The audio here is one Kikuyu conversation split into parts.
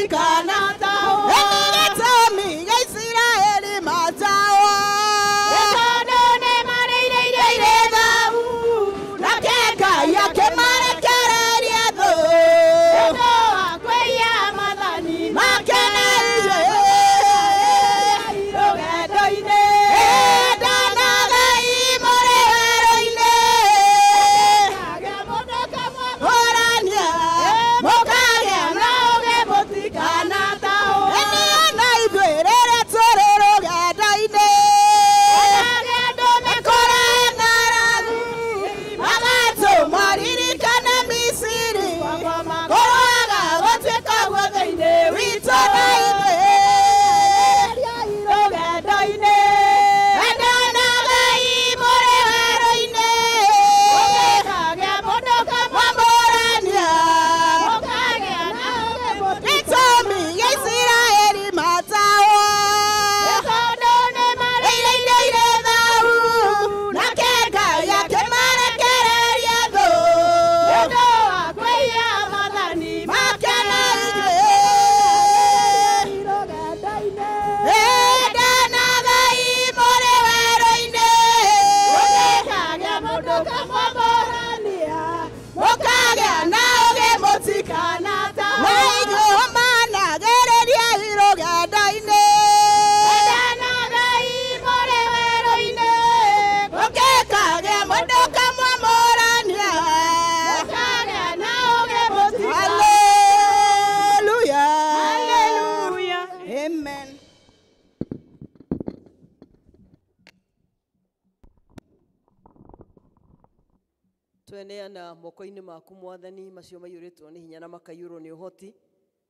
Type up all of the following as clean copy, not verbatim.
Mũtikana gĩtũmi gĩa Isiraeli matawa tondũ nĩmarĩire irio irĩ thaahu nake Ngai akĩmarekereria thũ tondũ wa kwĩhia maathani make na ithuĩ rũgendo-inĩ endanagai mũrĩ werũ-inĩ mũrania mũkagĩa na ũũgĩ mũtikanatahwo na ithuĩ rĩrĩa tũrĩ rũgendo-inĩ kũrĩ ng'aragu magatũma ririkane Misiri kũroaga gũtuĩka guo thĩinĩ witũ na ithuĩ rũgendo-inĩ endanagai mũrĩ werũ-inĩ mwamũrania gĩtũmi gĩa Isiraeli matawa tondũ nĩmarĩire irio irĩ thaahu nake Ngai akĩmarekereria thũ tondũ wa kwĩhia maathani make na ithuĩ endanagai mũrĩ werũ-inĩ mũkagĩa na ũũgĩ mũtikanatahwo na inyuĩ managĩrĩriai rũgendo-inĩ endanagai mũrĩ werũ-inĩ mũngĩkagĩa mũndũ kamwamũrania mũkagĩa na ũũgĩ Hallelujah. Hallelujah. Amen. Tweneana moko-inĩ maku mwathani macio maiyũrĩtwo nĩ hinya na makaiyũrwo nĩ ũhoti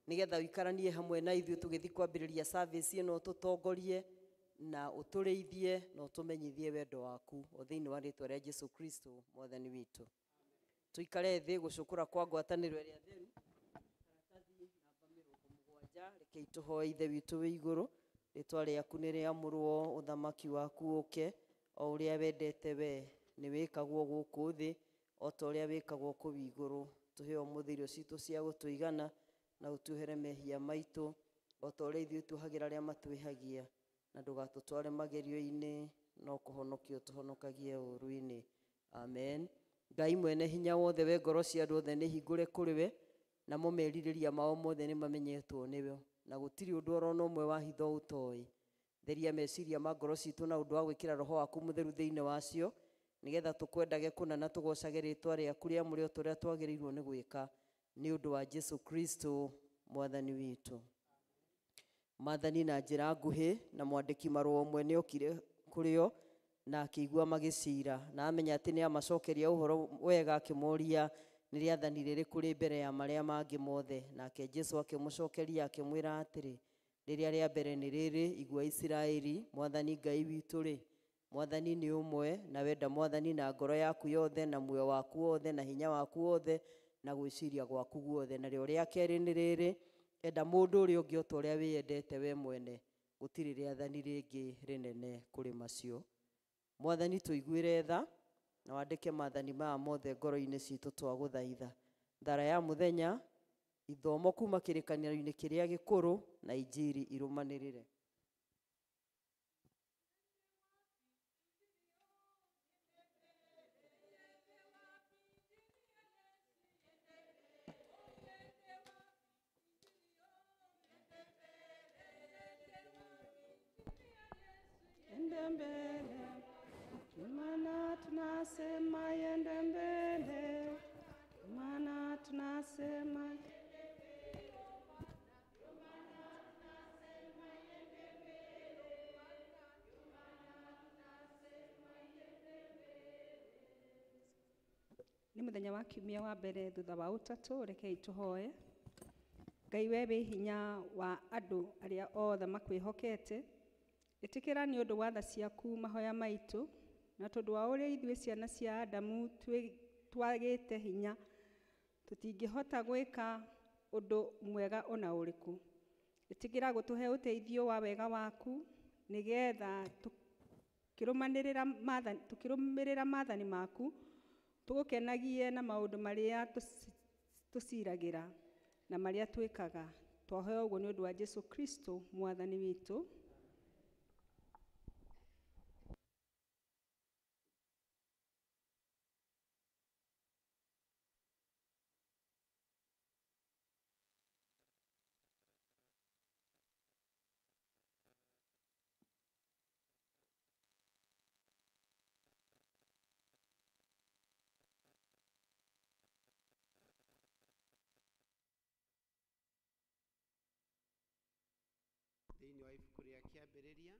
nĩgetha ũikaranie hamwe na ithuĩ tũgĩthiĩ kwambĩrĩria service ĩno ũtũtongorie na ũtũrĩithie na ũtũmenyithie wendo waku o thĩinĩ wa rĩtwa rĩa Jesu Kristo mwathani witũ. Tũikare thĩ gũcũkũra kwa ngwatanĩro ĩrĩa theru karatathi namba 70 rekei tũhoe Ithe witũ wĩ igũrũ rĩtwa rĩaku nĩ rĩamũrwo ũthamaki waku ũke o ũrĩa wendete we nĩ wĩkagwo gũkũ thĩ o ta ũrĩa wĩkagwo kũu igũrũ tũhe ũmũthĩ irio citũ cia gũtũigana na ũtuohere mehia maitũ o ta ũrĩa ithuĩ tuohagĩra arĩa matwĩhagia na ndũgatũtware magerio-inĩ no kũhonokio tũhonokagie ũũru-inĩ. Amen. Ngai mwene hinya wothe we ngoro cia andũ othe nĩ hingũre kũrĩ we namo merirĩria mao mothe nĩ mamenyetwo nĩwe na gũtirĩ ũndũ oro na ũmwe wa hitho ũtoĩ. Theria meciria ma ngoro citũ na ũndũ wa gwĩkĩra roho waku mũtheru thĩinĩ wacio nĩgetha tũkwendage kũna na tũgocage rĩtwa rĩaku rĩamũre o ta ũrĩa twagĩrĩirwo nĩ gwĩka nĩ ũndũ wa Jesu Kristo mwathani witũ. Maathani na njĩra nguhĩ na mwandĩki marũa ũmwe nĩ okire kũrĩ o na akĩigua magĩcira na amenya atĩ nĩ amacokeria ũhoro wega akĩmoria nĩ rĩathani rĩrĩkũ rĩ mbere ya marĩa mangĩ mothe. Nake Jesu akĩmũcokeria akĩmwĩra atĩrĩ rĩrĩa rĩa mbere nĩ rĩrĩ igua Isiraeli mwathani Ngai witũ rĩ mwathani nĩ ũmwe na wenda mwathani na ngoro yaku yothe na muoyo waku wothe na hinya waku wothe na gwĩciria gwaku guothe. Narĩo rĩa kerĩ nĩ rĩrĩ enda mũndũ ũrĩa ũngĩ o ta ũrĩa wĩyendete we mwene gũtirĩ rĩathani rĩngĩ rĩnene kũrĩ macio. Mwathani tũiguĩre tha na wandĩke maathani maya mothe ngoro-inĩ citũ twagũthaitha. Thara ya mũthenya ithomo kuma kĩrĩkanĩro-inĩ kĩrĩa gĩkũrũ na injiri irũmanĩrĩre. Yende mbele, maana tunasema yende mbele, maana tunasema nĩ mũthenya wa kiumia wa mbere thutha wa ũtatũ rekei tũhoe. Ngai we wĩ hinya wa andũ arĩa othe makwĩhokete ĩtĩkĩra nĩ ũndũ wa tha ciaku mahoya maitũ na tondũ wa ũrĩa ithuĩ ciana cia Adamu twagĩte hinya tũtingĩhota gwĩka ũndũ mwega ona ũrĩkũ. Ĩtĩkĩra gũtũhe ũteithio wa wega waku nĩgetha tũkĩrũmĩrĩra maathani maku tũgũkenagie na maũndũ marĩa tũciragĩra na marĩa twĩkaga. Twahoya ũguo nĩ ũndũ wa Jesu Kristo mwathani witũ. Thĩinĩ wa ibuku rĩa Kĩambĩrĩria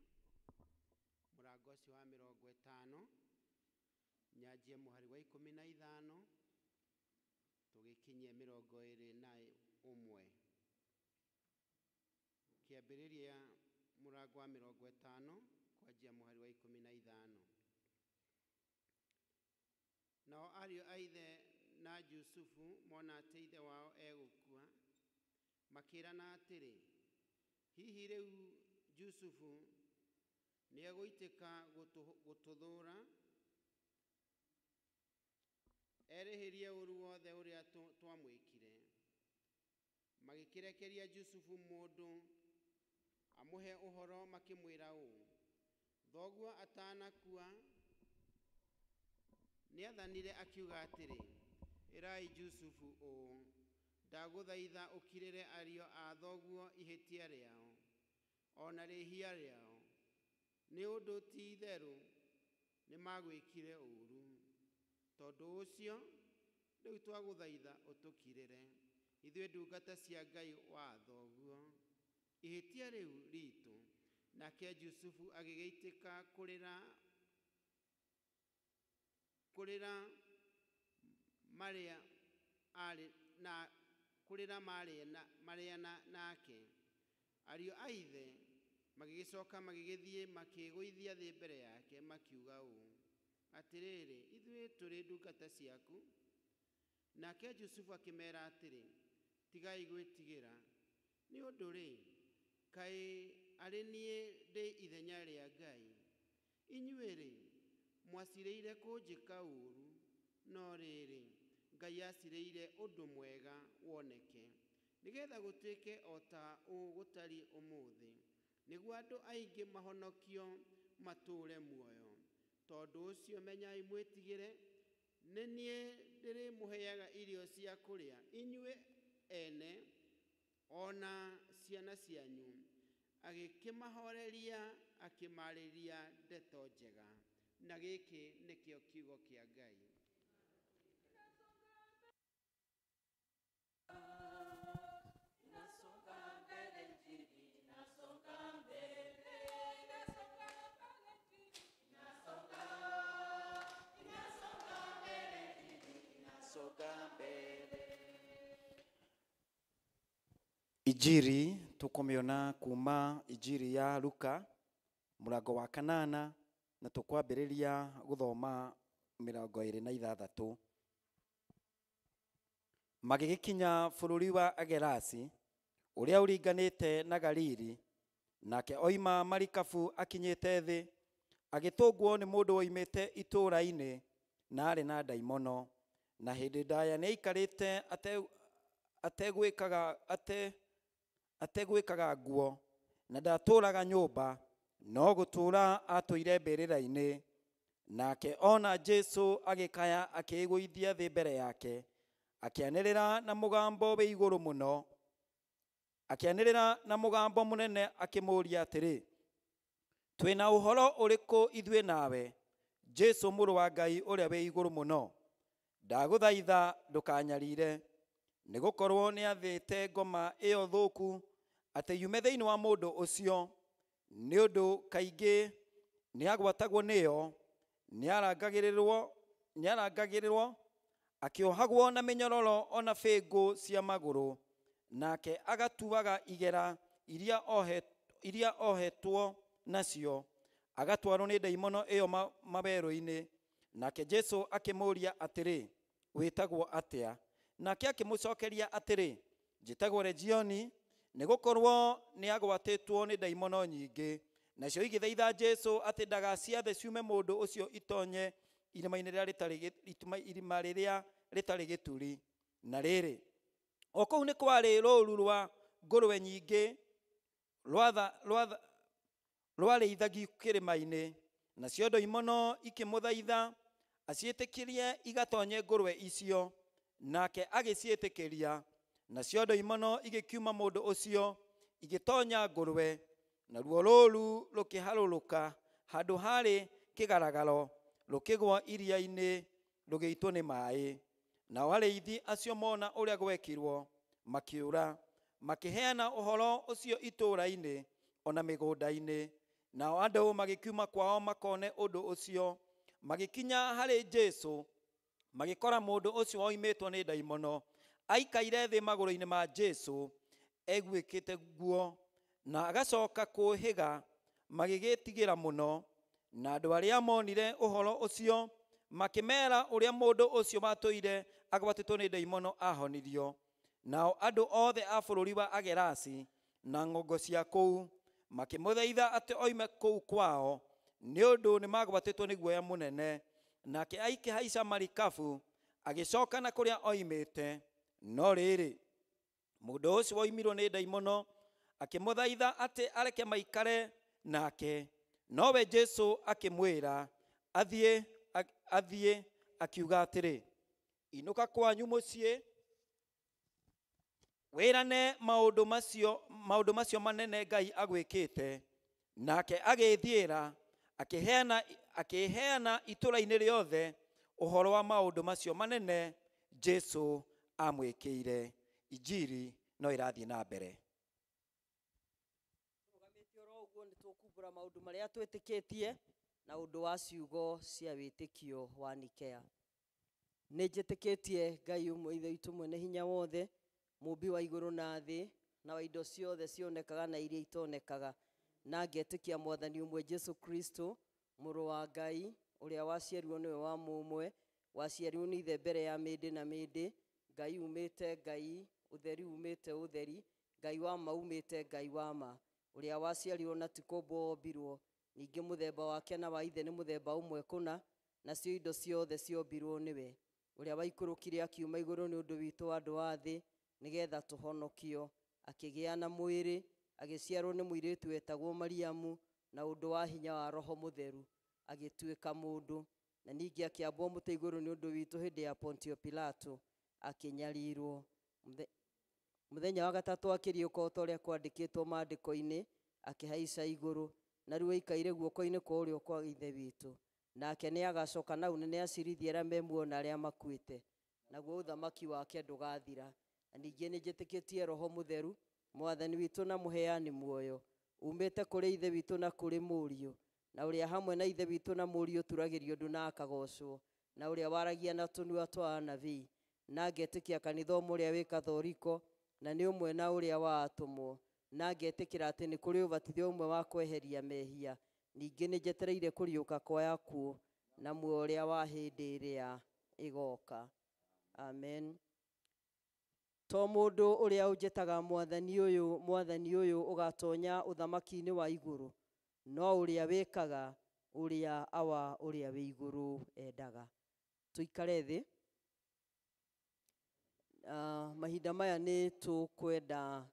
mũrango ũcio wa 50 nyanjie mũhari wa 15 tũgĩkinyie 21. Kĩambĩrĩria mũrango wa 50 kwanjia mũhari wa 15. Nao ariũ a ithe na Jusufu mona atĩ ithe wao egũkua, makĩĩrana atĩrĩ, hihi rĩu Jusufu nĩegũitĩka gũtũthũũra erĩhĩrie ũũru wothe ũrĩa twamwĩkire. Magĩkĩrekeria Jusufu mũndũ amũhe ũhoro, makĩmwĩra ũũ, thoguo atanakua nĩathanire akiuga atĩrĩ, ĩrai Jusufu ũũ, ndagũthaitha ũkirĩre ariũ a thoguo ihĩtia rĩao ona rĩhia rĩao, nĩ ũndũ ti itherũ nĩmagwĩkire ũũru. Tondũ ũcio rĩu twagũthaitha ũtũkirĩre ithuĩ ndungata cia Ngai wa thoguo ihĩtia rĩu ritũ. Nake Jusufu agĩgĩitĩka kũrĩra marĩa arĩ na kũrĩra marĩa nake. Ariũ a ithe magĩgĩcoka magĩgĩthiĩ makĩĩgũithia thĩ mbere yake, makiuga ũũ, atĩrĩrĩ, ithuĩ tũrĩ ndungata ciaku. Nake Jusufu akĩmera atĩrĩ, tigai gwĩtigĩra, nĩ ũndũ rĩ, kaĩ arĩ niĩ ndĩ ithenya rĩa Ngai? Inyuĩ rĩ, mwacirĩire kũnjĩka ũũru, no rĩrĩ, Ngai acirĩire ũndũ mwega woneke, nĩgetha gũtuĩke o ta ũũ gũtariĩ ũmũthĩ, nĩguo andũ aingĩ mahonokio matũũre muoyo. Tondũ ũcio menyai mwĩtigĩre, nĩ niĩ ndĩrĩmũheaga irio cia kũrĩa inyuĩ ene ona ciana cianyu. Agĩkĩmahoreria akĩmaarĩria ndeto njega. Na gĩkĩ nĩkĩo kiugo kĩa Ngai. Injiri tukumiona kuma Injiri ya Luka murango wa 8 na tukwambĩrĩria gũthoma 26. Magĩgĩkinya bũrũri wa Agerasi ũrĩa ũringanĩte na Galili, nake oima marikabu akinyĩte thĩ, agĩtũngwo nĩ mũndũ woimĩte itũũra-inĩ na arĩ na ndaimono, na hĩndĩ ndaya nĩaikarĩte ategwĩkaga nguo, na ndatũũraga nyũmba, no gũtũũra atũire mbĩrĩra-inĩ. Nake ona Jesu agĩkaya akĩĩgũithia thĩ mbere yake, akĩanĩrĩra na mũgambo wĩ igũrũ mũno, akĩanĩrĩra na mũgambo mũnene akĩmũũria atĩrĩ, twĩna ũhoro ũrĩkũ ithuĩ nawe, Jesu mũrũ wa Ngai ũrĩa wĩ igũrũ mũno? Ndagũthaitha ndũkanyarire, nĩgũkorwo nĩathĩte ngoma ĩyo thũku atĩ yume thĩinĩ wa mũndũ ũcio, nĩ ũndũ kaingĩ nĩagwatagwo nĩyo, nĩarangagĩrĩrwo akĩohagwo na mĩnyororo ona bĩngũ cia magũrũ, nake agatuaga igera iria ohetwo nacio, agatwarwo nĩ ndaimono ĩyo mawerũ-inĩ. Nake Jesu akĩmũũria atĩrĩ, wĩtagwo atĩa? Nake akĩmũcokeria atĩrĩ, njĩtagwo Legioni, nĩgũkorwo nĩagwatĩtwo nĩ ndaimono nyingĩ. Nacio igĩthaitha Jesu atĩ ndagaciathe ciume mũndũ ũcio itonye irima rĩrĩa rĩtarĩ gĩturi. Na rĩrĩ, o kũu nĩ kwarĩ rũũru rwa ngũrwe nyingĩ rwarĩithagio kĩrĩma-inĩ. Nacio ndoimono ikĩmũthaitha aciĩtĩkĩrie igatonye ngũrwe icio, nake agĩciĩtĩkĩria. Nacio ndoimono igĩkiuma mũndũ ũcio igĩtonya ngũrwe, naruo rũũru rũkĩharũrũka handũ harĩ kĩgaragaro, rũkĩgwa iria-inĩ rũgĩitwo nĩ maaĩ. Nao arĩithi acio mona ũrĩa gwekirwo makĩũra, makĩheana ũhoro ũcio itũũra-inĩ ona mĩgũnda-inĩ. Nao andũ magĩkiuma kwao makone ũndũ ũcio, magĩkinya harĩ Jesũ, magĩkora mũndũ ũcio woimĩtwo nĩ ndaimono aikaire thĩ magũrũ-inĩ ma Jesũ eguĩkĩte nguo na agacoka kũũhĩga, magĩgĩtigĩra mũno. Na andũ arĩa monire ũhoro ũcio makĩmera ũrĩa mũndũ ũcio watũire agwatĩtwo nĩ ndaimono ahonirio. Nao andũ othe a bũrũri wa Agerasi na ng'ongo cia kũu makĩmũthaitha atĩ oime kũu kwao, nĩ ũndũ nĩmagwatĩtwo nĩ guoya mũnene. Nake aikĩhaica marikabu agĩcoka na kũrĩa oimĩte. No rĩrĩ, mũndũ ũcio woimirwo nĩ ndaimono akĩmũthaitha atĩ areke maikare nake, nowe Jesũ akĩmwĩra athiĩ, akiuga atĩrĩ, inũka kwanyu mũciĩ wĩrane maũndũ macio manene Ngai agwĩkĩte. Nake agĩĩthiĩra akĩheana itũũra-inĩ rĩothe ũhoro wa maũndũ macio manene Jesũ amwĩkĩire. Injiri no ĩrathiĩ na mbere. Tũrũgamĩte oro ũguo nĩ tũkumbũra maũndũ marĩa twĩtĩkĩtie na ũndũ wa ciugo cia wĩtĩkio wa Nikea. Nĩ njĩtĩkĩtie Ngai ũmwe Ithe witũ mwene hinya wothe, mũũmbi wa igũrũ na thĩ, na wa indo ciothe cionekaga na iria itonekaga, na ngetĩkia Mwathani ũmwe Jesũ Kristo, mũrũ wa Ngai, ũrĩa waciarirwo nĩwe wa mũmwe, waciarirwo nĩ Ithe mbere ya mĩndĩ na mĩndĩ, Ngai umĩte Ngai, ũtheri umĩte ũtheri, Ngai wa ma umĩte Ngai wa ma, ũrĩa waciarirwo na ti kũũmbwo wombirwo, ningĩ mũthemba wake na wa Ithe nĩ mũthemba ũmwe kũna, nacio indo ciothe ciombirwo nĩwe, ũrĩa waikũrũkire akiuma igũrũ nĩ ũndũ witũ andũ a thĩ, nĩgetha tũhonokio, akĩgĩa na mwĩrĩ, agĩciarwo nĩ mũirĩtu wetagwo Mariamu, na ũndũ wa hinya wa Roho Mũtheru, agĩtuĩka mũndũ, na ningĩ akĩambwo mũtĩ igũrũ nĩ ũndũ witũ hĩndĩ ya Pontio Pilato, akĩnyarirwo. Mũthenya wa gatatũ akĩriũka o ta ũrĩa kwandĩkĩtwo maandĩko-inĩ, akĩhaica igũrũ, na rĩu aikaire guoko-inĩ kwa ũrĩo kwa Ithe witũ. Nake nĩ agacoka na ũnene acirithie arĩa me muoyo na arĩa makuĩte, naguo ũthamaki wake ndũgathira. Na ningĩ nĩ njĩtĩkĩtie Roho Mũtheru, Mwathani witũ na mũheani muoyo, umĩte kũrĩ Ithe witũ na kũrĩ Mũriũ, na ũrĩa hamwe na Ithe witũ na Mũriũ turagĩrio ũndũ na akagocwo, na ũrĩa waragia na tũnua twa anabii. Na ngetĩkia kanitha ũmwe ũrĩa wĩ Kathoriko, na nĩ ũmwe na ũrĩa wa atũmwo, na ngetĩkĩra atĩ nĩ kũrĩ ũbatithio ũmwe wa kweheria mehia. Ningĩ nĩ njetereire kũriũka kwa akuũ na muoyo ũrĩa wa hĩndĩ ĩrĩa ĩgoka. Amen. To mũndũ ũrĩa ũnjĩtaga Mwathani ũyũ, Mwathani ũyũ ũgatonya ũthamaki-inĩ wa igũrũ, no ũrĩa wĩkaga ũrĩa Awa ũrĩa wĩ igũrũ endaga. Tũikare thĩ. Mahinda maya nĩ tũkwenda,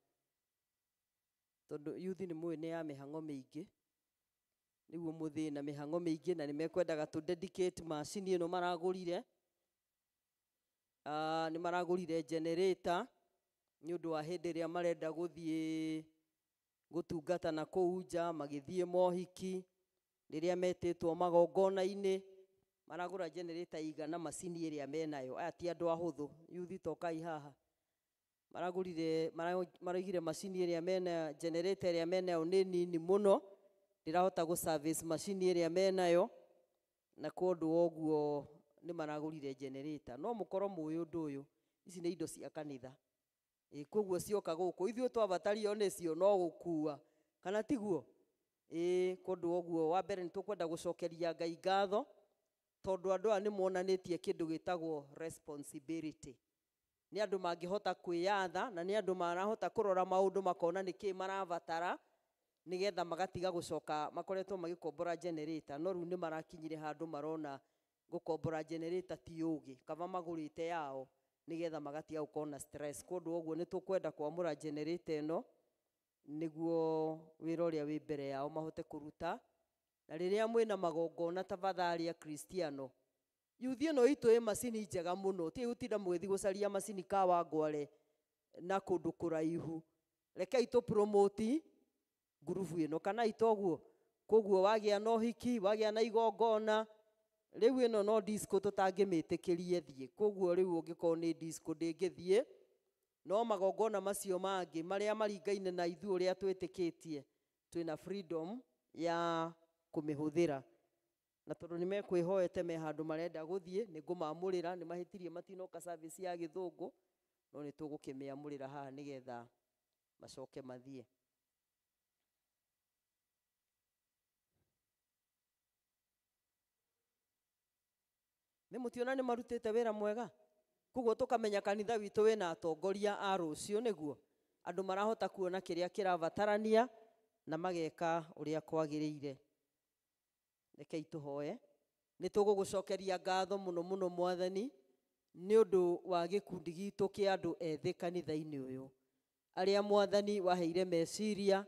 tondũ yuthi nĩ mũĩ nĩ ya mĩhang'o mĩingĩ, nĩguo mũthĩ na mĩhang'o mĩingĩ, na nĩ mekwendaga tũ dedicate macini ĩno maragũrire. Nĩ maragũrire generator nĩ ũndũ wa hĩndĩ ĩrĩa marenda gũthiĩ gũtungata na kũu nja, magĩthiĩ mohiki, rĩrĩa metĩtwo magongona-inĩ, maragũra generator igana macini ĩrĩa menayo. Aya ti andũ ahũthũ, yuthi tokai haha. Maragũrire, maraigire macini ĩrĩa mena, generator ĩrĩa menayo nĩ nini mũno, ndĩrahota gũ service macini ĩrĩa menayo, na kwa ũndũ wa ũguo nĩ maragũrire generator. No mũkorwo mũĩ ũndũ ũyũ, ici nĩ indo cia kanitha. Koguo cioka gũkũ, ithuĩ twabatario nĩcio no gũkua, kana tiguo? Kwa ũndũ wa ũguo, wa mbere nĩ tũkwenda gũcokeria Ngai ngatho, tondũ andũ aya nĩ monanĩtie kĩndũ gĩtagwo responsibility. Nĩ andũ mangĩhota kwĩyatha, na nĩ andũ marahota kũrora maũndũ makona nĩkĩĩ marabatara, nĩgetha magatiga gũcoka makoretwo magĩkombora generator, no rĩu nĩ marakinyire handũ marona gũkombora generator ti ũgĩ, kaba magũrĩte yao Nĩgetha magatiga gũkorwo na stress. Kwoguo ũguo nĩ tũkwenda kwamũra generator ĩno nĩguo wĩra ũrĩa wĩ mbere yao mahote kũruta. Na rĩrĩa mwĩna magongona tafadhali a Kristiano, yuthi ĩno itũ ĩ macini njega mũno, ti gũtinda mũgĩthiĩ gũcaria macini Kawangware na kũndũ kũraihu. Rekei tũ promote ngurubu ĩno kana itoguo. Koguo wagĩa na ũhiki, wagĩa na igongona, rĩu ĩno no disco tũtangĩmĩtĩkĩrie thiĩ. Koguo rĩu ũngĩkorwo nĩ disco ndĩngĩthiĩ, no magongona macio mangĩ marĩa maringaine na ithuĩ ũrĩa twĩtĩkĩtie, twĩna freedom ya kũmĩhũthĩra. Na tondũ nĩ mekwĩhoete me handũ marenda gũthiĩ, nĩ ngũmamũrĩra, nĩ mahĩtirie matinoka service ya gĩthũngũ, no nĩ tũgũkĩmĩamũrĩra haha nĩgetha macoke mathiĩ. Nĩ mũtiona nĩ marutĩte wĩra mwega? Koguo tũkamenya kanitha witũ wĩna atongoria a rũciũ, nĩguo andũ marahota kuona kĩrĩa kĩrabatarania na mageka ũrĩa kwagĩrĩire. Rekei tũhoe. Nĩ tũgũgũcokeria ngatho mũno mũno Mwathani nĩ ũndũ wa gĩkundi gitũ kĩa andũ ethĩ kanitha-inĩ ũyũ, arĩa Mwathani waheire meciria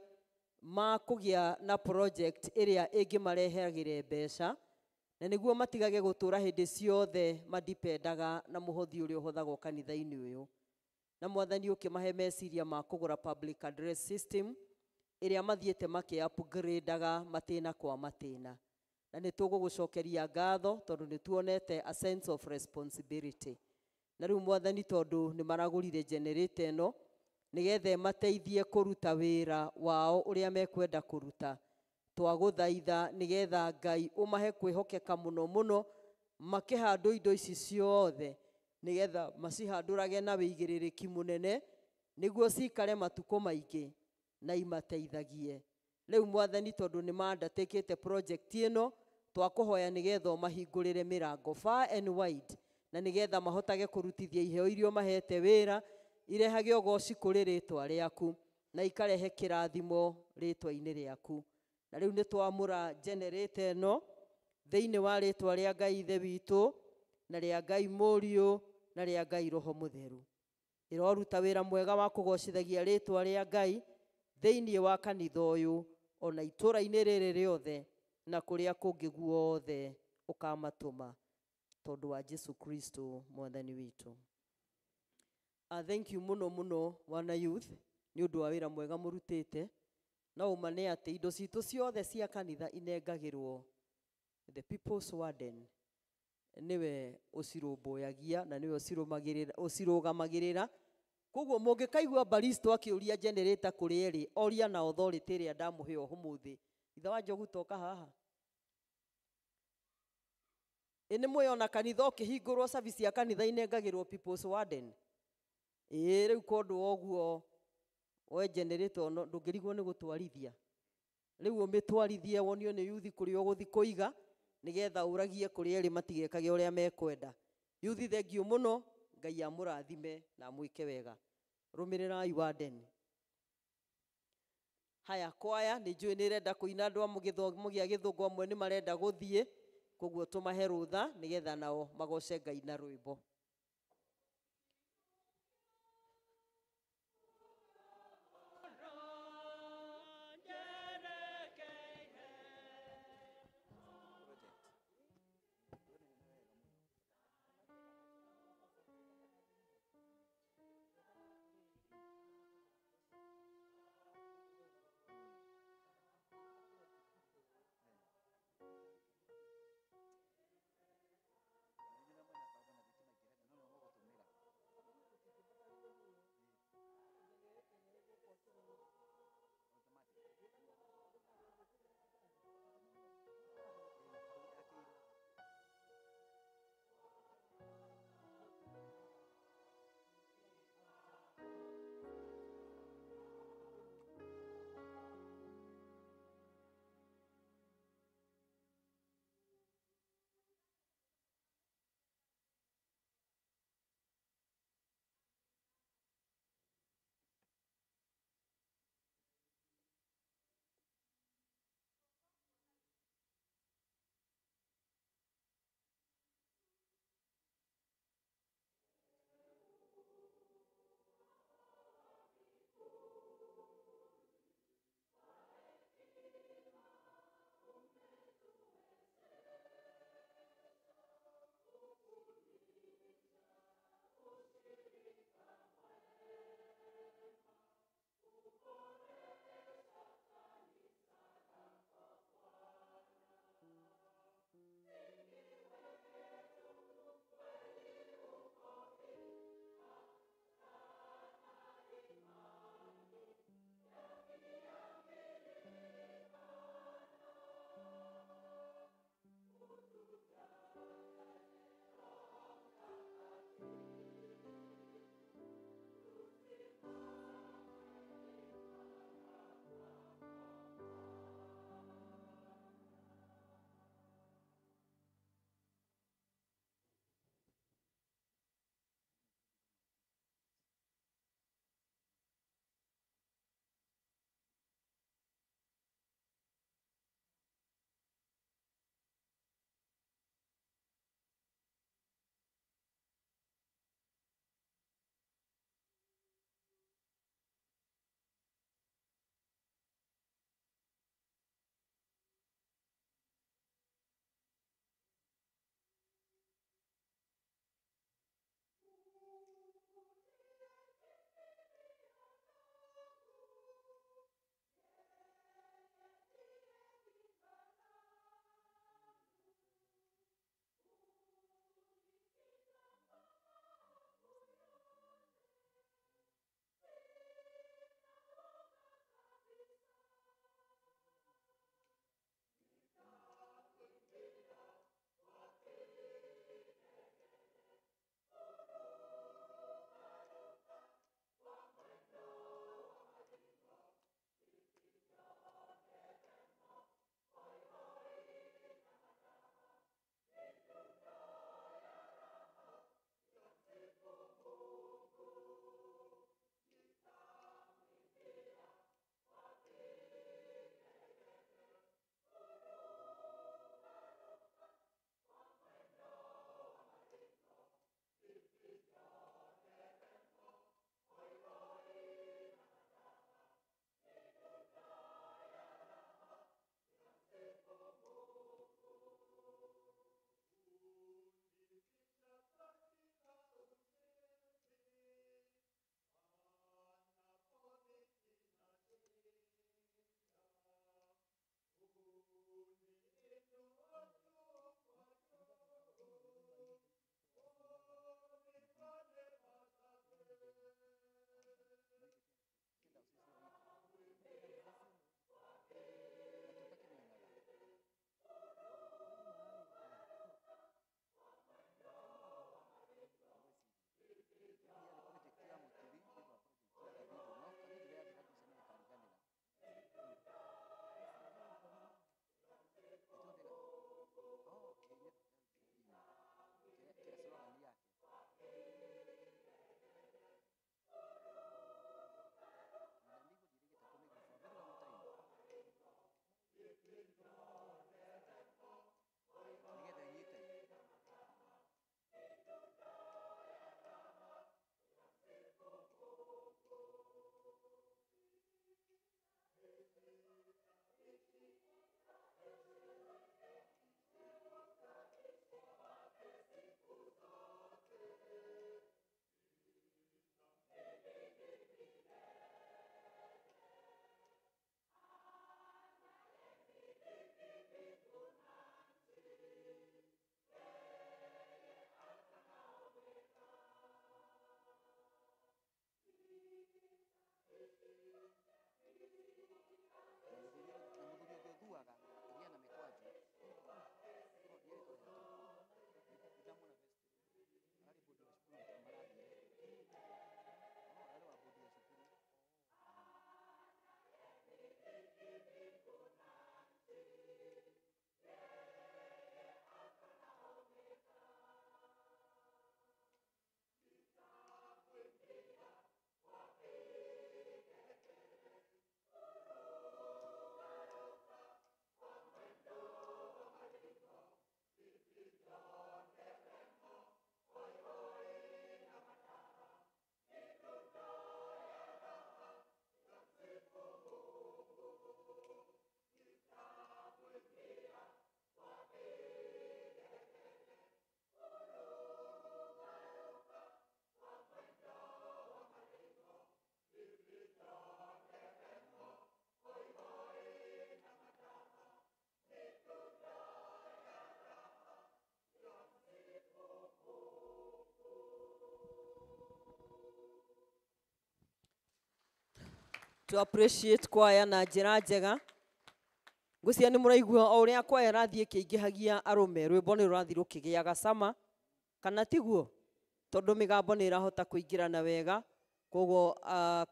ma kũgĩa na project ĩrĩa ĩngĩmarehagĩre mbeca, na nĩguo matigage gũtũra hĩndĩ ciothe madipendaga na mũhothi ũrĩa ũhothagwo kanitha-inĩ ũyũ. Na Mwathani ũkĩmahe meciria ma kũgũra public address system ĩrĩa mathiĩte makĩ-upgrade-aga matĩna kwa matĩna. Na nĩ tũgũgũcokeria ngatho tondũ nĩ tuonete a sense of responsibility. Na rĩu Mwathani tondũ nĩ maragũrire generator ĩno nĩgetha ĩmateithie kũruta wĩra wao ũrĩa mekwenda kũruta, twagũthaitha nĩgetha Ngai ũmahe kwĩhokeka mũno mũno makĩhandwo indo ici ciothe, nĩgetha macihandũrage na wĩigĩrĩrĩki mũnene nĩguo cikare matukũ maingĩ na imateithagie. Rĩu Mwathani tondũ nĩ mandatĩkĩte project ĩno, twakũhoya nĩgetha ũmahingũrĩre mĩrango far and wide, na nĩgetha mahotage kũrutithia iheo iria ũmahete wĩra, irehage ũgoci kũrĩ rĩtwa rĩaku na ikarehe kĩrathimo rĩtwa-inĩ rĩaku. Na rĩu nĩ twamũra generator ĩno thĩinĩ wa rĩtwa rĩa Ngai Ithe witũ na rĩa Ngai Mũriũ na rĩa Ngai Roho Mũtheru. Ĩroruta wĩra mwega wa kũgocithagia rĩtwa rĩa Ngai thĩinĩ wa kanitha ũyũ ona itũũra-inĩ rĩrĩ rĩothe na kũrĩa kũngĩ guothe ũkamatũma, tondũ wa Jesu Kristo Mwathani witũ. Thank you mũno mũno wana youth nĩ ũndũ wa wĩra mwega mũrutĩte. No ũma nĩ atĩ indo citũ ciothe cia kanitha inengagĩrwo the people's warden, nĩwe ũcirũmbũyagia na nĩwe ũcirũgamagĩrĩra. Koguo mũngĩkaigua baristo akĩũria generator kũrĩa ĩrĩ, oria na authority ĩrĩa ndamũhe ũmũthĩ. Ithe wa Njogu toka haha. Ĩ nĩ mwĩona kanitha ũkĩhingũrwo service ya kanitha inengagĩrwo people's warden. Ĩ rĩu kondũ wa ũguo we generator no ndũngĩrigwo nĩ gũtwarithia. Rĩu ũmĩtwarithie wonio nĩ yuthi kũrĩa ũgũthiĩ kũiga nĩgetha ũragie kũrĩa ĩrĩ matigekage ũrĩa mekwenda. Yuthi thengiũ mũno, Ngai amũrathime na amwĩke wega. Rũmĩrĩrai warden. Haya kwaya nĩ njũĩ nĩ ĩrenda kũina, andũ a mũgĩa gĩthũngũ amwe nĩ marenda gũthiĩ, koguo tũmahe rũtha nĩgetha nao magoce Ngai na rwĩmbo. To appreciate kwaya na njĩra njega. Ngwĩciria nĩ mũraigua o ũrĩa kwaya ĩrathiĩ ĩkĩingĩhagia arũme, rwĩmbo nĩ rũrathiĩ rũkĩgĩaga cama, kana tiguo? Tondũ mĩgambo nĩ ĩrahota kũingĩrana wega. Koguo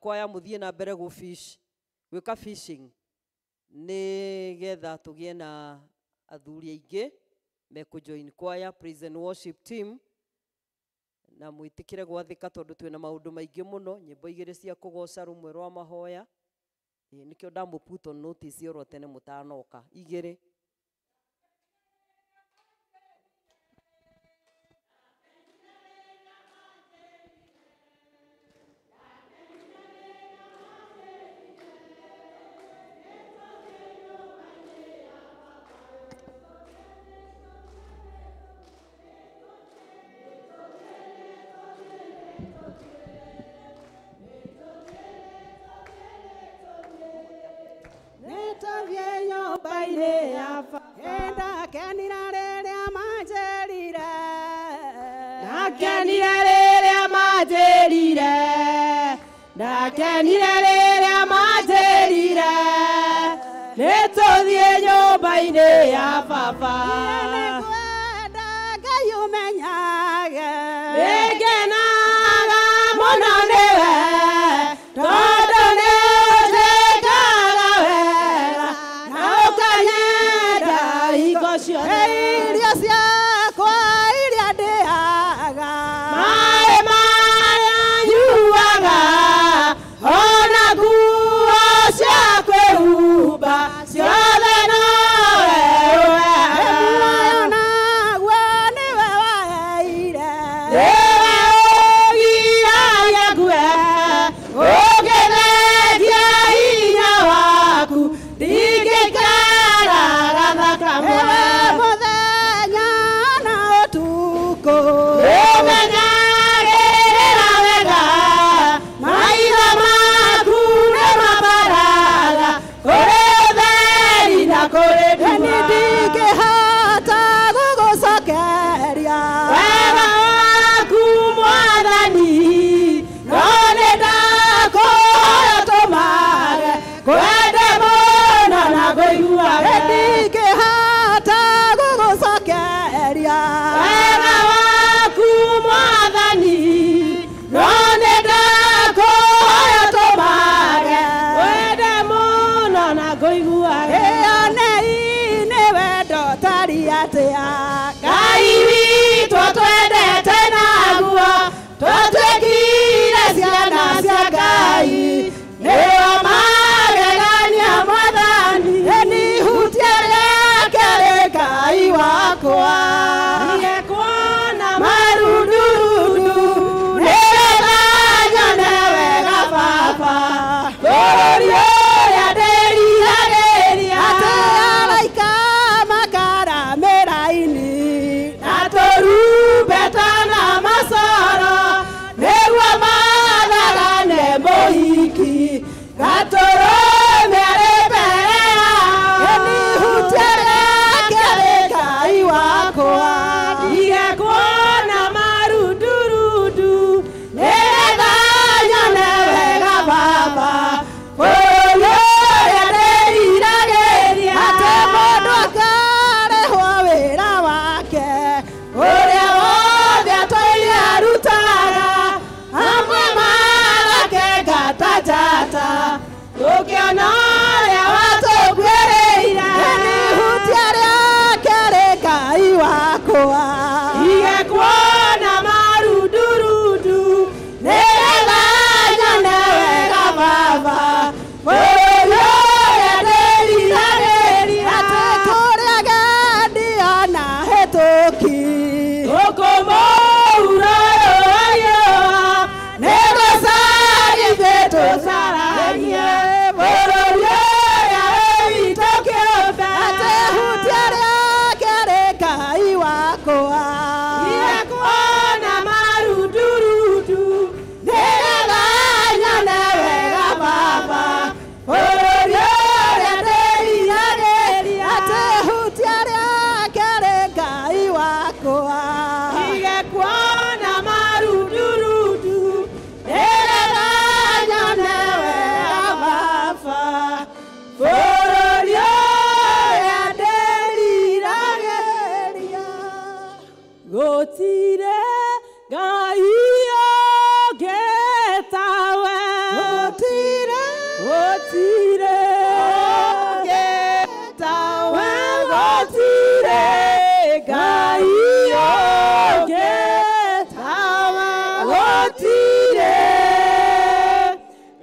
kwaya mũthiĩ na mbere gũ fish, gwĩka fishing nĩgetha tũgĩe na athuri aingĩ mekũ join kwaya, praise and worship team, na mwĩtĩkĩre gwathĩka tondũ twĩna maũndũ maingĩ mũno, nyĩmbo igĩrĩ cia kũgoca, rũmwe rwa mahoya. Ĩĩ, nĩkĩo ndamũ put on notice oro tene mũtanoka igĩrĩ. Nĩtũthiĩ nyũmba-inĩ ya baba. Ndakenire rĩrĩa manjĩrire. Ndakenire rĩrĩa manjĩrire. Ndakenire rĩrĩa manjĩrire. Nĩtũthiĩ nyũmba-inĩ ya baba. Nĩngwenda Ngai ũmenyage. Nĩngenaga mũno nĩwe, tondũ nĩũnjĩkaga wega, na ũkanyenda hingo ciothe. Irio ciakwa iria ndĩaga, maĩ marĩa nyuaga, ona nguo cia kwĩhumba, ciothe nowe ũheaga. Muoyo na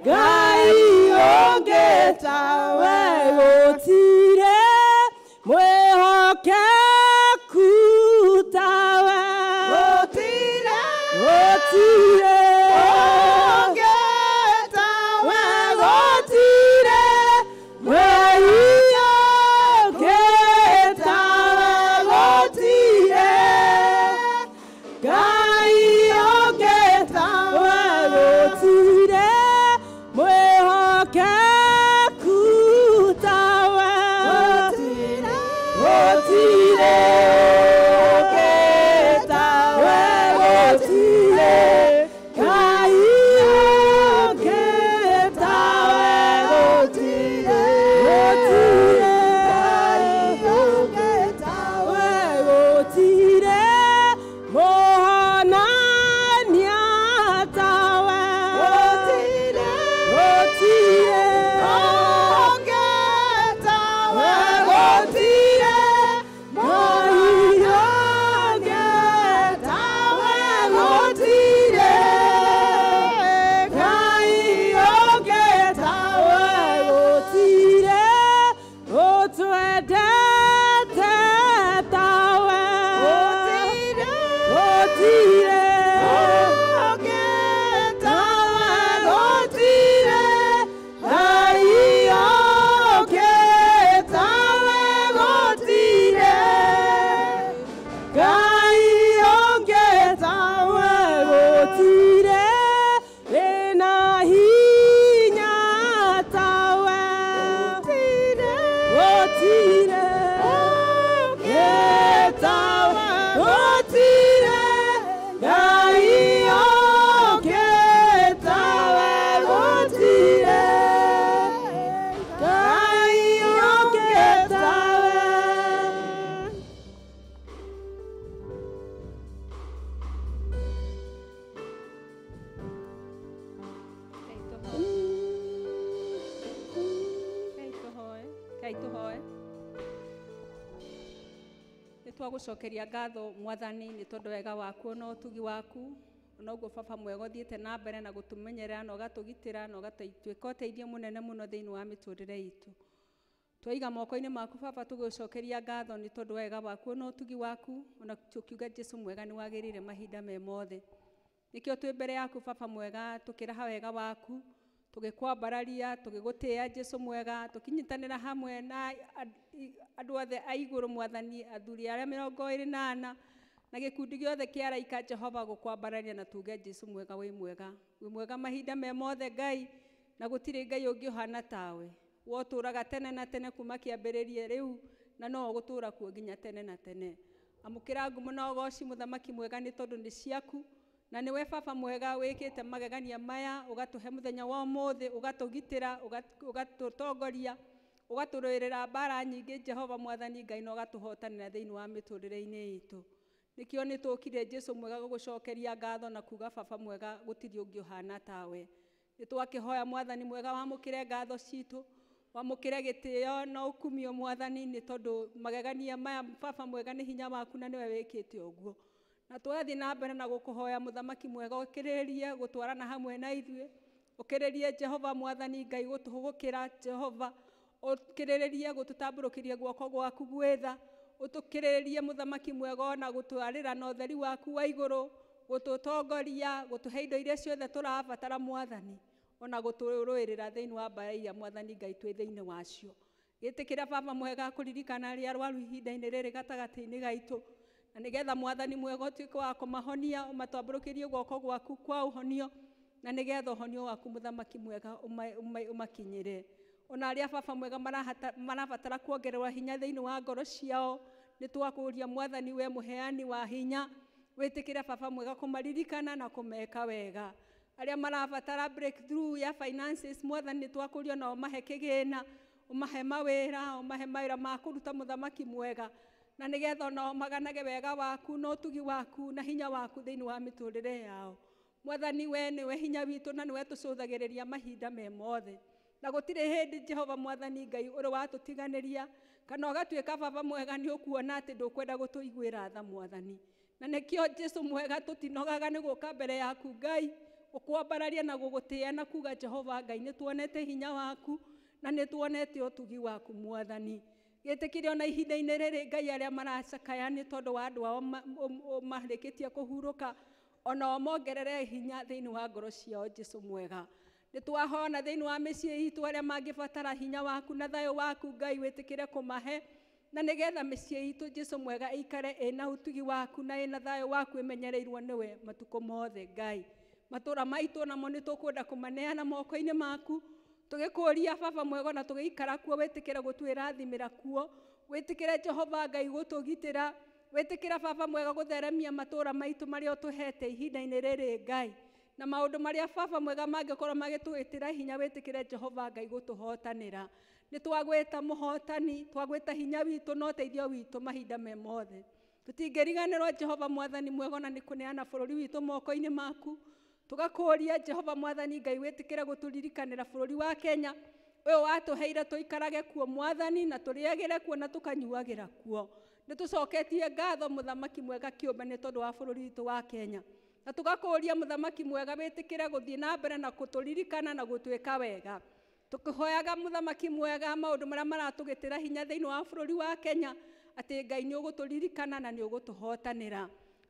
Ngai ũngĩ tawe gũtirĩ mwĩhokeku tawe gũtirĩ gũtirĩ ũngĩ tawe gũtirĩ mwĩhokeku tawe gũtirĩ Ngai ũngĩ tawe gũtirĩ mwĩhokeku tawe gũtirĩ gũtirĩ ũngĩ tawe gũtirĩ Ngai ũngĩ tawe gũtirĩ gũtirĩ Ngai ũngĩ tawe gũtirĩ mũhonania tawe gũtirĩ gũtirĩ ũngĩ tawe gũtirĩ mũhonania tawe gũtirĩ Ngai ũngĩ tawe gũtirĩ ũtwendete tawe gũtirĩ gũtirĩ ũngĩ tawe gũtirĩ Ngai ũngĩ tawe gũtirĩ Ngai ũngĩ tawe gũtirĩ wĩna hinya tawe gũtirĩ ũngĩ tawe gũtirĩ Ngai ũngĩ tawe gũtirĩ Ngai ũngĩ tawe. Ngai tũhoe. Nĩ twagũcokeria ngatho mwathani nĩ tondũ wega waku na ũtugi waku ona ũguo baba mwega ũthiĩte na mbere na gũtũmenyerera na ũgatũgitĩra na ũgatuĩka ũteithio mũnene mũno thĩinĩ wa mĩtũrĩre itũ. Twaiga moko-inĩ maku baba tũgũcokeria ngatho nĩ tondũ wega waku na ũtugi waku ona tũkiuga Jesu mwega nĩ wagĩrĩire mahinda me mothe. Nĩkĩo twĩ mbere yaku baba mwega tũkĩraha wega waku tũgĩkwambararia tũgĩgũtĩĩa Jesu mwega tũkĩnyitanĩra hamwe na andũ othe a igũrũ mwathani athuri arĩa 24 na gĩkundi gĩothe kĩa araika Jehova gũkwambararia na tuge Jesu mwega wĩ mwega wĩ mwega mahinda me mothe Ngai na gũtirĩ Ngai ũngĩ ũhana tawe wotũraga tene na tene kuma kĩambĩrĩria rĩu na no ũgũtũra kuo nginya tene na tene. Amũkĩra ngumo na ũgoci mũthamaki mwega nĩ tondũ nĩ ciaku na nĩwe baba mwega wĩkĩte magegania maya ũgatũhe mũthenya wa ũmũthĩ ũgatũgitĩra ũgatũtongoria ũgatũrũĩrĩra mbara nyingĩ Jehova mwathani Ngai na ũgatũhotanĩra thĩinĩ wa mĩtũrĩre-inĩ itũ. Nĩkĩo nĩ tũkire Jesu mwega gũgũcokeria ngatho na kuga baba mwega gũtirĩ ũngĩ ũhana tawe. Nĩ twakĩhoya mwathani mwega wamũkĩre ngatho citũ wamũkĩre gĩtĩo na ũkumio mwathani nĩ tondũ magegania maya baba mwega nĩ hinya waku na nĩwe wĩkĩte ũguo. Na twathiĩ na mbere na gũkũhoya mũthamaki mwega ũkĩrĩrĩrie gũtwarana hamwe na ithuĩ ũkĩrĩrĩrie Jehova mwathani Ngai gũtũhũgũkĩra Jehova ũkĩrĩrĩrie gũtũtambũrũkĩria guoko gwaku gwĩtha ũtũkĩrĩrĩrie mũthamaki mwega ona gũtwarĩra na ũtheri waku wa igũrũ gũtũtongoria gũtũhe indo iria ciothe tũrabatara mwathani ona gũtũrũĩrĩra thĩinĩ wa mbara iria mwathani Ngai twĩ thĩinĩ wacio. Gĩtĩkĩra baba mwega kũririkana arĩa arwaru ihinda-inĩ rĩrĩ gatagatĩ-inĩ gaitũ na nĩgetha mwathani mwega ũtuĩke wa kũmahonia ũmatambũrũkĩrie guoko gwaku kwa ũhonio na nĩgetha ũhonio waku mũthamaki mwega ũmakinyĩre. Ona arĩa baba mwega marabatara kuongererwo hinya thĩinĩ wa ngoro ciao nĩ twakũria mwathani we mũheani wa hinya wĩtĩkĩre baba mwega kũmaririkana na kũmeka wega. Arĩa marabatara breakthrough ya finances mwathani nĩ twakũria nao mahe kĩgĩna ũmahe mawĩra ma kũruta mũthamaki mwega na nĩgetha onao maganage wega waku na ũtugi waku na hinya waku thĩinĩ wa mĩtũrĩre yao. Mwathani we nĩwe hinya witũ na nĩwe tũcũthagĩrĩria mahinda me mothe na gũtirĩ hĩndĩ Jehova mwathani Ngai ũrĩ watũtiganĩria kana ũgatuĩka baba mwega nĩ ũkuona atĩ ndũkwenda gũtũiguĩra tha mwathani. Na nĩkĩo Jesu mwega tũtinogaga nĩ gũka mbere yaku Ngai Gũkwambararia na gũgũtĩĩa na kuga Jehova Ngai nĩ tuonete hinya waku na nĩ tuonete ũtugi waku Mwathani. Gĩtĩkĩre ona ihinda-inĩ rĩrĩ Ngai arĩa maracakaya nĩ tondũ wa andũ ao marĩkĩtie kũhurũka, onao mongerere hinya thĩinĩ wa ngoro ciao Jesũ mwega. Nĩ twahona thĩinĩ wa mĩciĩ itũ arĩa mangĩbatara hinya waku na thayũ waku Ngai wĩtĩkĩre kũmahe, na nĩgetha mĩciĩ itũ Jesũ mwega ĩikare ĩna ũtugi waku na ĩna thayũ waku ĩmenyereirwo nĩwe matukũ mothe Ngai. Matũra maitũ namo nĩ tũkwenda kũmaneana moko-inĩ maku, tũgĩkũria Baba mwega na tũgĩikara kuo, wĩtĩkĩre gũtwĩrathimĩra kuo, wĩtĩkĩre Jehova Ngai gũtũgitĩra, wĩtĩkĩre Baba mwega gũtheremia matũra maitũ marĩa ũtũhete ihinda-inĩ rĩrĩ Ngai, na maũndũ marĩa Baba mwega mangĩkorwo magĩtũĩtĩra hinya, wĩtĩkĩre Jehova Ngai gũtũhotanĩra. Nĩ twagwĩta mũhotani, twagwĩta hinya witũ na ũteithio witũ mahinda me mothe. Tũtingĩriganĩrwo Jehova Mwathani mwega na nĩ kũneana bũrũri witũ moko-inĩ maku. Tũgakũria Jehova Mwathani Ngai wĩtĩkĩre gũtũririkanĩra bũrũri wa Kenya ũyũ watũheire tũikarage kuo Mwathani, na tũrĩagĩre kuo na tũkanyuagĩra kuo. Nĩ tũcoketie ngatho Mũthamaki mwega kĩũmbe nĩ tondũ wa bũrũri witũ wa Kenya, na tũgakũria Mũthamaki mwega wĩtĩkĩre gũthiĩ na mbere na gũtũririkana na gũtwĩka wega. Tũkĩhoyaga Mũthamaki mwega maũndũ marĩa maratũgĩtĩra hinya thĩinĩ wa bũrũri wa Kenya, atĩ Ngai nĩ ũgũtũririkana na nĩ ũgũtũhotanĩra.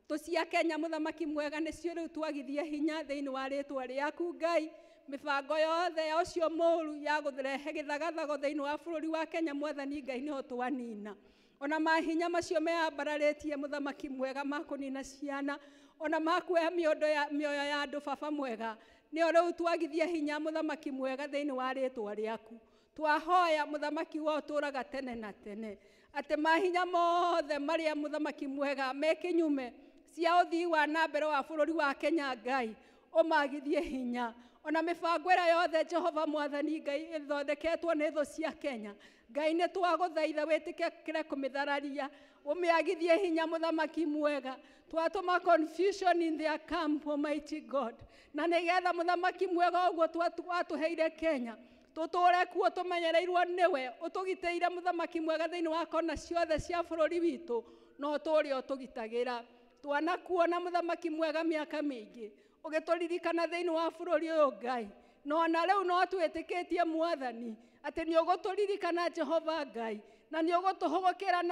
Thũ cia Kenya Mũthamaki mwega nĩcio rĩu twagithie hinya thĩinĩ wa rĩtwa rĩaku Ngai. Mĩbango yothe ya ũcio mũũru ya gũrehe gĩthagathago thĩinĩ wa bũrũri wa Kenya Mwathani Ngai nĩho twanina. Ona mahinya macio meambararĩtie Mũthamaki mwega ma kũnina ciana, ona ma kuoya mĩoyo ya andũ Baba mwega, nĩo rĩu twagithie hinya Mũthamaki mwega thĩinĩ wa rĩtwa rĩaku. Twahoya Mũthamaki wa ũtũũraga tene na tene atĩ mahinya mothe marĩa Mũthamaki mwega me kĩnyume cia ũthii wa na mbere wa bũrũri wa Kenya Ngai ũmagithie hinya. Ona mĩbango ĩrĩa yothe Jehova Mwathani Ngai ĩthondeketwo nĩ thũ cia Kenya Ngai nĩ twagũthaitha wĩtĩkĩre kũmĩthararia, ũmĩagithie hinya Mũthamaki mwega. Twatũma confusion in their camp, Almighty God, na nĩgetha Mũthamaki mwega ũguo watũheire Kenya tũtũre kuo tũmenyereirwo nĩwe, ũtũgitĩire Mũthamaki mwega thĩinĩ wa kona ciothe cia bũrũri witũ, no ũtũũre ũtũgitagĩra. Twanakuona Mũthamaki mwega mĩaka mĩingĩ ũgĩtũririkana thĩinĩ wa bũrũri ũyũ Ngai, no ona rĩu no twĩtĩkĩtie Mwathani atĩ nĩ ũgũtũririkana Jehova Ngai, na nĩ ũgũtũhũgũkĩra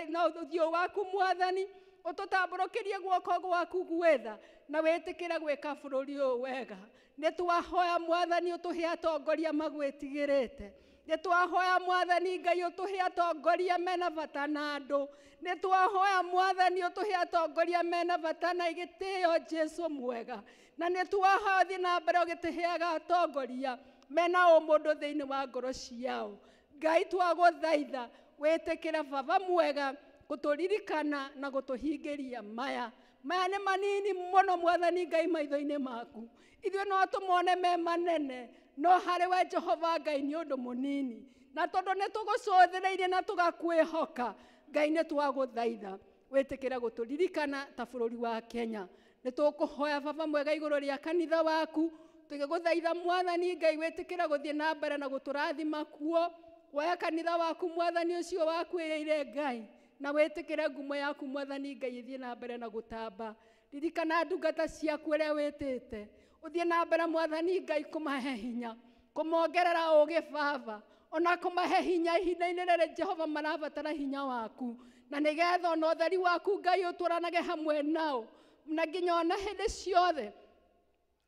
na ũthiũ waku Mwathani, ũtũtambũrũkĩrie guoko gwaku gwetha na wĩtĩkĩre gwĩka bũrũri ũyũ wega. Nĩ twahoya Mwathani ũtũhe atongoria magwĩtigĩrĩte. Nĩ twahoya Mwathani Ngai ũtũhe atongoria mena bata na andũ. Nĩ twahoya Mwathani ũtũhe atongoria mena bata na gĩtĩo Jesũ mwega, na nĩ twahoya ũthiĩ na mbere ũgĩtũheaga atongoria mena ũmũndũ thĩinĩ wa ngoro ciao. Ngai twagũthaitha wĩtĩkĩre Baba mwega gũtũririkana na gũtũhingĩria maya. Maya nĩ manini mũno Mwathani Ngai maitho-inĩ maku, ithuĩ no tũmone me manene, no harĩ we Jehova Ngai nĩ ũndũ mũnini, na tondũ nĩ tũgũcũthĩrĩirie na tũgakwĩhoka Ngai nĩ twagũthaitha wĩtĩkĩre gũtũririkana ta bũrũri wa Kenya. Nĩ tũkũhoya Baba mwega igũrũ rĩa kanitha waku, tũgĩgũthaitha Mwathani Ngai wĩtĩkĩre gũthiĩ na mbere na gũtũrathima kuo. Woya kanitha waku Mwathani ũcio wakwĩrĩire Ngai, na wĩtĩkĩre ngumo yaku Mwathani Ngai ĩthiĩ na mbere na gũtamba. Ririkana ndungata ciaku ĩrĩa wĩtĩte, ũthiĩ na mbere Mwathani Ngai kũmahe hinya, kũmongerera ũũgĩ Baba, ona kũmahe hinya ihinda-inĩ rĩrĩ Jehova marabatara hinya waku, na nĩgetha ona ũtheri waku Ngai ũtũranage hamwe nao, na nginya ona hĩndĩ ciothe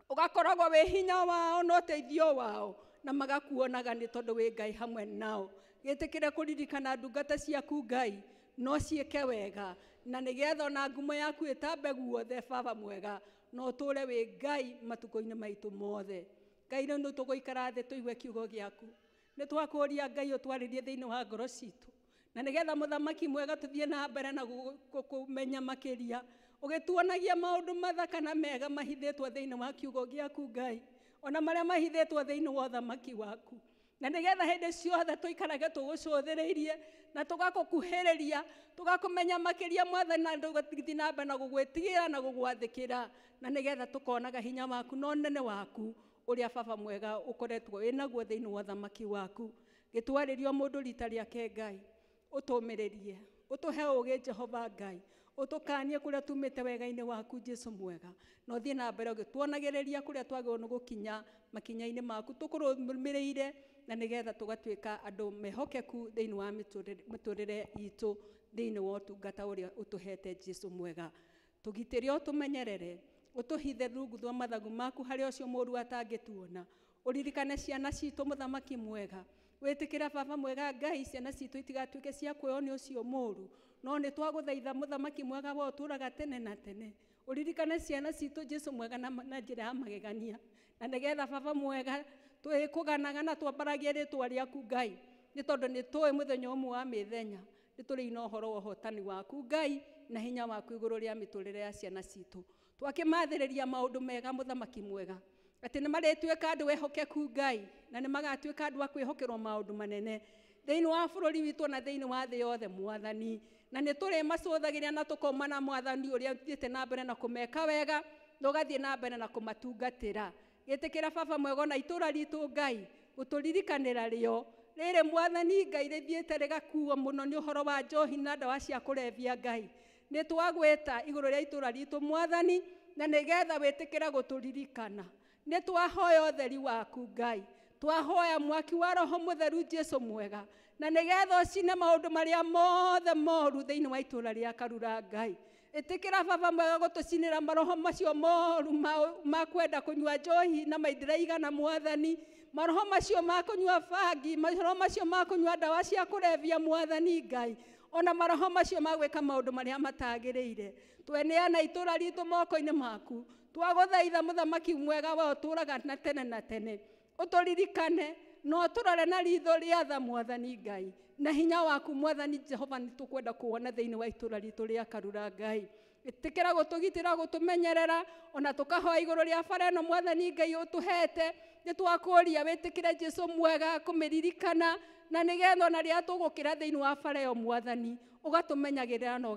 ũgakoragwo wĩ hinya wao na ũteithio wao, na magakuonaga nĩ tondũ wĩ Ngai hamwe nao. Gĩtĩkĩre kũririkana ndungata ciaku Ngai, no ciĩke wega, na nĩgetha ona ngumo yaku ĩtambe guothe Baba mwega, no ũtũũre wĩ Ngai matukũ-inĩ maitũ mothe. Ngai rĩu nĩ tũgũikara thĩ tũigue kiugo gĩaku. Nĩ twakũria Ngai ũtwarĩrie thĩinĩ wa ngoro citũ, na nĩgetha Mũthamaki mwega tũthiĩ na mbere na kũmenya makĩria, ũgĩtuonagia maũndũ mathaka na mega mahithĩtwo thĩinĩ wa kiugo gĩaku Ngai, ona marĩa mahithĩtwo thĩinĩ wa ũthamaki waku, na nĩgetha hĩndĩ ciothe tũikarage tũgũcũthĩrĩirie na tũgakũkuhĩrĩria, tũgakũmenya makĩria Mwathani, na tũgathiĩ na mbere na gũgwĩtigĩra na gũgwathĩkĩra, na nĩgetha tũkonaga hinya waku na ũnene waku ũrĩa Baba mwega ũkoretwo wĩ naguo thĩinĩ wa ũthamaki waku. Gĩtwarĩrio mũndũ rita rĩake Ngai, ũtũmĩrĩrie, ũtũhe ũũgĩ Jehova Ngai, Ũtũkanie kũrĩa tumĩte wega-inĩ waku Jesu mwega, na ũthiĩ na mbere ũgĩtuonagĩrĩria kũrĩa twagĩrĩirwo nĩ gũkinya makinya-inĩ maku tũkũrũmĩrĩire, na nĩgetha tũgatuĩka andũ mehokeku thĩinĩ wa mĩtũrĩre itũ thĩinĩ wa ũtungata ũrĩa ũtũhete Jesu mwega. Tũgitĩre ũtũmenyerere, ũtũhithe rungu rwa mathagu maku harĩa ũcio mũũru atangĩtuona. Ũririkane ciana citũ mũthamaki mwega, wĩtĩkĩra baba mwega Ngai, ciana citũ itigatuĩke cia kuoywo nĩ ũcio mũũru, no nĩ twagũthaitha mũthamaki mwega we ũtũũraga tene na tene. Ũririkane ciana citũ Jesu mwega na njĩra ya magegania, na nĩgetha baba mwega twĩkũganaga na twambaragie rĩtwa rĩaku Ngai, nĩ tondũ nĩ tũĩ mũthenya ũmwe wa mĩthenya nĩ tũrĩ na ũhoro wa ũhotani waku Ngai na hinya waku igũrũ rĩa mĩtũrĩre ya ciana citũ. Twakĩmathĩrĩria maũndũ mega mũthamaki mwega, atĩ nĩ marĩtuĩka andũ ehokeku Ngai, na nĩ magatuĩka andũ a kwĩhokerwo maũndũ manene thĩinĩ wa bũrũri witũ na thĩinĩ wa thĩ yothe mwathani, na nĩ tũrĩmacũthagĩria na tũkomana mwathani ũrĩa ũthiĩte na mbere na kũmeka wega na ũgathiĩ na mbere na kũmatungatĩra. Gĩtĩkĩra baba mwega na itũũra ritũ Ngai gũtũririkanĩra rĩo rĩrĩ mwathani Ngai rĩthiĩte rĩgakuo mũno nĩ ũhoro wa njohi na ndawa cia kũrebia Ngai. Nĩ twagwĩta igũrũ rĩa itũũra ritũ mwathani, na nĩgetha wĩtĩkĩre gũtũririkana. Nĩ twahoya ũtheri waku Ngai, twahoya mwaki wa Roho Mũtheru Jesu mwega, na nĩgetha ũcine maũndũ marĩa mothe moru thĩinĩ wa itũũra rĩa Karura Ngai. Ĩtĩkĩra baba mwega gũtũcinĩra maroho macio moru ma kwenda kũnyua njohi na maindĩraigana mwathani, maroho macio ma kũnyua bangi, maroho macio ma kũnyua ndawa cia kũrebia mwathani Ngai, ona maroho macio ma gwĩka maũndũ marĩa matagĩrĩire. Tweneana itũũra ritũ moko-inĩ maku, twagũthaitha mũthamaki mwega we ũtũũraga na tene na tene, ũtũririkane na ũtũrore na ritho rĩa tha mwathani Ngai, na hinya waku mwathani Jehova nĩ tũkwenda kuona thĩinĩ wa itũũra ritũ rĩa Karura Ngai. Ĩtĩkĩra gũtũgitĩra gũtũmenyerera, ona tũkahoya igũrũ rĩa bara ĩno mwathani Ngai ũtũhete, nĩ twakũria wĩtĩkĩre Jesu mwega kũmĩririkana, na nĩgetha ona rĩrĩa tũgũkĩra thĩinĩ wa bara ĩyo mwathani ũgatũmenyagĩrĩra na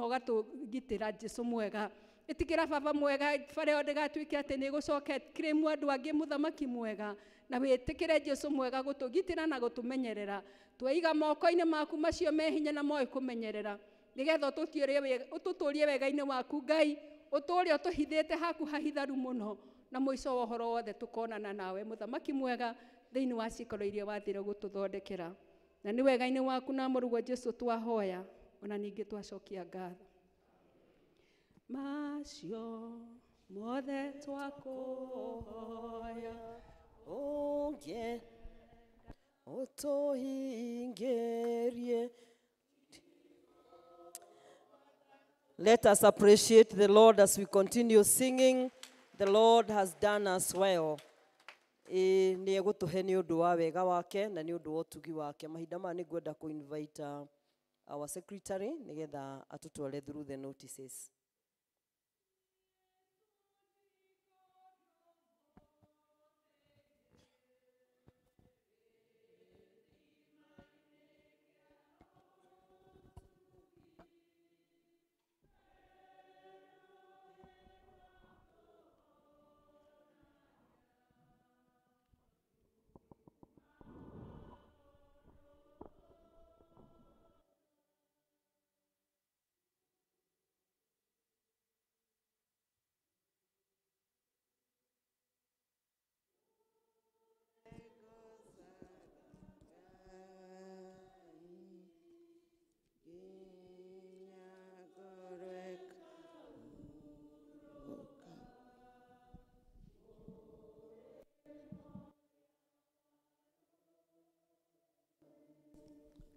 ũgatũgitĩra Jesu mwega. Ĩtĩkĩra baba mwega bara ĩyo ndĩgatuĩke atĩ nĩ ĩgũcoka ĩkĩrĩmwo andũ angĩ mũthamaki mwega, na wĩtĩkĩre Jesu mwega gũtũgitĩra na gũtũmenyerera. Tweiga moko-inĩ maku macio me hinya na moĩ kũmenyerera, nĩgetha ũtũtũrie wega-inĩ waku Ngai, ũtũũre ũtũhithĩte haku hahitharu mũno, na mũico wa ũhoro wothe tũkonana nawe mũthamaki mwega thĩinĩ wa ciikaro iria wathire gũtũthondekera. Na nĩ wega-inĩ waku na mũrũguo Jesu twahoya, ona ningĩ twacokia ngatho. Macio mothe twakũhoya ũngĩ ũtũhingĩrie. Let us appreciate the Lord as we continue singing. The Lord has done us well. Nĩ egũtũhe nĩ ũndũ wa wega wake na nĩ ũndũ wa ũtugi wake. Mahinda maya nĩ ngwenda kũ invite our secretary nĩgetha atũtware through the notices.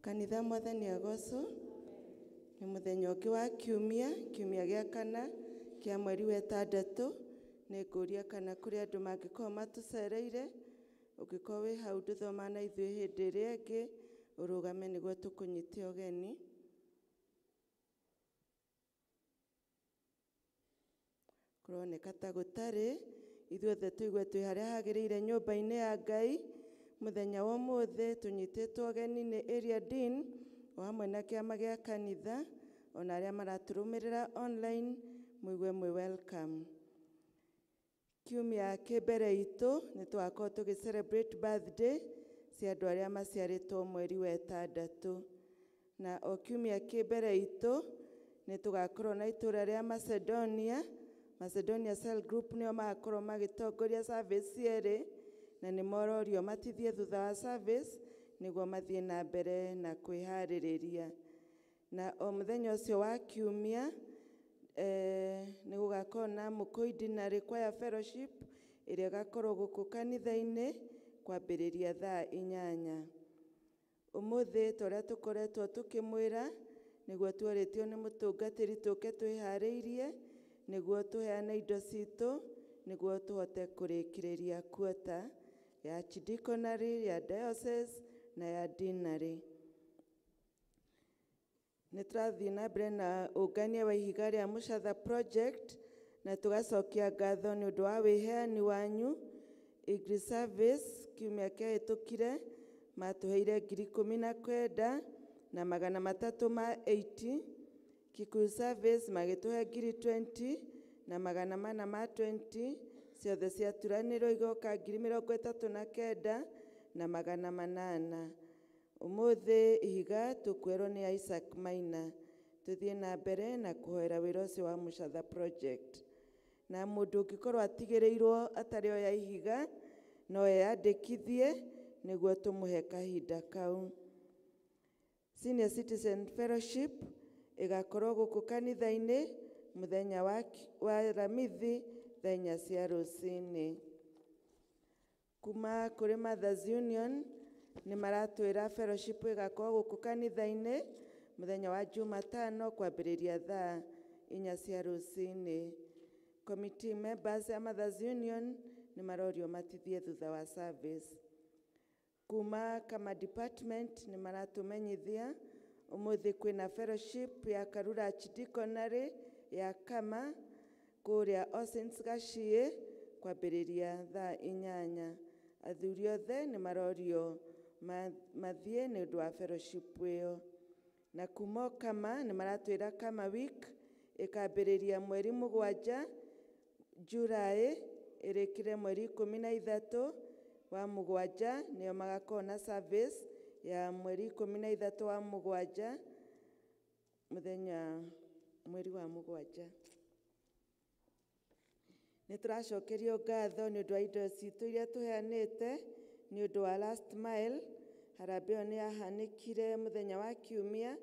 Kanitha mwathani agocwo nĩ mũthenya ũngĩ wa kiumia, kiumia gĩa kana kĩa mweri wa ĩtandatũ. Nĩ ngũria kana kũrĩ andũ mangĩkorwo matũcereire, ũngĩkorwo wĩ hau ndũthoma na ithuĩ hĩndĩ ĩrĩa ĩngĩ, ũrũgame nĩguo tũkũnyite ũgeni. Kũroneka ta gũtarĩ, ithuothe tũigue twĩ harĩa hagĩrĩire nyũmba-inĩ ya Ngai. Mũthenya wa ũmũthĩ tũnyitĩtwo ũgeni nĩ Area Dean o hamwe na kĩama gĩa kanitha, ona arĩa maratũrũmĩrĩra online, mũigue mwĩ welcome. Kiumia kĩ mbere itũ nĩ tũgakorwo tũgĩ celebrate birthday cia andũ arĩa maciarĩtwo mweri wa ĩtandatũ, na o kiumia kĩ mbere itũ Nĩ tũgakorwo na itũra rĩa Macedonia. Macedonia Cell Group nĩo magakorwo magĩtongoria service cierĩ, na nĩ mororio matithie thutha wa service nĩguo mathiĩ na mbere na kwĩharĩrĩria. Na o mũthenya ũcio wa kiumia nĩ gũgakorwo na Mũkũi Dinari Choir Fellowship ĩrĩa ĩgakorwo gũkũ kanitha-inĩ kwambĩrĩria thaa 8. Ũmũthĩ ta ũrĩa tũkoretwo tũkĩmwĩra, nĩguo tuorĩtio nĩ mũtungatĩri tũke twĩharĩirie nĩguo tũheane indo citũ nĩguo tũhote kũrĩkĩrĩria kuota ya archdeaconry, ya diocese na ya deanery. Nĩ tũrathiĩ na mbere na ũngania wa ihiga rĩa Mũcatha project na tũgacokia ngatho nĩ ũndũ wa wĩheani wanyu. Igri Service kiumia kĩahĩtũkire matũheire 19,380 na 80. Kikuyu Service magĩtũhe 20,420 na ciothe ciaturanĩrwo igoka 39,800 na 800. Ũmũthĩ ihiga tũkwerwo nĩ Isaac Maina. Tũthiĩ na mbere na kũhoera wĩra ũcio wa Mũcatha project. Na mũndũ ũngĩkorwo atigĩrĩirwo atarĩ oya ihiga no eyandĩkithie nĩguo tũmũhe kahinda kau. Senior Citizen Fellowship ĩgakorwo gũkũ kanitha-inĩ mũthenya wa Aramithi thaa 4 cia rũcinĩ. Kuma kũrĩ Mothers Union nĩ maratwĩra fellowship ĩgakorwo gũkũ kanitha-inĩ mũthenya wa Jumatano kwambĩrĩria thaa 4 cia rũcinĩ. Committee members ya Mothers Union nĩ marorio matithie thutha wa service. Kuma kama department nĩ maratũmenyithia ũmũthĩ kwĩna fellowship ya Karura Archdeaconry ya Kama kũrĩa All Saints Gaciĩ kwambĩrĩria thaa 8. Athuri othe nĩ marorio mathiĩ nĩ ũndũ wa fellowship ĩyo. Na kuma Kama nĩ maratwĩra Kama week ĩkambĩrĩria mweri 7 July ĩrĩkĩre mweri 13 wa 7, nĩo magakorwo na service ya mweri 13 wa 7 mũthenya mweri wa 7. Nĩ tũracokerio ngatho nĩ ũndũ wa indo citũ iria tũheanĩte nĩ ũndũ wa last mile. Harambee ĩyo nĩ yahanĩkire mũthenya wa kiumia,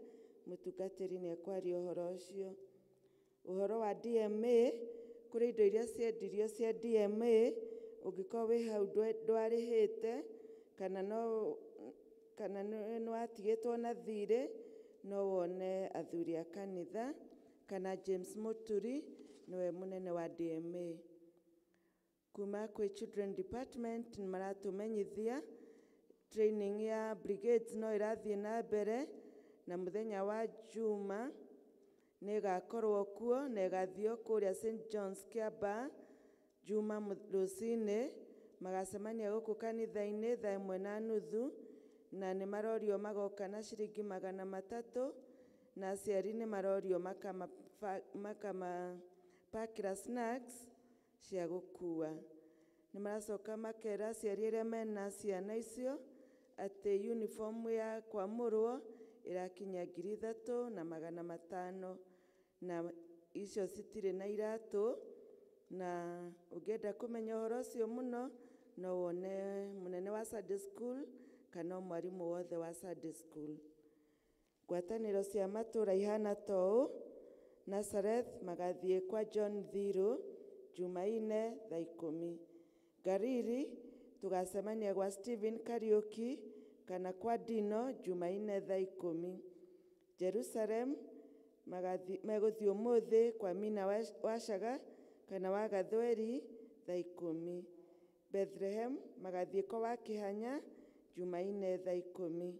mũtungatĩri nĩ ekwaria ũhoro ũcio. Ũhoro wa DMA, kũrĩ indo iria ciendirio cia DMA, ũngĩkorwo wĩ hau ndwarĩhĩte kana nĩ watigĩtwo na thirĩ, no wone athuri a kanitha kana James Muturi nĩwe mũnene wa DMA. Kuma kwĩ Children Department nĩ maratũmenyithia training ya brigades no ĩrathiĩ na mbere, na mũthenya wa Juma nĩ ĩgakorwo kuo na ĩgathio kũrĩa St John's Kiambaa Juma rũcinĩ. Magacemania gũkũ kanitha-inĩ thaa 1:30 na nĩ marorio magoka na ciringi 300, na aciari nĩ marorio makamapakĩra snacks cia gũkua. Nĩ maracoka makera aciari arĩa mena ciana icio atĩ uniform ya kwamũrwo ĩrakinya 3,500 na icio citirĩ na iratũ. Na ũngĩenda kũmenya ũhoro ũcio mũno no wone mũnene wa Sunday school kana mwarimũ wothe wa Sunday school. Ngwatanĩro cia matũra ihana ta ũũ: Nazareth magathiĩ kwa John Thiru Jumaine thaa 10. Gariri tũgacemania gwa Stephen Kariuki kana kwa Dino Jumaine thaa 10. Jerusalem megũthiĩ ũmũthĩ kwa Mina Wacaga kana wa Gathweri thaa 10. Bethlehem magathiĩ kwa Wakĩhanya Jumaine thaa 10.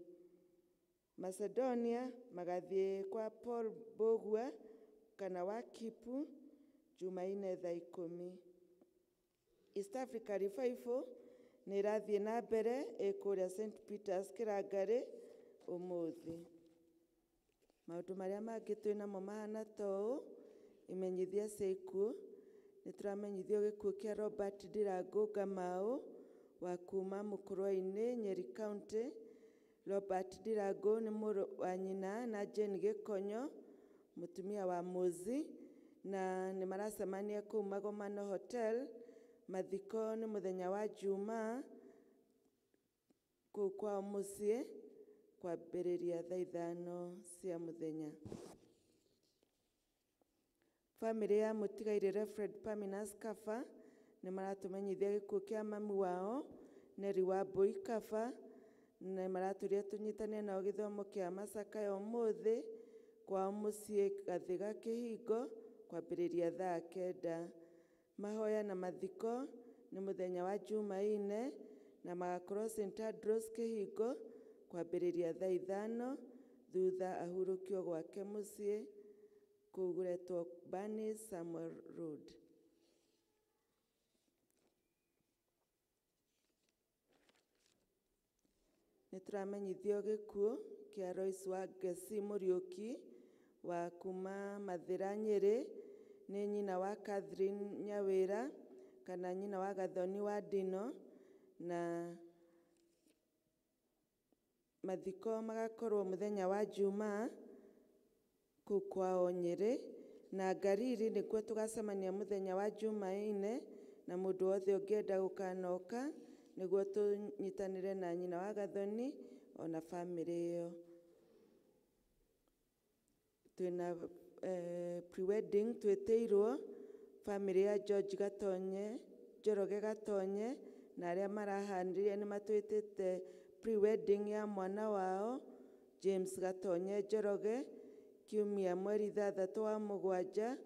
Macedonia magathiĩ kwa Paul Mbũgua kana wa Kipu Jumaine thaa 10. East Africa Revival nĩ ĩrathiĩ na mbere ĩ kũrĩa St Peters Kĩrangarĩ ũmũthĩ. Maũndũ marĩa mangĩ twĩ namo mahana ta ũũ: imenyithia cia ikuũ. Nĩ tũramenyithio gĩkuũ kĩa Robert Ndirangu Kamau wa kuma Mũkũrwe-inĩ, Nyeri County. Robert Ndirangu nĩ mũrũ wa nyina na Jane Gĩkonyo, Mũtumia wa Mũzi, na nĩ maracemania kũu Magomano Hotel. Mathiko nĩ mũthenya wa Jumaa kũu kwao mũciĩ kwambĩrĩria thaa 5 cia mũthenya. Bamĩrĩ ya mũtigairĩ Reverend Paminas Kaba nĩ maratũmenyithia gĩkuũ kĩa mami wao Neri wa Mbui Kaba, na maratũria tũnyitane nao gĩthomo kĩa macakaya ũmũthĩ kwao mũciĩ Gathiga Kĩhingo kwambĩrĩria thaa 9. Mahoya na mathiko nĩ mũthenya wa Jumaine na magakorwo St Andrews Kĩhingo kwambĩrĩria thaa 5 thutha ahurũkio gwake mũciĩ kũu gũretwo Bani Samuel Road. Nĩ tũramenyithio gĩkuũ kĩa Royce wa Ngeci Mũriũki wa kuma Mathĩra Nyĩrĩ, nĩ nyina wa Catherine Nyawĩra kana nyina wa Gathoni wa Ndino, na mathiko magakorwo mũthenya wa Jumaa kũu kwao Nyĩrĩ, na Ngariri nĩkuo tũgacemania mũthenya wa Jumaine, na mũndũ wothe ũngĩenda gũkanoka nĩguo tũnyitanĩre na nyina wa Gathoni ona bamĩrĩ ĩyo. Twĩna pre-wedding twĩtĩirwo bamĩrĩ ya George Gatonye, Njoroge Gatonye, na arĩa marahanĩrĩria nĩ matwĩtĩte pre-wedding ya mwana wao James Gatonye Njoroge kiumia mweri 6 wa mũgwanja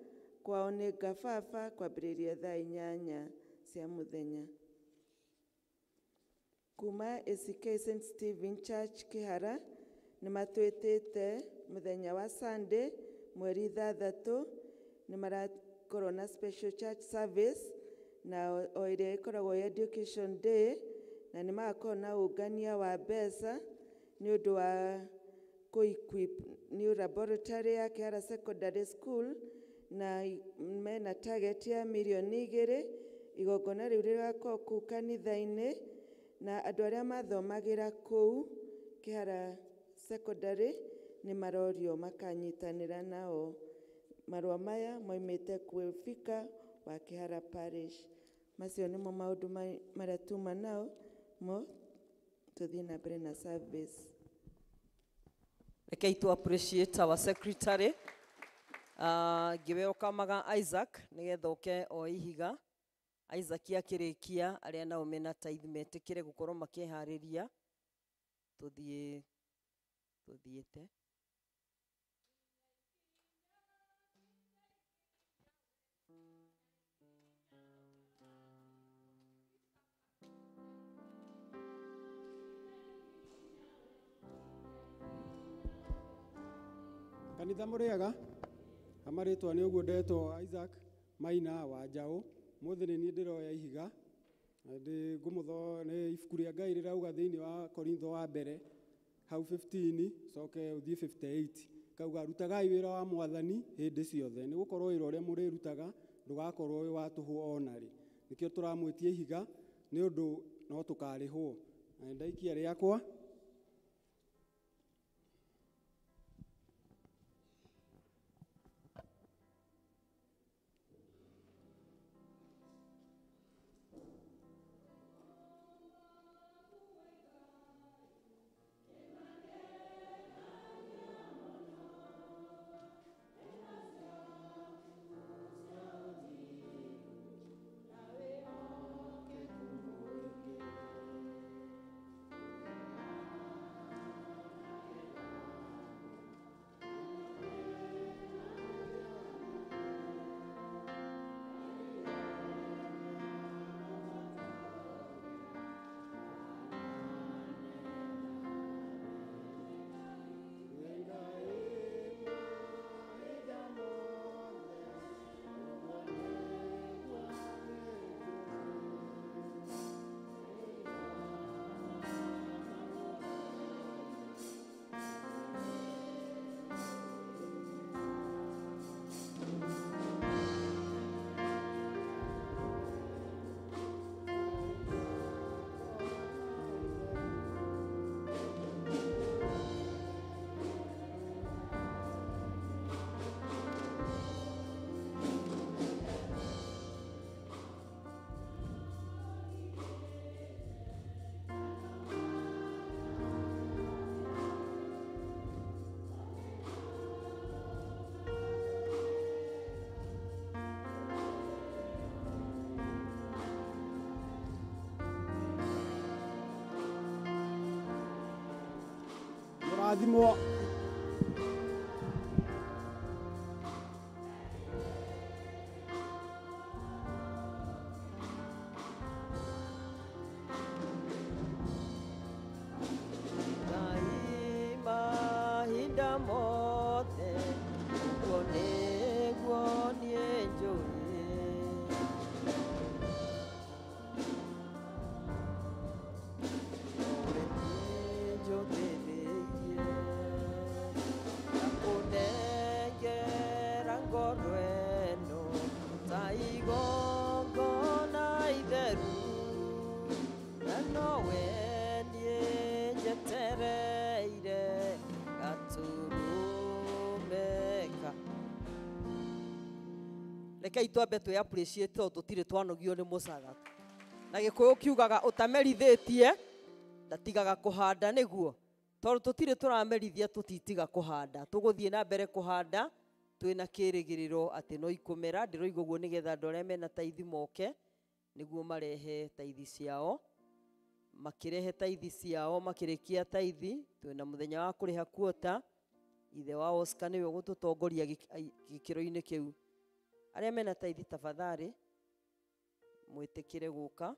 kwao nĩ Ngababa kwambĩrĩria thaa 8 cia mũthenya. Kuma ACK St Stephen Church Kĩhara nĩ matwĩtĩte mũthenya wa Sunday mweri 6 nĩ marakorwo na special church service na o ĩrĩa ĩkoragwo ya Education Day, na nĩ magakorwo na ũngania wa mbeca nĩ ũndũ wa kũ-equip new laboratory ya Kĩhara Secondary School, na mena target ya mirioni 2. Igongona rĩu rĩgakorwo kũu kanitha-inĩ, na andũ arĩa mathomagĩra kũu Kĩhara Secondary nĩ marorio makanyitanĩra nao. Marũa maya moimĩte kwĩ Vicar wa Kĩhara Parish. Macio nĩmo maũndũ marĩa tuma nao mo tũthiĩ na mbere na service. Rekei tu appreciate our secretary ngĩwelcome Isaac nĩgetha ũke o ihiga. Isaac akĩrĩkia arĩa nao mena tithe metĩkĩre gũkorwo makĩharĩria tũthiĩ tũthiĩte. Kanitha mũrĩega, amarĩtwa nĩ ũguo ndetwo Isaac Maina wa Njaũ. Mũthĩ nĩ niĩ ndĩroya ihiga ndĩ ngũmũtho nĩ ibuku rĩa Ngai rĩrauga thĩinĩ wa Korintho wa mbere hau 15 coke ũthiĩ 58 kauga rutagai wĩra wa mwathani hĩndĩ ciothe nĩ gũkorwo wĩra ũrĩa mũrĩrutaga ndũgakorwo wĩ wa tũhũ ona rĩ. Nĩkĩo tũramwĩtia ihiga nĩ ũndũ no tũkarĩhwo. Na ndaikia rĩakwa. Mũrathimwo. Ngai mahinda mothe ũguo nĩguo niĩ njũĩ. Nowe niĩ njũthĩrĩirie na kũnengera ngoro ĩno ta igongona itheru, na nowe niĩ njetereire gaturumeka. Rekei twambe twĩ appreciate tondũ tũtirĩ twanogio nĩ mũcaga. Na Gĩkũyũ kiugaga ũtamerithĩtie ndatigaga kũhanda, nĩguo tondũ tũtirĩ tũramerithia tũtitiga kũhanda, tũgũthiĩ na mbere kũhanda twĩna kĩrĩgĩrĩro atĩ no ikũmera. Ndĩroiga ũguo nĩgetha andũ arĩa mena taithi moke nĩguo marehe taithi ciao. Makĩrehe taithi ciao, makĩrĩkia taithi, twĩna mũthenya wa kũrĩha kuota. Ithe wa Oscar nĩwe ũgũtũtongoria gĩkĩro-inĩ kĩu. Arĩa mena taithi tafadhali mwĩtĩkĩre gũka.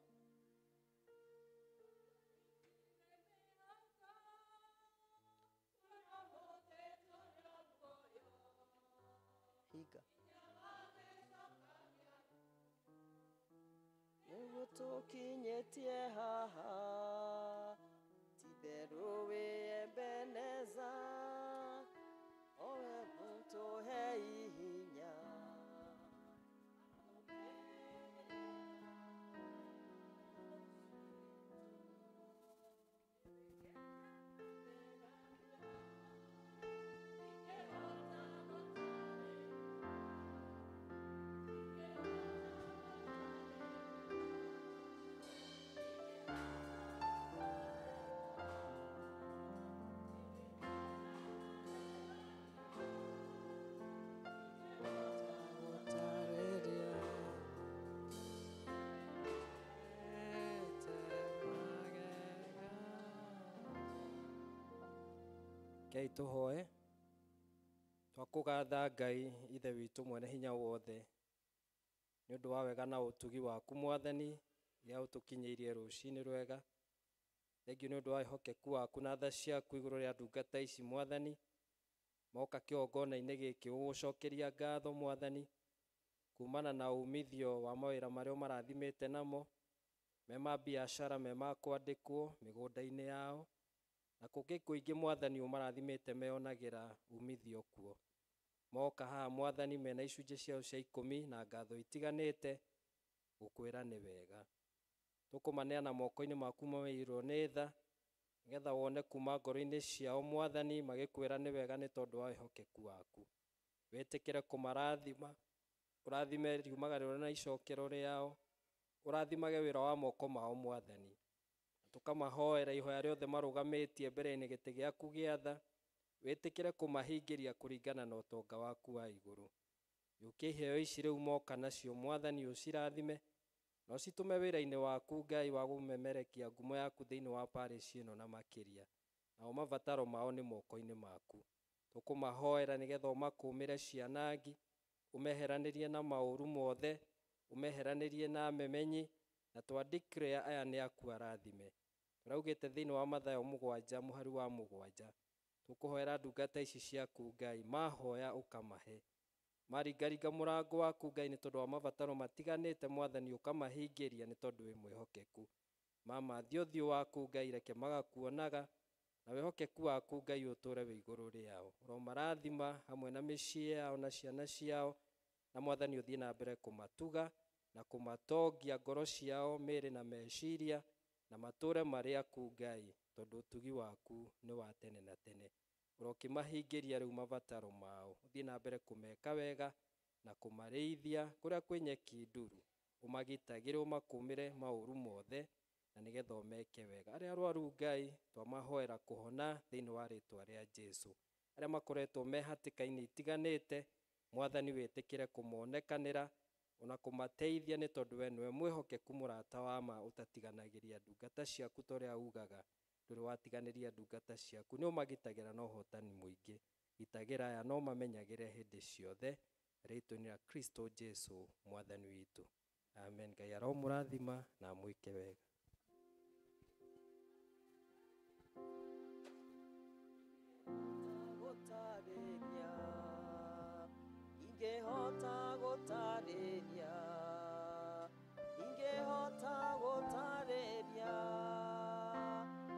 Hinga. Nĩguo tũkinyĩtie haha, ti-itherũ wĩ Ebeneza, owe mũtũhe ihinya. Rekei tũhoe. Twakũgatha Ngai Ithe witũ mwene hinya wothe nĩ ũndũ wa wega na ũtugi waku Mwathani rĩrĩa ũtũkinyĩirie rũcinĩ rwega. Thengiũ nĩ ũndũ wa wĩhokeku waku na tha ciaku igũrũ rĩa ndungata ici Mwathani. Moka kĩgongona-inĩ gĩkĩ gũgũcokeria ngatho Mwathani kumana na umithio wa mawĩra marĩa ũmarathimĩte namo, me ma biacara, me ma kwandĩkwo mĩgũnda-inĩ yao, na kũngĩ kũingĩ Mwathani ũmarathimĩte meyonagĩra umithio kuo. Moka haha Mwathani mena icunjĩ ciao cia 10 na ngatho itiganĩte gũkwĩra nĩ wega. Tũkũmaneana moko-inĩ maku maiyũirwo nĩ tha, nĩgetha wone kuma ngoro-inĩ ciao Mwathani magĩkwĩra nĩ wega nĩ tondũ wa wĩhokeku waku. Wĩtĩkĩre kũmarathima, ũrathime riumagarĩro na icokero rĩao, ũrathimage wĩra wa moko mao Mwathani. Tũkamahoera ihoya rĩothe marũgamĩtie mbere-inĩ gĩtĩ gĩaku gĩa tha, wĩtĩkĩre kũmahingĩria kũringana na ũtonga waku wa igũrũ. Yũkia iheo ici rĩu moka nacio Mwathani ũcirathime na ũcitũme wĩra-inĩ waku Ngai wa kũmemerekia ngumo yaku thĩinĩ wa parish ĩno na makĩria. Nao mabataro mao nĩ moko-inĩ maku. Tũkũmahoera nĩgetha ũmakũmĩre cianangi, ũmeheranĩrie na maũru mothe, ũmeheranĩrie na memenyi, na twa declare aya nĩ aku arathime. Tũraugĩte thĩinĩ wa Mathayo 7 mũhari wa 7, tũkũhoera ndungata ici ciaku Ngai, mahoya ũkamahe. Maringaringa mũrango waku Ngai nĩ tondũ wa mabataro matiganĩte Mwathani ũkamahingĩria nĩ tondũ wĩ mwĩhokeku. Mamathia ũthiũ waku Ngai reke magakuonaga, na wĩhokeku waku Ngai ũtũre wĩ igũrũ rĩao. Ũromarathima hamwe na mĩciĩ yao na ciana ciao, na Mwathani ũthiĩ na mbere kũmatuga na kũmatongia ngoro ciao, mĩĩrĩ na meciria, na matũre marĩ aku Ngai, tondũ ũtugi waku nĩ wa tene na tene. Ũrokĩmahingĩria rĩu mabataro mao, ũthiĩ na mbere kũmeka wega na kũmarĩithia kũrĩa kwĩ nyeki nduru, ũmagitagĩre ũmakũmĩre maũru mothe, na nĩgetha ũmeke wega. Arĩa arwaru Ngai twamahoera kũhona thĩinĩ wa rĩtwa rĩa Jesũ. Arĩa makoretwo me hatĩka-inĩ itiganĩte, Mwathani wĩtĩkĩre kũmonekanĩra ona kũmateithia nĩ tondũ we nĩwe mwĩhokeku mũrata wa ma ũtatiganagĩria ndungata ciaku ta ũrĩa ugaga. Ndũrĩ watiganĩria ndungata ciaku, nĩ ũmagitagĩra na ũhotani mũingĩ. Gitagĩra aya no mamenyagĩre hĩndĩ ciothe, rĩĩtwa-inĩ rĩa Kristo Jesu mwathani witũ. Amen. Ngai aromũrathima na amwĩke wega. Gũtarĩria, ingĩhota gũtarĩria, ingĩhota gũtarĩria,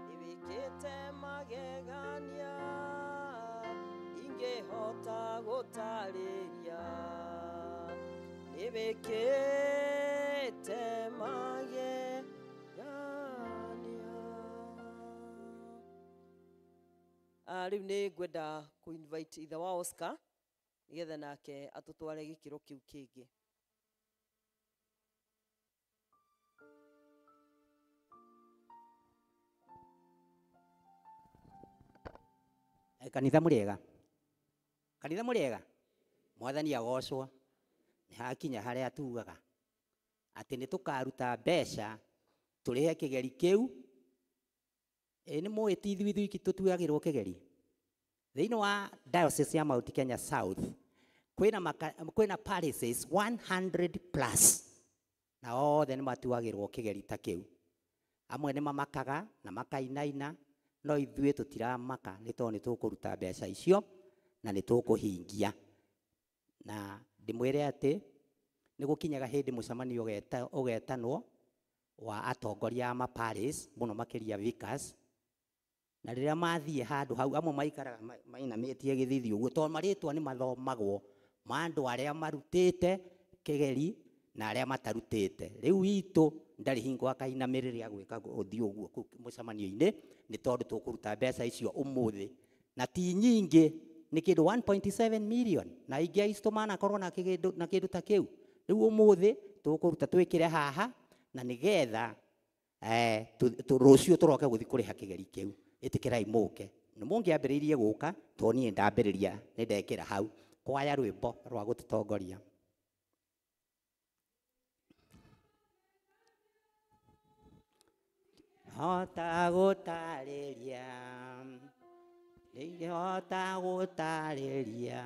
nĩwĩkĩte magegania, ingĩhota gũtarĩria, nĩwĩkĩte magegania. Rĩu nĩ ngwenda kũ invite ithe wa Oscar nĩgetha nake atũtware gĩkĩro kĩu kĩngĩ. Kanitha mũrĩega, kanitha mũrĩega, mwathani agocwo. Nĩ hakinya harĩa tugaga atĩ nĩ tũkaruta mbeca tũrĩhe kĩgeri kĩu. Ĩ nĩ mũĩ ti ithuĩ ithuiki tũtuagĩrwo kĩgeri. Thĩinĩ wa Diocese ya Mount Kenya South kwĩna parishes 100 plus, na othe nĩ matuagĩrwo kĩgeri ta kĩu. Amwe nĩ mamakaga na makainaina, no ithuĩ tũtiramaka nĩ tondũ nĩ tũkũruta mbeca icio na nĩ tũkũhingia. Na ndĩmwĩre atĩ nĩ gũkinyaga hĩndĩ mũcemanio ũgetanwo wa atongoria a maparish, mũno makĩria vicars, na rĩrĩa mathiĩ handũ hau amwe maikaraga mainamĩtie gĩthithi ũguo, tondũ marĩtwa nĩ mathomagwo ma andũ arĩa marutĩte kĩgeri na arĩa matarutĩte. Rĩu witũ ndarĩ hingo akainamĩrĩria gwĩka ũthiũ ũguo kũu mũcemanio-inĩ, nĩ tondũ tũkũruta mbeca icio ũmũthĩ, na ti nyingĩ, nĩ kĩndũ 1.7 million, na aingĩ aitũ manakorwo na kĩndũ ta kĩu. Rĩu ũmũthĩ tũkũruta twĩkĩre haha, na nĩgetha rũciũ tũroke gũthiĩ kũrĩha kĩgeri kĩu. Ĩtĩkĩrai mũke. Nĩ mũngĩambĩrĩirie gũka, tondũ niĩ ndambĩrĩria nĩ ndekĩra hau. Kwaya rwĩmbo rwa gũtũtongoria. Hota gũtarĩria, ndingĩhota gũtarĩria,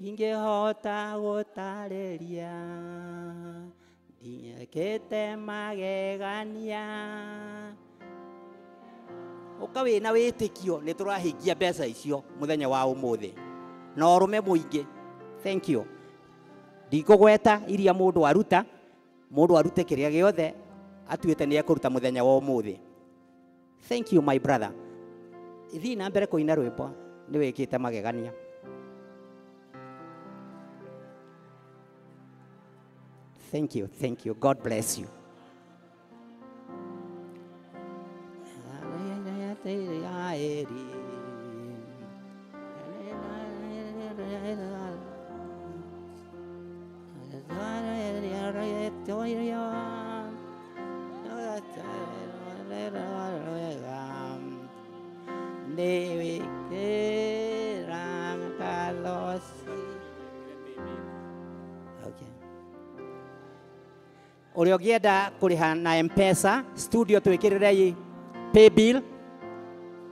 ndingĩhota gũtarĩria, ndinyekĩte magegania. Ũka wĩna wĩtĩkio nĩ tũrahingia mbeca icio mũthenya wa ũmũthĩ na ũrũme mũingĩ. Thank you. Ndikũgweta iria mũndũ aruta, mũndũ arute kĩrĩa gĩothe atuĩte nĩ ekũruta mũthenya wa ũmũthĩ. Thank you my brother. Thiĩ na mbere kũina rwĩmbo, nĩ wĩkĩte magegania. Thank you, thank you. God bless you. Ũrĩa ũngĩenda kũrĩha na M-Pesa, studio twĩkĩrĩre pay bill,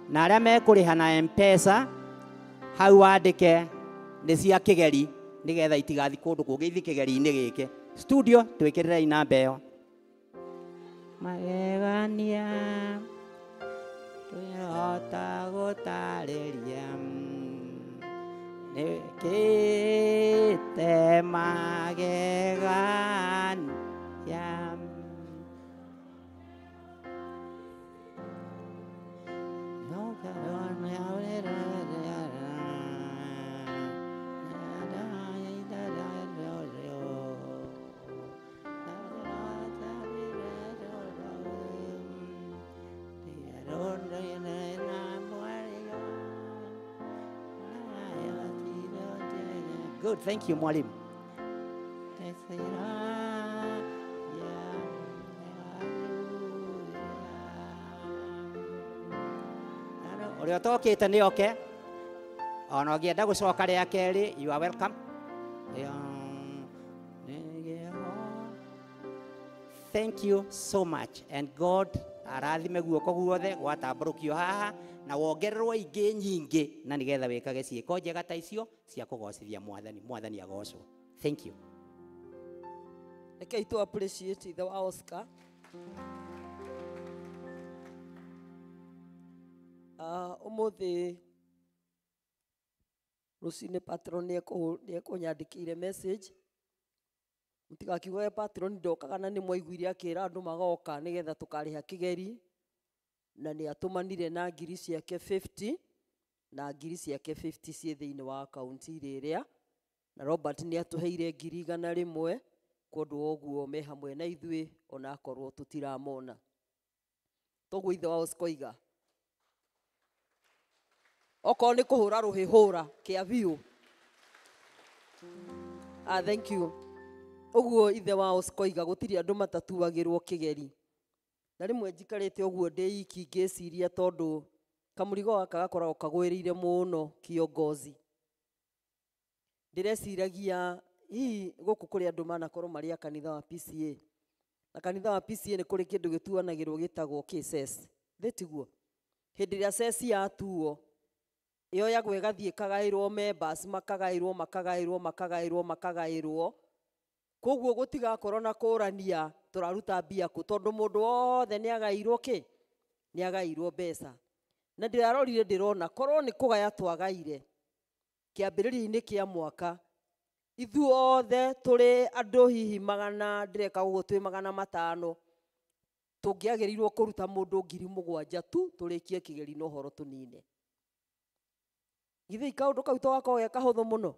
na arĩa mekũrĩha na M-Pesa hau wandĩke nĩ cia kĩgeri nĩgetha itigathiĩ kũndũ kũngĩ, ithiĩ kĩgeri-inĩ gĩkĩ. Studio twĩkĩrĩre namba ĩyo. Magegania twĩhota gũtarĩria, nĩkĩte magegania. Good, thank you, mwalimu. Ũrĩa ũtokĩte nĩ oke, ona ũngĩenda gũcoka rĩa kerĩ, you are welcome. Thank you so much, and God Arathime guoko guothe gwatambũrũkio haha na wongererwo ingĩ nyingĩ na nĩgetha wĩkage ciĩko njega ta icio cia kũgocithia Mwathani. Mwathani agocwo. Thank you. Rekei tu appreciate ithe wa Oscar. Ũmũthĩ rũcinĩ patron nĩekũnyandĩkĩire message. Mũtigakiuge patron ndokaga na nĩmwaiguire akĩra andũ magoka nĩgetha tũkarĩha kĩgeri, na nĩatũmanire na ngiri ciake 50 na ngiri ciake 50 ciĩ thĩinĩ wa akaunti rĩrĩa, na Robert nĩatũheire ngiri 100 kwondũ wa ũguo me hamwe na ithuĩ onakorwo tũtiramona. Toguo ithe wa Oscar oiga okorwo nĩ kũhũra rũhĩ hũra kĩa biũ. Thank you. Ũguo ithe wa Oscar oiga gũtirĩ andũ matatuagĩrwo kĩgeri. Na rĩmwe njikarĩte ũguo ndĩ iki ngĩciria tondũ kamũrigo gaka gakoragwo kagwĩrĩire mũno kiongozi. Ndĩreciragia hihi gũkũ kũrĩ andũ manakorwo marĩ a kanitha wa PCA. Na kanitha wa PCA nĩ kũrĩ kĩndũ gĩtuanagĩrwo gĩtagwo KCS. Thĩ tiguo? Hĩndĩ ĩrĩa CES yatuo yoyagwo ĩgathiĩ ĩkagaĩrwo members, makagaĩrwo, makagaĩrwo, makagaĩrwo, makagaĩrwo. Koguo gũtigakorwo na kũrania tũraruta mbia kũ tondũ mũndũ wothe nĩagaĩirwo kĩ? Nĩagaĩirwo mbeca. Na ndĩrarorire ndĩrona korwo nĩ kũgaya twagaire kĩambĩrĩria-inĩ kĩa mwaka ithuothe tũrĩ andũ hihi magana, ndĩreka ũguo twĩ 500, tũngĩagĩrĩirwo kũruta mũndũ 7,000 tu tũrĩkie kĩgeri na ũhoro tũnine. Githĩ kaũndũ kau to gakorwo ge kahũthũ mũno?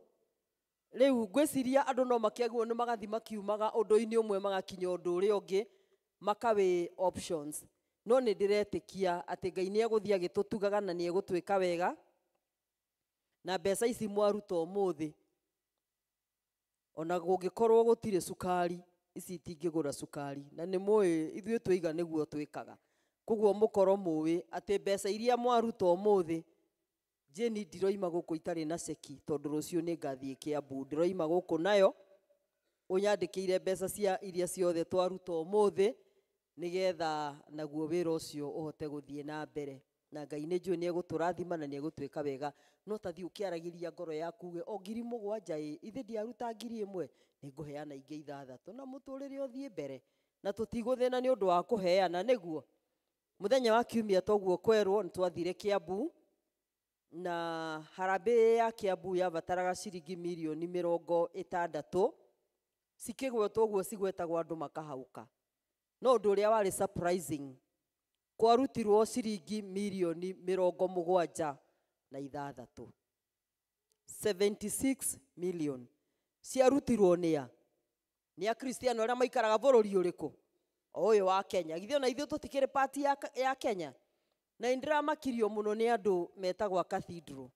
Rĩu ngwĩciria andũ no makĩagĩrĩirwo nĩ magathiĩ makiumaga ũndũ-inĩ ũmwe magakinya ũndũ ũrĩa ũngĩ, makawĩ options. No nĩ ndĩretĩkia atĩ Ngai nĩ egũthiĩ agĩtũtugaga na nĩ egũtwĩka wega. Na mbeca ici mwaruta ũmũthĩ, ona kũngĩkorwo gũtirĩ cukari, ici itingĩgũra cukari. Na nĩ mũĩ ithuĩ twĩiga nĩguo twĩkaga. Koguo mũkorwo mũĩ atĩ mbeca iria mwaruta ũmũthĩ, Jane ndiroima gũkũ itarĩ na ceki tondũ rũciũ nĩ ngathiĩ Kiambu. Ndĩroima gũkũ nayo ũnyandĩkĩire mbeca cia iria ciothe twaruta ũmũthĩ nĩgetha naguo wĩra ũcio ũhote gũthiĩ na mbere. Na Ngai nĩ njũĩ nĩ egũtũrathima na nĩ egũtwĩka wega. No ta thiĩ ũkĩaragĩria ngoro yaku uge o 7,000 ĩ, ithe ndiaruta 1,000, nĩ ngũheana ingĩ 6 na mũtũrĩre ũthiĩ mbere. Na tũtigũthĩna nĩ ũndũ wa kũheana nĩguo. Mũthenya wa kiumia toguo kwerwo nĩ twathire Kiambu na harambee ya Kiambu yabataraga ciringi mirioni 60 cikĩgwetwo ũguo cigwetagwo andũ makahauka. No ũndũ ũrĩa warĩ surprising, kwarutirwo ciringi mirioni 76, 76 million ciarutirwo nĩ a? Nĩ Akristiano arĩa maikaraga bũrũri ũrĩkũ? O ũyũ wa Kenya. Githĩ ona ithuĩ tũtikĩrĩ part ya Kenya? Na nĩ ndĩramakirio mũno nĩ andũ metagwo a cathedral,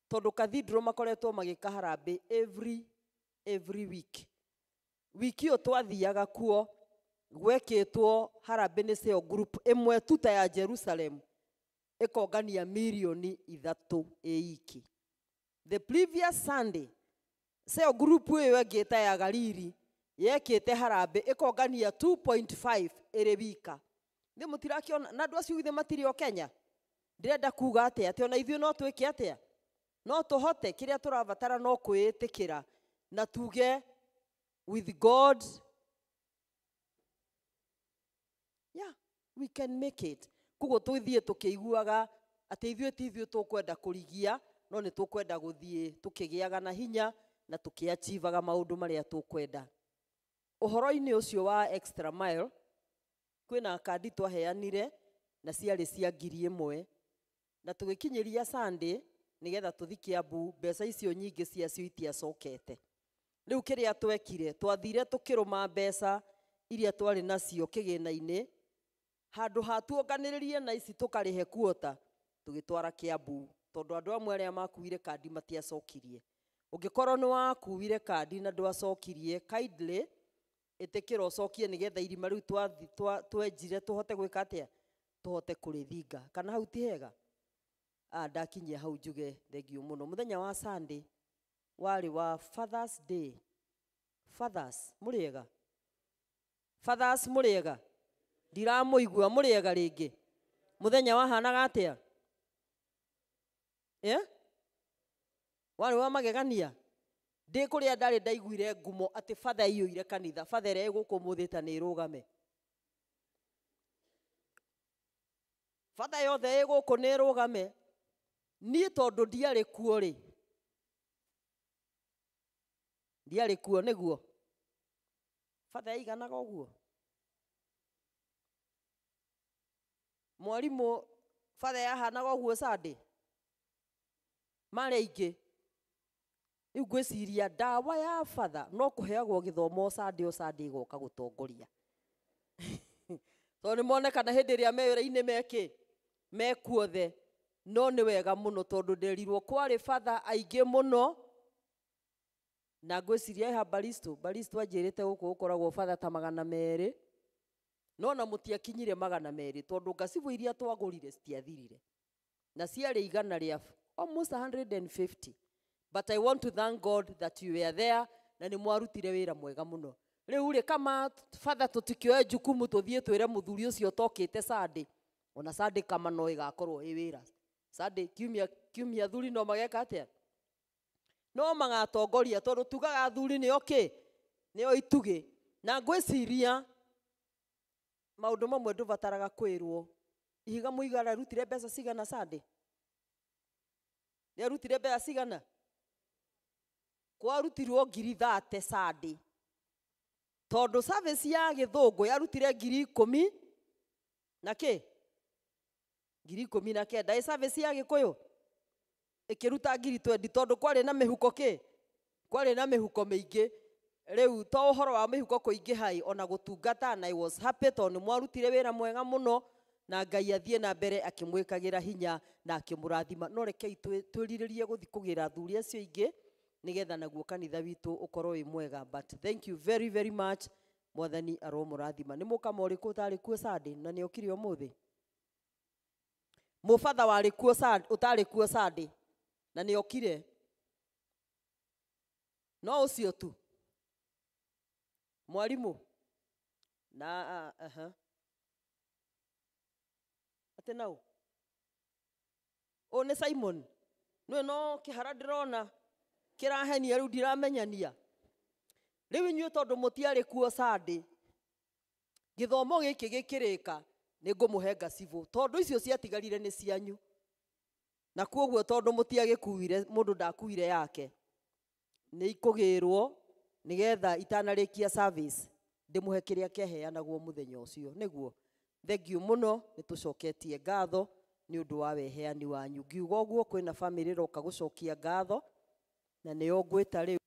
tondũ cathedral makoretwo magĩka harambee every week. Wiki ĩyo twathiaga kuo gwekĩtwo harambee nĩ cell group ĩmwe tu ta ya Jerusalem ĩkongania mirioni 3 ĩ iki. The previous Sunday cell group ĩyo ĩngĩ ta ya Galili yekĩte harambee ĩkongania 2.5 ĩrĩ wika. Nĩ mũtirakĩona na andũ acio githĩ matirĩ o Kenya? Ndĩrenda kuga atĩa? Atĩ ona ithuĩ no twĩke atĩa? No tũhote. Kĩrĩa tũrabatara no kwĩĩtĩkĩra na tuge with God, yeah, we can make it. Koguo tũthiĩ tũkĩiguaga atĩ ithuĩ ti ithuĩ tũkwenda kũrigia, no nĩ tũkwenda gũthiĩ tũkĩgĩaga na hinya na tũkĩachivaga maũndũ marĩa tũkwenda. Ũhoro-inĩ ũcio wa extra mile, kwĩna kandi twaheanire na ciarĩ cia 1,000 na tũgĩkinyĩria Sunday nĩgetha tũthiĩ Kiambu, mbeca icio nyingĩ ciacio itiacokete. Rĩu kĩrĩa twekire, twathire tũkĩrũma mbeca iria twarĩ nacio kĩgĩna-inĩ, handũ ha tuonganĩrĩrie na ici tũkarĩhe kuota, tũgĩtwara Kiambu, tondũ andũ amwe arĩa makuire kandi matiacokirie. Ũngĩkorwo nĩ wakuire kandi na ndwacokirie, kindly ĩtĩkĩra ũcokie nĩgetha irima rĩu twenjire tũhote gwĩka atĩa? Tũhote kũrĩthinga. Kana hau ti hega? Ndakinyia hau njuge thengiũ mũno. Mũthenya wa Sunday warĩ wa Father's Day. Fathers, mũrĩega? Fathers, mũrĩega? Ndiramũigua mũrĩega rĩngĩ. Mũthenya wahanaga atĩa? Eh? Warĩ wa magegania. Ndĩ kũrĩa ndarĩ ndaiguire ngumo atĩ batha ĩiyũire kanitha, batha ĩrĩa ĩgũkũ ũmũthĩ ta nĩ ĩrũgame. Batha yothe ĩgũkũ nĩ ĩrũgame. Niĩ tondũ ndiarĩ kuo rĩ, ndiarĩ kuo nĩguo. Batha ĩiganaga ũguo? Mwarimũ batha yahanaga ũguo Sunday? Marĩ aingĩ. Rĩu ngwĩciria ndawa ya batha no kũheagwo gĩthomo Sunday o Sunday ĩgoka gũtongoria. Tondũ nĩ monekana hĩndĩ ĩrĩa me wĩra-inĩ mekĩ mekuothe. No nĩ wega mũno tondũ nderirwo kwarĩ batha aingĩ mũno. Na ngwĩciria ĩha Baristo, Baristo anjĩrĩte gũkũ gũkoragwo batha ta 200. No na mũtiakinyire 200 tondũ ngacibũ iria twagũrire citiathirire. Na ciarĩ igana rĩa almost 150. But I want to thank God that you were there na nĩ mwarutire wĩra mwega mũno. Rĩu rĩ kama batha tũtikĩoe jukumu tũthiĩ twĩre mũthuri ũcio ũtokĩte Sunday. Ona Sunday kama no ĩgakorwo ĩ wĩra. Sunday kiumia athuri no mageka atĩa? No magatongoria tondũ tugaga athuri nĩo kĩ? Nĩo itugĩ. Na ngwĩciria maũndũ mamwe ndũbataraga kwĩrwo. Ihiga mũigana arutire mbeca cigana Sunday? Nĩarutire mbeca cigana? Kwarutirwo 30,000 Sunday. Tondũ service ya gĩthũngũ yarutire 10,000 na kĩ? 19,000. Ĩ service ya gĩkũyũ ĩkĩruta 20,000 tondũ kwarĩ na mĩhuko kĩ? Kwarĩ na mĩhuko mĩingĩ. Rĩu to ũhoro wa mĩhuko kũingĩha ĩ, ona gũtungata, na I was happy tondũ nĩ mwarutire wĩra mwega mũno na Ngai athiĩ na mbere akĩmwĩkagĩra hinya na akĩmũrathima. No rekei twĩrirĩrie gũthiĩ kũgĩra athuri acio aingĩ nĩgetha naguo kanitha witũ ũkorwo wĩ mwega. But thank you very very much. Mwathani aromũrathima. Nĩ mũkama ũrĩkũ ũtarĩ kuo Sunday na nĩ okire ũmũthĩ? Mũbatha warĩ kuo Sunday, ũtarĩ kuo Sunday na nĩ okire? No ũcio tu. Mwarimũ na aha. Atĩ nau? Ũyũ nĩ Simon. Nĩwe no kĩhara ndĩrona kĩrahenia rĩu ndiramenyania. Rĩu inyuĩ tondũ mũtiarĩ kuo Sunday, gĩthomo gĩkĩ gĩkĩrĩka nĩ ngũmũhe ngacibũ tondũ icio ciatigarire nĩ cianyu. Na kuoguo tondũ mũtiagĩkuire, mũndũ ndakuire yake, nĩ ikũgĩrwo nĩgetha itanarĩkia service ndĩmũhe kĩrĩa kĩaheanagwo mũthenya ũcio. Nĩguo thengiũ mũno, nĩ tũcoketie ngatho nĩ ũndũ wa weheani wanyu. Ngiuga ũguo kwĩna bamĩrĩ ĩroka gũcokia ngatho na nĩyo ngwĩta rĩu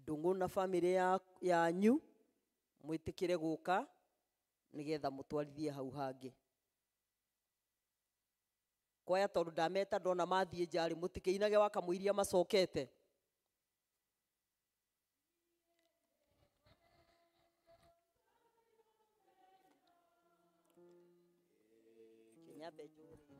Ndũng'ũ na bamĩrĩ yanyu mwĩtĩkĩre gũka nĩgetha mũtwarithie hau hangĩ. Kwaya tondũ ndameta ndona mathiĩ nja rĩ, mũtikĩinage wakamũiria macokete. Nyambe njũgũrĩre.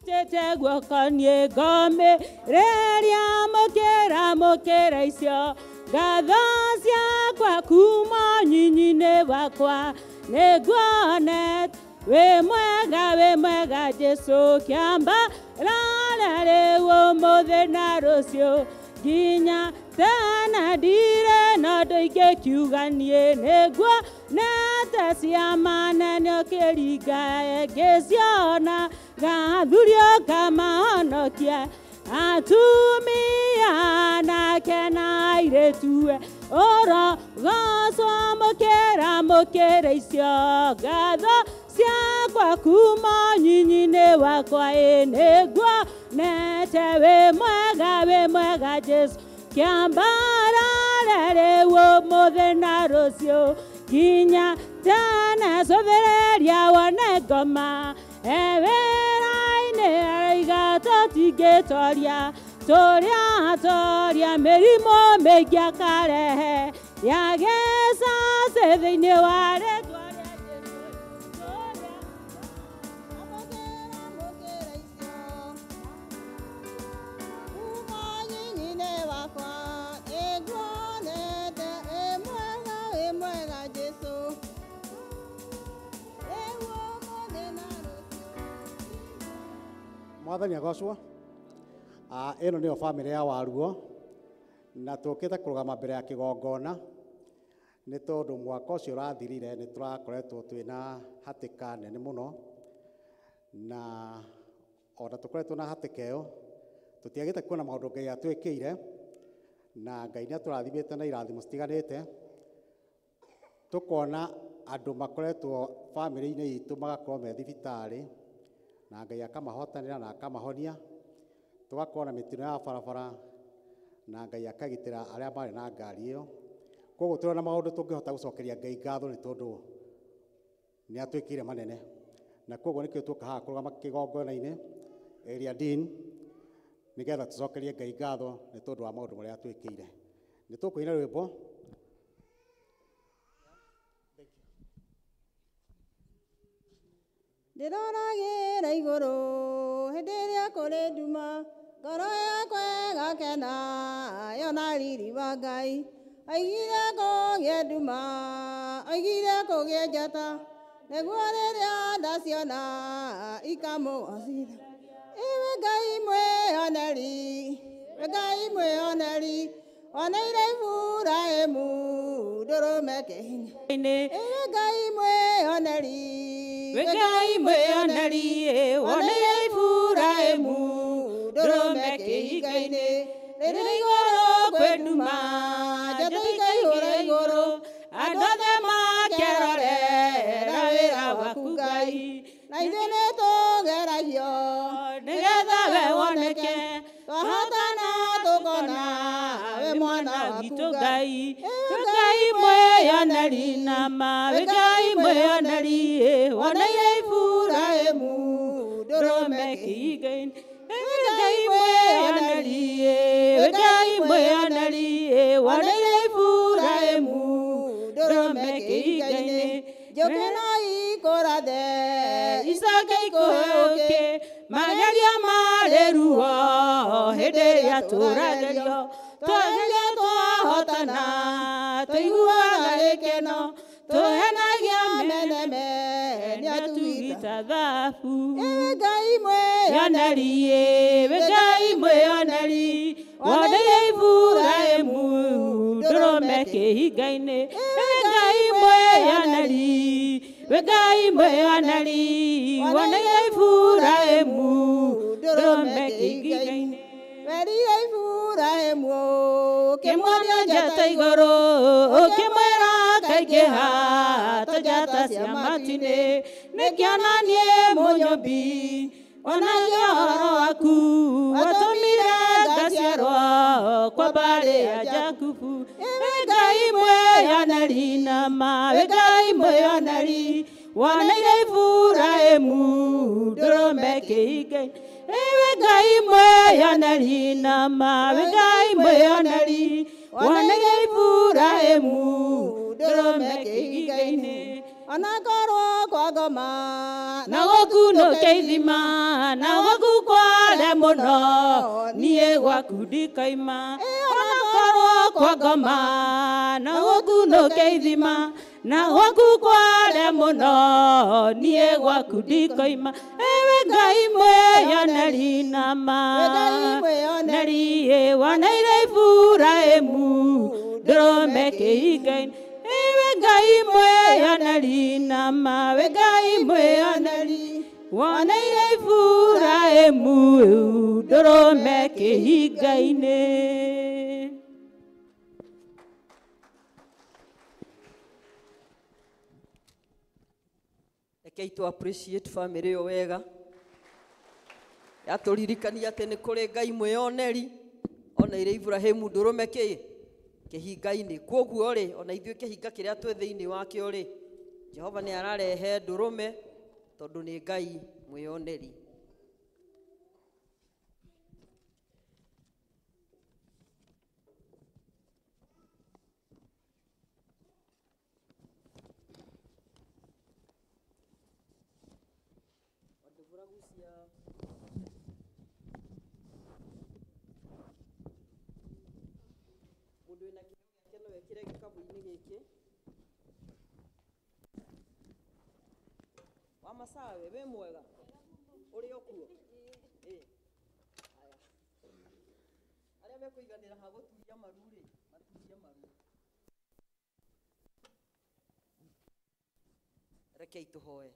Tete guoko niĩ ngomĩrĩria mũkĩra mũkĩra icio ngatho ciakwa kuma nyinyi-inĩ wakwa nĩnguonete wĩ mwega Jesũ kĩamba rara rĩu ũmũthĩ na rũciũ nginya tene ndirĩ na ũndũ ingĩkiuga niĩ nĩnguonete ciama nene ũkĩringa ngĩciona gathurio kamahonokia atumia nake na airĩtu ũrogocwo mũkĩra mũkĩra icio ngatho ciakwa kuma nyinyi-inĩ wakwa ĩ nĩnguonete wĩ mwega Jesũ kĩambarare rĩu ũmũthĩ na rũciũ nginya tene cũthĩrĩria wone ngoma wĩra-inĩ araiga tũtingĩtoria tũrĩa toria mĩrimũ mĩingĩ akarehe ya gĩcacĩ thĩinĩ wa rĩtwa rĩa Jesũ. Mwathani agocwo. Ĩno nĩyo bamĩrĩ ya Waruo na tũkĩte kũrũgama mbere ya kĩgongona nĩ tondũ mwaka ũcio ũrathirire nĩ tũrakoretwo twĩna hatĩka nene mũno na ona tũkoretwo na hatĩka ĩyo tũtiagĩte kuona maũndũ Ngai atwĩkĩire na Ngai nĩ atũrathimĩte na irathimo citiganĩte tũkona andũ makoretwo bamĩrĩ-inĩ itũ magakorwo me thibitarĩ na Ngai akamahotanĩra na akamahonia tũgakorwo na mĩtino ya barabara na Ngai akagitĩra arĩa marĩ na ngari ĩyo koguo tũrona maũndũ tũngĩhota gũcokeria Ngai ngatho nĩ tondũ nĩ atwĩkĩire manene na koguo nĩkĩo tũka haha kũrũgama kĩgongona-inĩ area dean nĩgetha tũcokerie Ngai ngatho nĩ tondũ wa maũndũ marĩa atwĩkĩire. Nĩ tũkũina rwĩmbo. Ndĩroragĩra igũrũ hĩndĩ ĩrĩa kũrĩ nduma ngoro yakwa ĩgakena yona riri wa Ngai aigire kũgĩe nduma aigire kũgĩe njata nĩguo rĩrĩa ndaciona ikamũgocitha. Iwe Ngai mwĩoneri we Ngai mwĩoneri oneire Iburahĩmu ndũrũme kĩhinya. Iwe Ngai mwĩoneri we Ngai mwĩoneri oneire Iburahĩmu ndũrũme kĩhinga-inĩ rĩrĩa igũrũ kwĩ nduma njata ikaihũra igũrũ andũ othe makerorera wĩra waku Ngai na ithuĩ nĩtũgeragio nĩgetha we woneke twahotana tũkona we mwana waku Ngai. We Ngai mwĩoneri na ma we Ngai mwĩoneri oneire Iburahĩmu ndũrũme kĩhinga-inĩ. We Ngai mwĩoneri we Ngai mwĩoneri oneire Iburahĩmu ndũrũme kĩhinga-inĩ. Njũkĩ no ikũrathe icoke ikũhũke magerio marĩ ruo hĩndĩ ĩrĩa tũragerio twagerio twahotana tũiguaga gĩkeno tũhenagia meneme nĩatugita thabu. Iwe Ngai mwĩoneri we Ngai mwĩoneri oneire Iburahĩmu ndũrũme kĩhinga-inĩ. We Ngai mwĩoneri we Ngai mwĩoneri oneire Iburahĩmu ndũrũme kĩhinga-inĩ. Werire Iburahĩmu ũkĩmuonia njata igũrũ ũkĩmwĩra kaingĩha ta njata cia matu-inĩ nĩkĩona niĩ mũnyũmbi onagia ũhoro waku watũmire ngaciarwo kwa mbarĩ ya Jakubu. We Ngai mwĩoneri na ma we Ngai mwĩoneri woneire Iburahĩmu ndũrũme kĩhinga-inĩ. We Ngai mwĩoneri na ma we Ngai mwĩoneri woneire Iburahĩmu ndũrũme kĩhinga-inĩ. Onakorwo kwa ngoma na gũkunũke ithima na gwaku kware mũno niĩ gwaku ndikaima onakorwo kwa ngoma na gũkunũke ithima na gwaku kware mũno niĩ gwaku ndikaima ewe Ngai mwĩyoneri nama neri woneire Iburahĩmu ndũrũme kĩhinga-inĩ ewe Ngai mwĩyoneri nama we Ngai mwĩyoneri woneire Iburahĩmu ndũrũme kĩhinga-inĩ. Rekei tũ appreciate family ĩyo wega yatũririkania atĩ nĩ kũrĩ Ngai mwĩyoneri oneire Iburahĩmu ndũrũme kĩ kĩhinga-inĩ. Kwoguo rĩ ona ithuĩ kĩhinga kĩrĩa twĩ thĩinĩ wakĩo rĩ Jehova nĩ ararehe ndũrũme tondũ nĩ Ngai mwĩyoneri. Mũndũ wĩna kĩheo gĩake no ekĩre gĩkabũ-inĩ gĩkĩ. Wa Masawe wĩ mwega ũrĩ o kuo? Ĩ haya, arĩa mekũiganĩra ha gũturia maru rĩ maturie maru. Rekei tũhoe.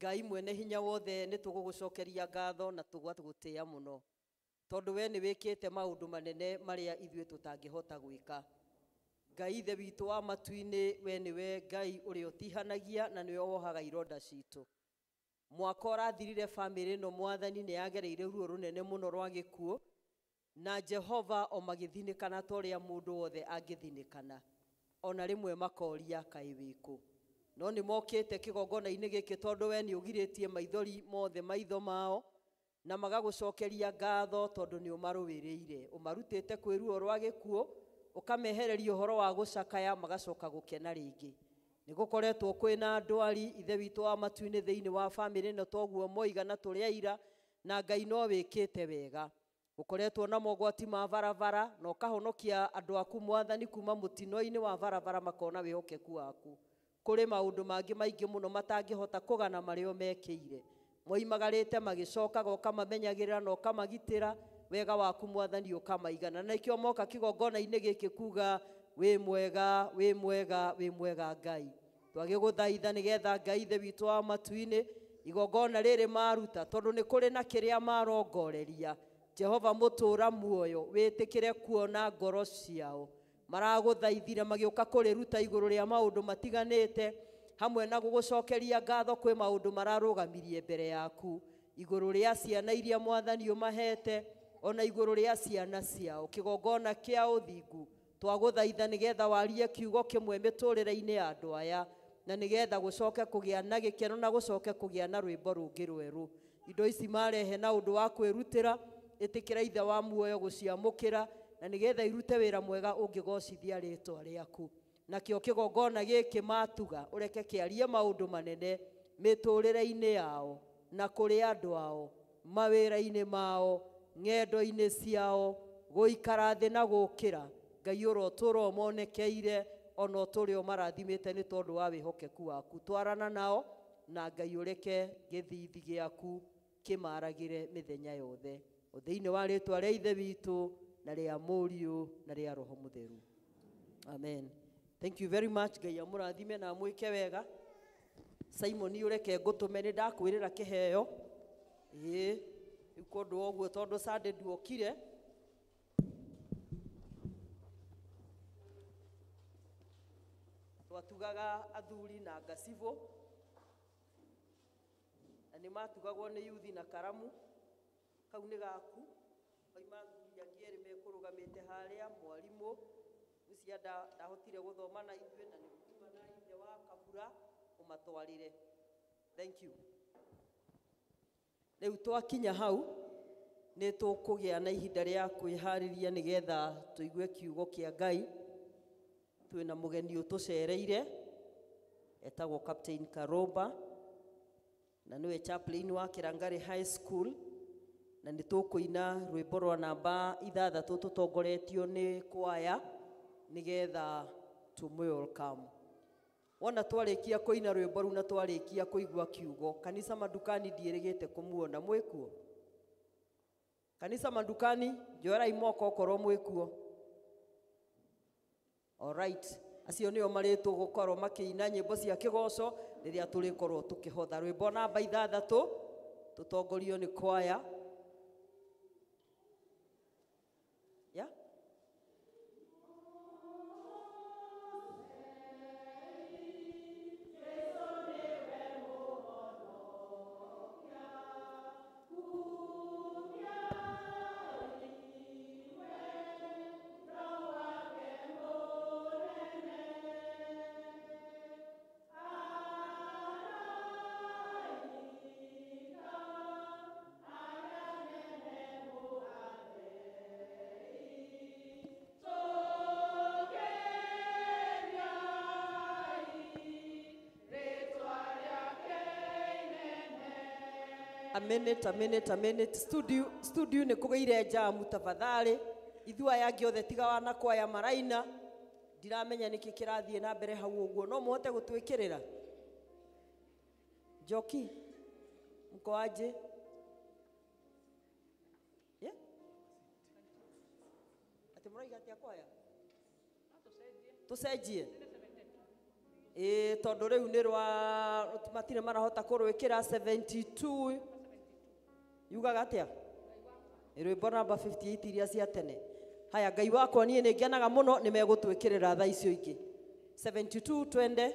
Ngai mwene hinya wothe nĩ tũgũgũcokeria ngatho na tũgagũtĩĩa mũno tondũ we nĩ wĩkĩte maũndũ manene marĩa ithuĩ tũtangĩhota gwĩka. Ngai ithe witũ wa matu-inĩ we nĩwe Ngai ũrĩa ũtihanagia na nĩwe wohaga ironda citũ. Mwaka ũrathirire bamĩrĩ ĩno Mwathani nĩ yagereire ruo rũnene mũno rwa gĩkuũ na Jehova o magĩthinĩkana ta ũrĩa mũndũ wothe angĩthinĩkana ona rĩmwe makoria kaĩ wĩkũ. No nĩ mokĩte kĩgongona-inĩ gĩkĩ tondũ we nĩ ũgirĩtie maithori mothe maitho mao na magagũcokeria ngatho tondũ nĩ ũmarũĩrĩire ũmarutĩte kwĩ ruo rwa gĩkuũ ũkamehereria ũhoro wa gũcakaya magacoka gũkena rĩngĩ. Nĩ gũkoretwo kwĩna ndwari ithe witũ wa matu-inĩ thĩinĩ wa bamĩrĩ ĩno toguo moiga na tũrĩ aira na Ngai no wĩkĩte wega. Gũkoretwo na mogwati ma barabara na ũkahonokia andũ aku Mwathani kuma mũtino-inĩ wa barabara makona wĩhokeku waku. Kũrĩ maũndũ mangĩ maingĩ mũno matangĩhota kũgana marĩa mekĩire moimagarĩte magĩcokaga ũkamamenyagĩrĩra na ũkamagitĩra wega waku Mwathani ũkamaigana na nĩkĩo moka kĩgongona-inĩ gĩkĩ kuga wĩ mwega wĩ mwega wĩ mwega Ngai. Twagĩgũthaitha nĩgetha Ngai ithe witũ wa matu-inĩ igongona rĩrĩ maruta tondũ nĩ kũrĩ na kĩrĩa marongoreria Jehova mũtũũra muoyo wĩtĩkĩre kuona ngoro ciao maragũthaithire magĩũka kũrĩruta igũrũ rĩa maũndũ matiganĩte hamwe na gũgũcokeria ngatho kwĩ maũndũ mararũgamirie mbere yaku igũrũ rĩa ciana iria Mwathani ũmahete ona igũrũ rĩa ciana ciao kĩgongona kĩa ũthingu twagũthaitha nĩgetha warie kiugo kĩmwe mĩtũrĩre-inĩ ya andũ aya na nĩgetha gũcoke kũgĩa na gĩkeno na gũcoke kũgĩa na rwĩmbo rũngĩ rwerũ. Indo ici marehe na ũndũ wa kwĩrutĩra ĩtĩkĩra ithe wa muoyo gũciamũkĩra na nĩgetha irute wĩra mwega ũngĩgocithia rĩtwa rĩaku. Nakĩo kĩgongona gĩkĩ matuga ũreke kĩarie maũndũ manene mĩtũrĩre-inĩ yao na kũrĩ andũ ao mawĩra-inĩ mao ng'endo-inĩ ciao gũikara thĩ na gũkĩra. Ngai ũrotũra ũmonekeire ona ũtũre ũmarathimĩte nĩ tondũ wa wĩhokeku waku. Twarana nao na Ngai ũreke gĩthithi gĩaku kĩmaragĩre mĩthenya yothe thĩinĩ wa rĩtwa rĩa ithe witũ na rĩa Mũriũ na rĩa Roho Mũtheru. Amen. Thank you very much. Ngai amũrathime na amwĩke wega. Simon ũreke ngũtũme nĩ ndakwĩrĩra kĩheo ĩĩ rĩu kũndũ ũguo tondũ Sunday nduokire. Twatugaga athuri na ngacibũ na nĩ matugagwo nĩ yuthi na karamu kau nĩ gaku oima athuri angĩ erĩ mekũrũgamĩte harĩa mwarimũ ũcio ndahotire gũthoma na ithuĩ na nĩ kuma na ithe wa Kabura ũmatwarĩre. Thank you. Rĩu twakinya hau nĩ tũkũgĩa na ihinda rĩa kwĩharĩria nĩgetha tũigue kiugo kĩa Ngai. Twĩna mũgeni ũtũcereire Etagwo Captain Karoba na nĩwe chaplain wa Kirangari High School, na nĩ tũkũina rwĩmbo rwa namba 6 tũtongoretio nĩ kwaya nĩgetha tũmũ welcome. Wona twarĩkia kũina rwĩmbo rũu na twarĩkia kũigua kiugo, kanitha Mandukani ndiĩrĩgĩte kũmuona. Mwĩkuo kanitha Mandukani? Njoerai moko okorwo mwĩkuo. Alright, acio nĩo marĩtwo gũkorwo makĩina nyĩmbo cia kĩgoco rĩrĩa tũrĩkorwo tũkĩhotha rwĩmbo namba 6 tũtongorio nĩ kwaya. Yeah? A minute, a minute, a minute. Studio nĩ kũgĩire jamu tafadhali. Ithuĩ aya angĩ othe tiga wana kwaya maraina. Ndiramenya nĩkĩ kĩrathiĩ na mbere hau ũguo. No mũhote gũtwĩkĩrĩra. Njoki, mko aje? Yeah? Atĩ mũraiga atĩa kwaya? Tũcenjie. Ĩĩ, tondũ rĩu nĩ rwa matirĩ marahota kũrwĩkĩra 72. Yugaga atĩa? Rwĩmbo namba 58 iria cia tene. Haya, Ngai wakwa niĩ nĩ ngenaga mũno nĩ megũtwĩkĩrĩra thaa icio ingĩ. 72 twende.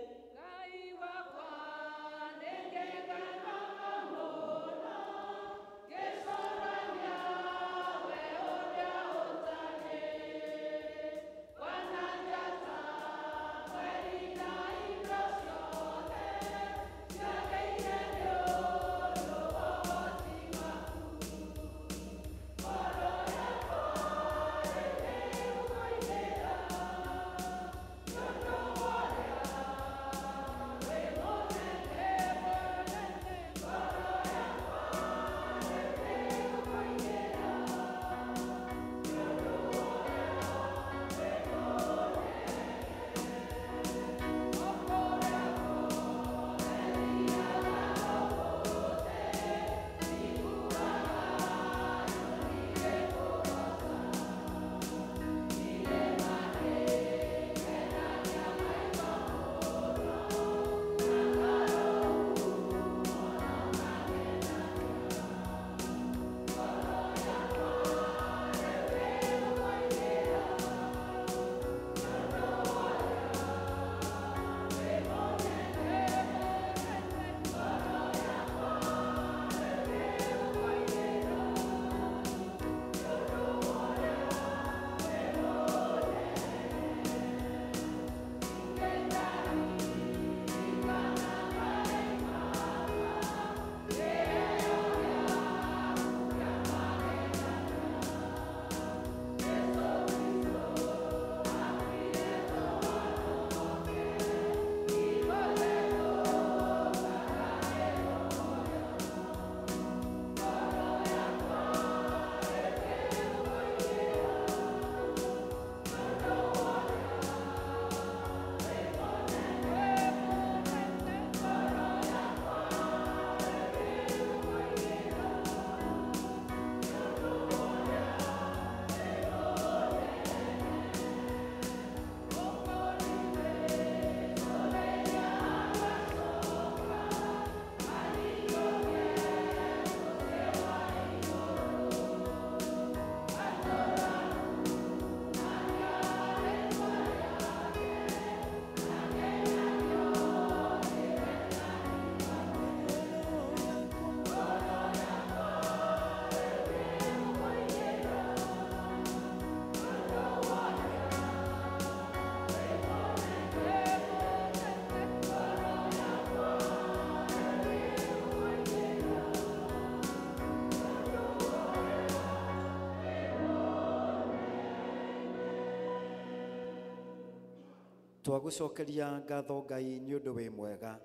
Twagũcokeria ngatho Ngai nĩ ũndũ wĩ mwega.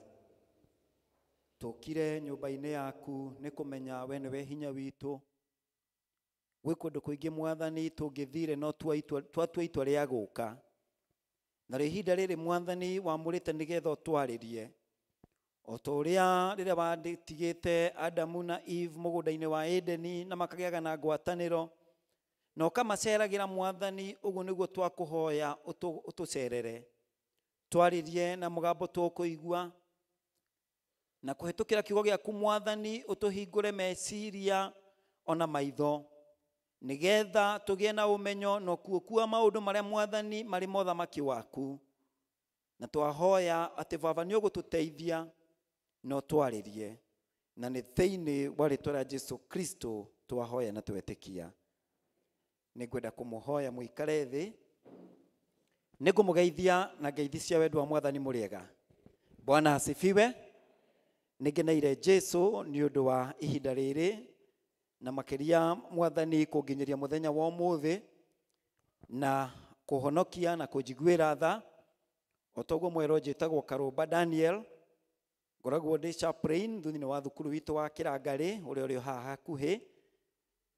Tũkire nyũmba-inĩ yaku nĩ kũmenya we nĩwe hinya witũ. Gwĩ kũndũ kũingĩ Mwathani tũngĩthire no twatua itua rĩa gũka. Na rĩo ihinda rĩrĩ Mwathani wamũrĩte nĩgetha ũtwarĩrie. O ta ũrĩa rĩrĩa watigĩte Adamu na Eve mũgũnda-inĩ wa Edeni na makagĩaga na ngwatanĩro, na ũkamaceragĩra Mwathani, ũguo nĩguo twakũhoya ũtũcerere. Twarĩrie na mũgambo tũkũigua, na kũhĩtũkĩra kiugo gĩaku Mwathani ũtũhingũre meciria ona maitho, nĩgetha tũgĩe na ũmenyo na ũkuũku wa maũndũ marĩa Mwathani marĩ mothamaki waku. Na twahoya atĩ Baba nĩ ũgũtũteithia na ũtwarĩrie, na nĩ thĩinĩ wa rĩtwa rĩa Jesu Kristo twahoya na twetĩkia. Nĩngwenda kũmũhoya mũikare thĩ. Nĩngũmũgeithia na ngeithi cia wendo wa Mwathani mũrĩega. Bwana asifiwe. Nĩngeneire Jesu nĩ ũndũ wa ihinda rĩrĩ, na makĩria Mwathani kũnginyĩria mũthenya wa ũmũthĩ na kũhonokia na kũnjiguĩra tha. O ta ũguo mwerwo njĩtagwo Karũmba Daniel, ngoragwo ndĩ chaplain thutha-inĩ wa thukuru witũ wa Kĩrangarĩ ũrĩa ũrĩ haha hakuhĩ.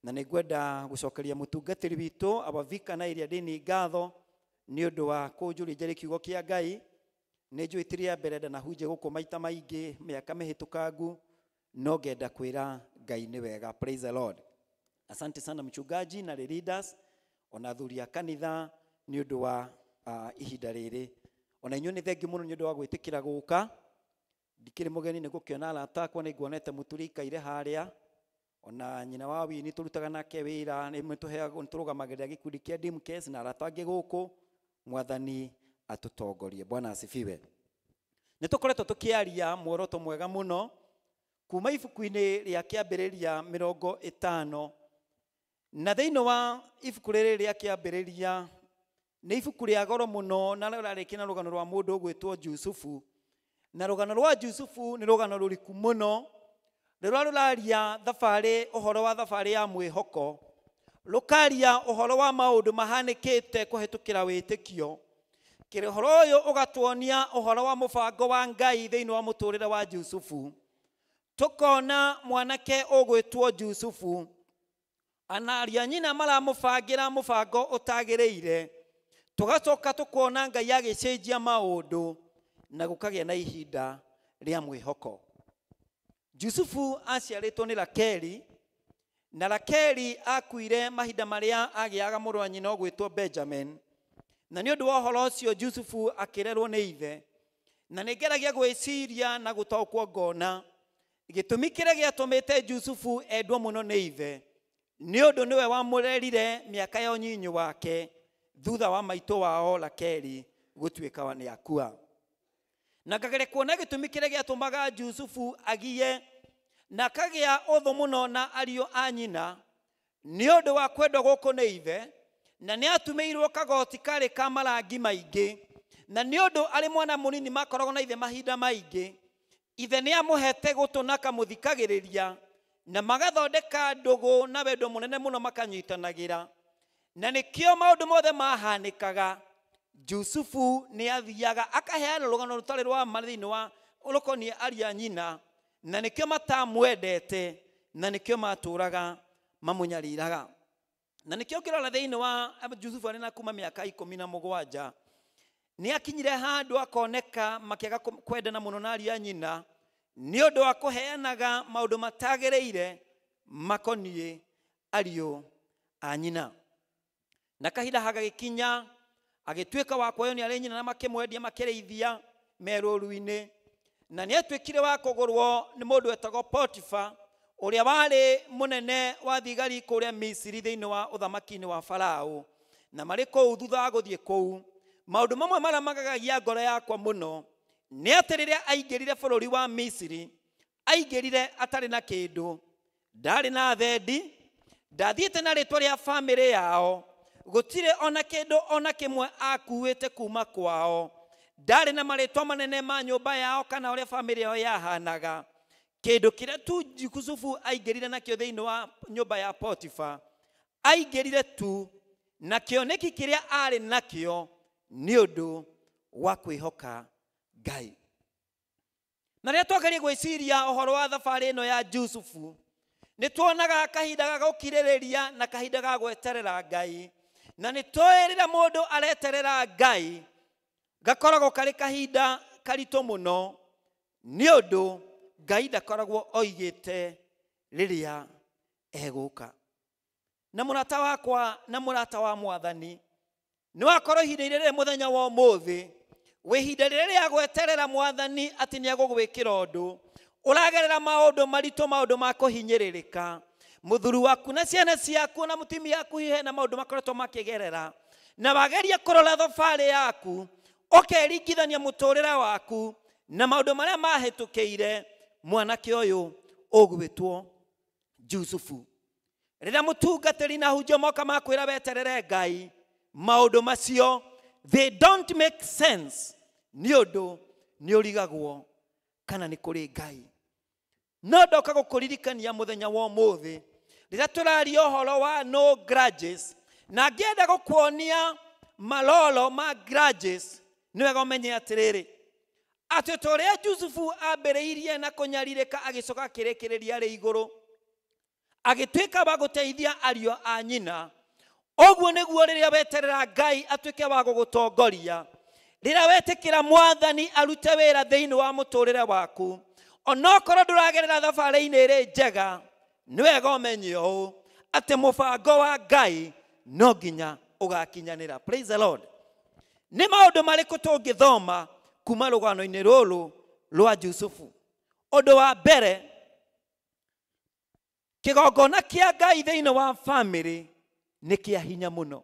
Na nĩngwenda gũcokeria mũtungatĩri witũ Abavika na iria ndĩni ngatho nĩ ũndũ wa kũnjũria njarĩ kiugo kĩa Ngai. Nĩ njũĩ ti rĩa mbere ndanahunjia gũkũ maita maingĩ mĩaka mĩhĩtũkangu, no ngenda kwĩra Ngai nĩ wega. Praise the Lord. Asante sana mchungaji na leaders ona athuri a kanitha nĩ ũndũ wa ihinda rĩrĩ. Ona inyuĩ nĩ thengiũ mũno nĩ ũndũ wa gwĩtĩkĩra gũka. Ndikĩrĩ mũgeni nĩ gũkĩona arata akwa, nĩ nguonete mũturi aikaire harĩa. Ona nyina wa Wini tũrutaga nake wĩra, nĩ tũheagwo, nĩ tũrũgamagĩrĩra gĩkundi kĩa Dimkes na arata angĩ gũkũ. Mwathani atũtongorie. Bwana asifiwe. Nĩ tũkoretwo tũkĩaria muoroto mwega mũno kuma ibuku-inĩ rĩa kĩambĩrĩria 50, na thĩinĩ wa ibuku rĩrĩ rĩa kĩambĩrĩria nĩ ibuku rĩa goro mũno, na rĩrarĩkia na rũgano rwa mũndũ ũgwĩtwo Jusufu. Na rũgano rwa Jusufu nĩ rũgano rũriku mũno, rũrĩa rũraria thabarĩ, ũhoro wa thabarĩ ya mwĩhoko, rũkaria ũhoro wa maũndũ mahanĩkĩte kũhĩtũkĩra wĩtĩkio. Kĩrĩ ũhoro ũyũ ũgatuonia ũhoro wa mũbango wa Ngai thĩinĩ wa mũtũrĩre wa Jusufu. Tũkona mwanake ũgwĩtwo Jusufu anaria nyina maramũbangĩra mũbango ũtagĩrĩire, tũgacoka tũkona Ngai agĩcenjia maũndũ na gũkagĩa na ihinda rĩa mwĩhoko. Jusufu aciarĩtwo nĩ Rakeli, na Rakeli akuire mahinda marĩa agĩaga mũrũ wa nyina ũgwĩtwo Benjamin. Na nĩ ũndũ wa ũhoro ũcio Jusufu akĩrerwo nĩ ithe. Na nĩ ngeragia gwĩciria na gũtaũkwo ngona gĩtũmi kĩrĩa gĩatũmĩte Jusufu endwo mũno nĩ ithe nĩ ũndũ nĩwe wamũrerire mĩaka ya ũnyinyi wake thutha wa maitũ wao Rakeli gũtuĩka nĩ akua. Na ngageria kuona gĩtũmi kĩrĩa gĩatũmaga Jusufu agie na akagĩa ũthũ mũno na ariũ a nyina nĩ ũndũ wa kwendwo gũkũ nĩ ithe, na nĩ atumĩirwo kagoti karĩ ka marangi maingĩ, na nĩ ũndũ arĩ mwana mũnini makoragwo na ithe mahinda maingĩ. Ithe nĩ amũhete gũtũ na akamũthikagĩrĩria, na magathondeka ndũgũ na wendo mũnene mũno makanyitanagĩra. Na nĩkĩo maũndũ mothe mahanĩkaga, Jusufu nĩ athiaga akaheana rũgano rũtarĩ rwa ma thĩinĩ wa rũkoniĩ ariũ a nyina, na nĩkĩo matamwendete, na nĩkĩo matũraga mamũnyariraga. Na nĩkĩo ũngĩrora thĩinĩ wa Jusufu arĩ na kuma mĩaka 17, nĩ akinyire handũ akoneka makĩaga kwendana mũno na ariũ a nyina nĩ ũndũ wa kũheanaga maũndũ matagĩrĩire makoniĩ ariũ a nyina. Na kahinda hagagĩkinya agĩtuĩka wa kuoywo nĩ arĩ nyina na makĩmwendia makĩrĩithia merũru-inĩ. Na nĩ atuĩkire wa kũgũrwo nĩ mũndũ wetagwo Potifa, ũrĩa warĩ mũnene wa thigari kũrĩa Misiri thĩinĩ wa ũthamaki-inĩ wa Farao. Na marĩ kũu thutha wa gũthiĩ kũu, maũndũ mamwe marĩa magagagia ngoro yakwa mũno nĩ atĩ rĩrĩa aingĩrire bũrũri wa Misiri, aingĩrire atarĩ na kĩndũ, ndarĩ na thendi, ndathiĩte na rĩtwa rĩa bamĩrĩ yao, gũtirĩ ona kĩndũ ona kĩmwe akuĩte kuma kwao, ndarĩ na marĩtwa manene ma nyũmba yao kana ũrĩa bamĩrĩ yao yahanaga. Kĩndũ kĩrĩa tu Jusufu aingĩrire nakĩo thĩinĩ wa nyũmba ya Potifa, aingĩrire tu na kĩoneki kĩrĩa arĩ nakĩo nĩ ũndũ wa kwĩhoka Ngai. Na rĩrĩa twageria gwĩciria ũhoro wa thabarĩ ĩno ya Jusufu, nĩ tuonaga kahinda ga gũkirĩrĩria na kahinda ga gweterera Ngai. Na nĩ tũĩ rĩrĩa mũndũ areterera Ngai, gakoragwo karĩ kahinda karitũ mũno, nĩ ũndũ Ngai ndakoragwo oigĩte rĩrĩa egũka. Na mũrata wakwa na mũrata wa Mwathani, nĩ wakorwo ihinda-inĩ rĩrĩ mũthenya wa ũmũthĩ, wĩ ihinda rĩrĩ rĩa gweterera Mwathani atĩ nĩ egũgwĩkĩra ũndũ. Ũragerera maũndũ maritũ, maũndũ ma kũhinyĩrĩrĩka. Mũthuri waku na ciana ciaku na mũtumia waku hihi hena maũndũ makoretwo makĩgerera. Na wageria kũrora thabarĩ yaku, ũkeringithania mũtũrĩre waku na maũndũ marĩa mahĩtũkĩire mwanake ũyũ ũgwĩtwo Jusufu. Rĩrĩa mũtungatĩri na ahunjia moka makwĩra weterere Ngai, maũndũ macio they don't make sense, nĩ ũndũ nĩ ũrigagwo kana nĩ kũrĩ Ngai. No ndoka gũkũririkania mũthenya wa ũmũthĩ, rĩrĩa tũraria ũhoro wa no grudges, na ngĩenda gũkuonia malolo ma grudges, nĩ wega ũmenye atĩrĩrĩ, atĩ ta ũrĩa Jusufu ambĩrĩirie na kũnyarirĩka agĩcoka akĩrĩkĩrĩria arĩ igũrũ, agĩtuĩka wa gũteithia ariũ a nyina, ũguo nĩguo rĩrĩa weterera Ngai atuĩke wa gũgũtongoria, rĩrĩa wetĩkĩra Mwathani arute wĩra thĩinĩ wa mũtũrĩre waku, onokorwo ndũragerera thabarĩ-inĩ ĩrĩ njega, nĩ wega ũmenye ũũ atĩ mũbango wa Ngai no nginya ũgakinyanĩra. Praise the Lord. Nĩ maũndũ marĩkũ tũngĩthoma kuma rũgano-inĩ rũrũ rwa Jusufu? Ũndũ wa mbere, kĩgongona kĩa Ngai thĩinĩ wa famĩlĩ nĩ kĩa hinya mũno.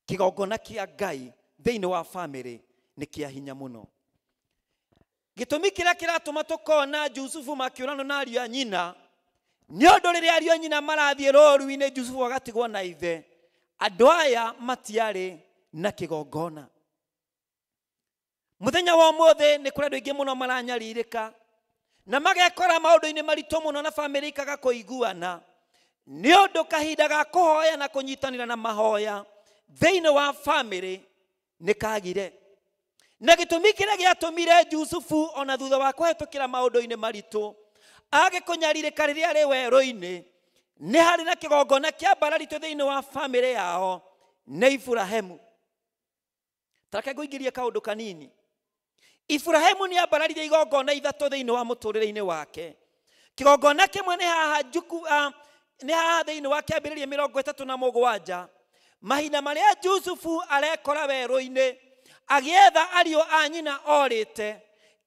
Kĩgongona kĩa Ngai thĩinĩ wa famĩlĩ nĩ kĩa hinya mũno. Gĩtũmi kĩrĩa kĩratũma tũkona Jusufu makĩũranwo na ariũ a nyina, nĩ ũndũ rĩrĩa ariũ a nyina marathiĩ rũũru-inĩ, Jusufu agatigwo na ithe. Andũ aya matiarĩ na kĩgongona. Mũthenya wa ũmũthĩ nĩ kũrĩ andũ aingĩ mũno maranyarirĩka na magekora maũndũ-inĩ maritũ mũno na famĩlĩ ikaga kũiguana, nĩ ũndũ kahinda ga kũhoya na kũnyitanĩra na mahoya thĩinĩ wa famĩlĩ nĩ kagire. Na gĩtũmi kĩrĩa gĩatũmire Jusufu ona thutha wa kũhetũkĩra maũndũ-inĩ maritũ age kũnyarirĩka rĩrĩa arĩ werũ-inĩ, nĩ harĩ na kĩgongona kĩa mbararitũ thĩinĩ wa famĩlĩ yao nĩ Iburahĩmu. Ta reke ngũingĩrie kaũndũ kanini. Iburahĩmu nĩ ambararire igongona ithatũ thĩinĩ wa mũtũrĩre-inĩ wake. Kĩgongona kĩmwe nĩ haha nĩ haha thĩinĩ wa kĩambĩrĩria 37, mahinda marĩa Jusufu arekora werũ-inĩ agĩetha ariũ a nyina orĩte.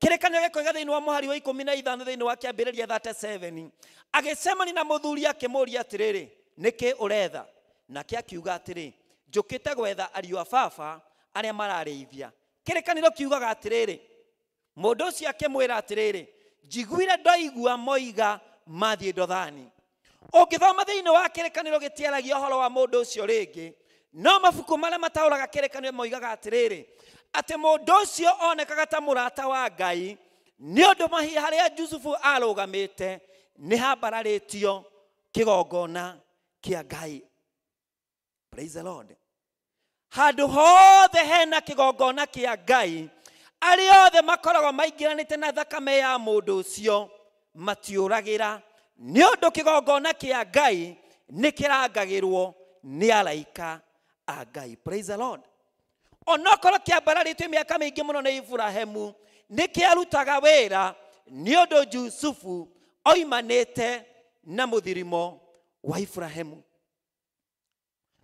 Kĩrĩkanĩro gĩkoiga thĩinĩ wa mũhari wa 15 thĩinĩ wa kĩambĩrĩria 37, agĩcemania na mũthuri akĩmũũria atĩrĩrĩ, nĩkĩ ũretha? Nake akiuga atĩrĩ, njũkĩte gwetha ariũ a baba arĩa mararĩithia. Kĩrĩkanĩro kiugaga atĩrĩrĩ, mũndũ ũcio akĩmwĩra atĩrĩrĩ, njiguire ndoigua moiga mathiĩ Dothani. Ũngĩthoma thĩinĩ wa kĩrĩkanĩro gĩtiaragia ũhoro wa mũndũ ũcio rĩngĩ, no mabuku marĩa mataũraga kĩrĩkanĩro moigaga atĩrĩrĩ, atĩ mũndũ ũcio onekaga ta mũrata wa Ngai, nĩ ũndũ harĩa Jusufu arũgamĩte nĩ hambararĩtio kĩgongona kĩa Ngai. Praise the Lord. Handũ hothe hena kĩgongona kĩa Ngai, arĩa othe makoragwo maingĩranĩte na thakame ya mũndũ ũcio matiũragĩra, nĩ ũndũ kĩgongona kĩa Ngai nĩ kĩrangagĩrwo nĩ araika a Ngai. Praise the Lord. Onokorwo kĩambararĩtio mĩaka mĩingĩ mũno nĩ Iburahĩmu, nĩ kĩarutaga wĩra, nĩ ũndũ Jusufu oimanĩte na mũthirimo wa Iburahĩmu.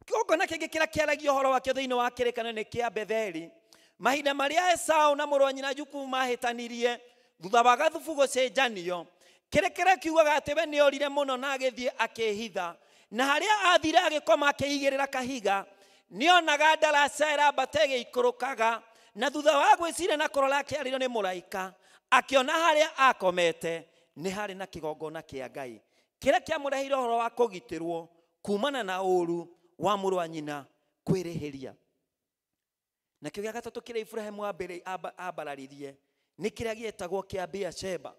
Kĩgongona kĩngĩ kĩrĩa kĩaragia ũhoro wakĩo thĩinĩ wa kĩrĩkanĩro nĩ kĩa Betheli. Mahinda marĩa Esau na mũrũ wa nyina Jakubu mahĩtanirie thutha wa gathubu gũcenjanio, kĩrĩkĩrĩro kiugaga atĩ we nĩ orire mũno na agĩthiĩ akĩĩhitha, na harĩa athire agĩkoma akĩigĩrĩra kahiga, nĩonaga ndaraca ĩrambata ĩgĩikũrũkaga, na thutha wa gwĩciria na kũrora akĩarĩrio nĩ mũraika, akĩona harĩa akomete nĩ harĩ na kĩgongona kĩa Ngai kĩrĩa kĩamũreheire ũhoro wa kũgitĩrwo kumana na ũũru wa mũrũ wa nyina kwĩrĩhĩria. Nakĩo gĩa gatatũ kĩrĩa Iburahĩmu ambararirie nĩ kĩrĩa gĩetagwo kĩa Beersheba.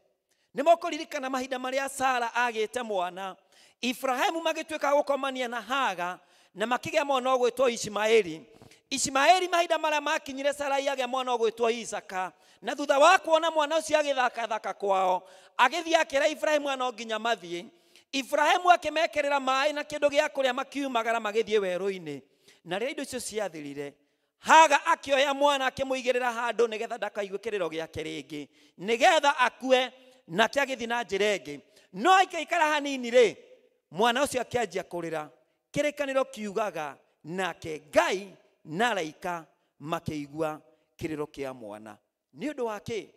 Nĩ mũkũririkana mahinda marĩa Sara agĩte mwana, Iburahĩmu magĩtuĩka gũkomania na Haga na makĩgĩa mwana ũgwĩtwo Ishimaeli. Ishimaeli mahinda marĩa makinyire Sarai agĩa mwana ũgwĩtwo Isaka, na thutha wa kuona mwana ũcio agĩthakathaka kwao, agĩthiĩ akĩra Ibrahimu no nginya mathiĩ. Ibrahimu akĩmekĩrĩra maĩ na kĩndũ gĩa kũrĩa, makiumagara magĩthiĩ werũ-inĩ. Na rĩrĩa indo icio ciathirire, Haga akĩoya mwana akĩmũigĩrĩra handũ nĩgetha ndakaigue kĩrĩro gĩake rĩngĩ, nĩgetha akue, nake agĩthiĩ na njĩra ĩngĩ. No aikaikara hanini rĩ, mwana ũcio akĩanjia kũrĩra. Kĩrĩkanĩro kiugaga nake Ngai na araika makĩigua kĩrĩro kĩa mwana. Nĩ ũndũ wa kĩ?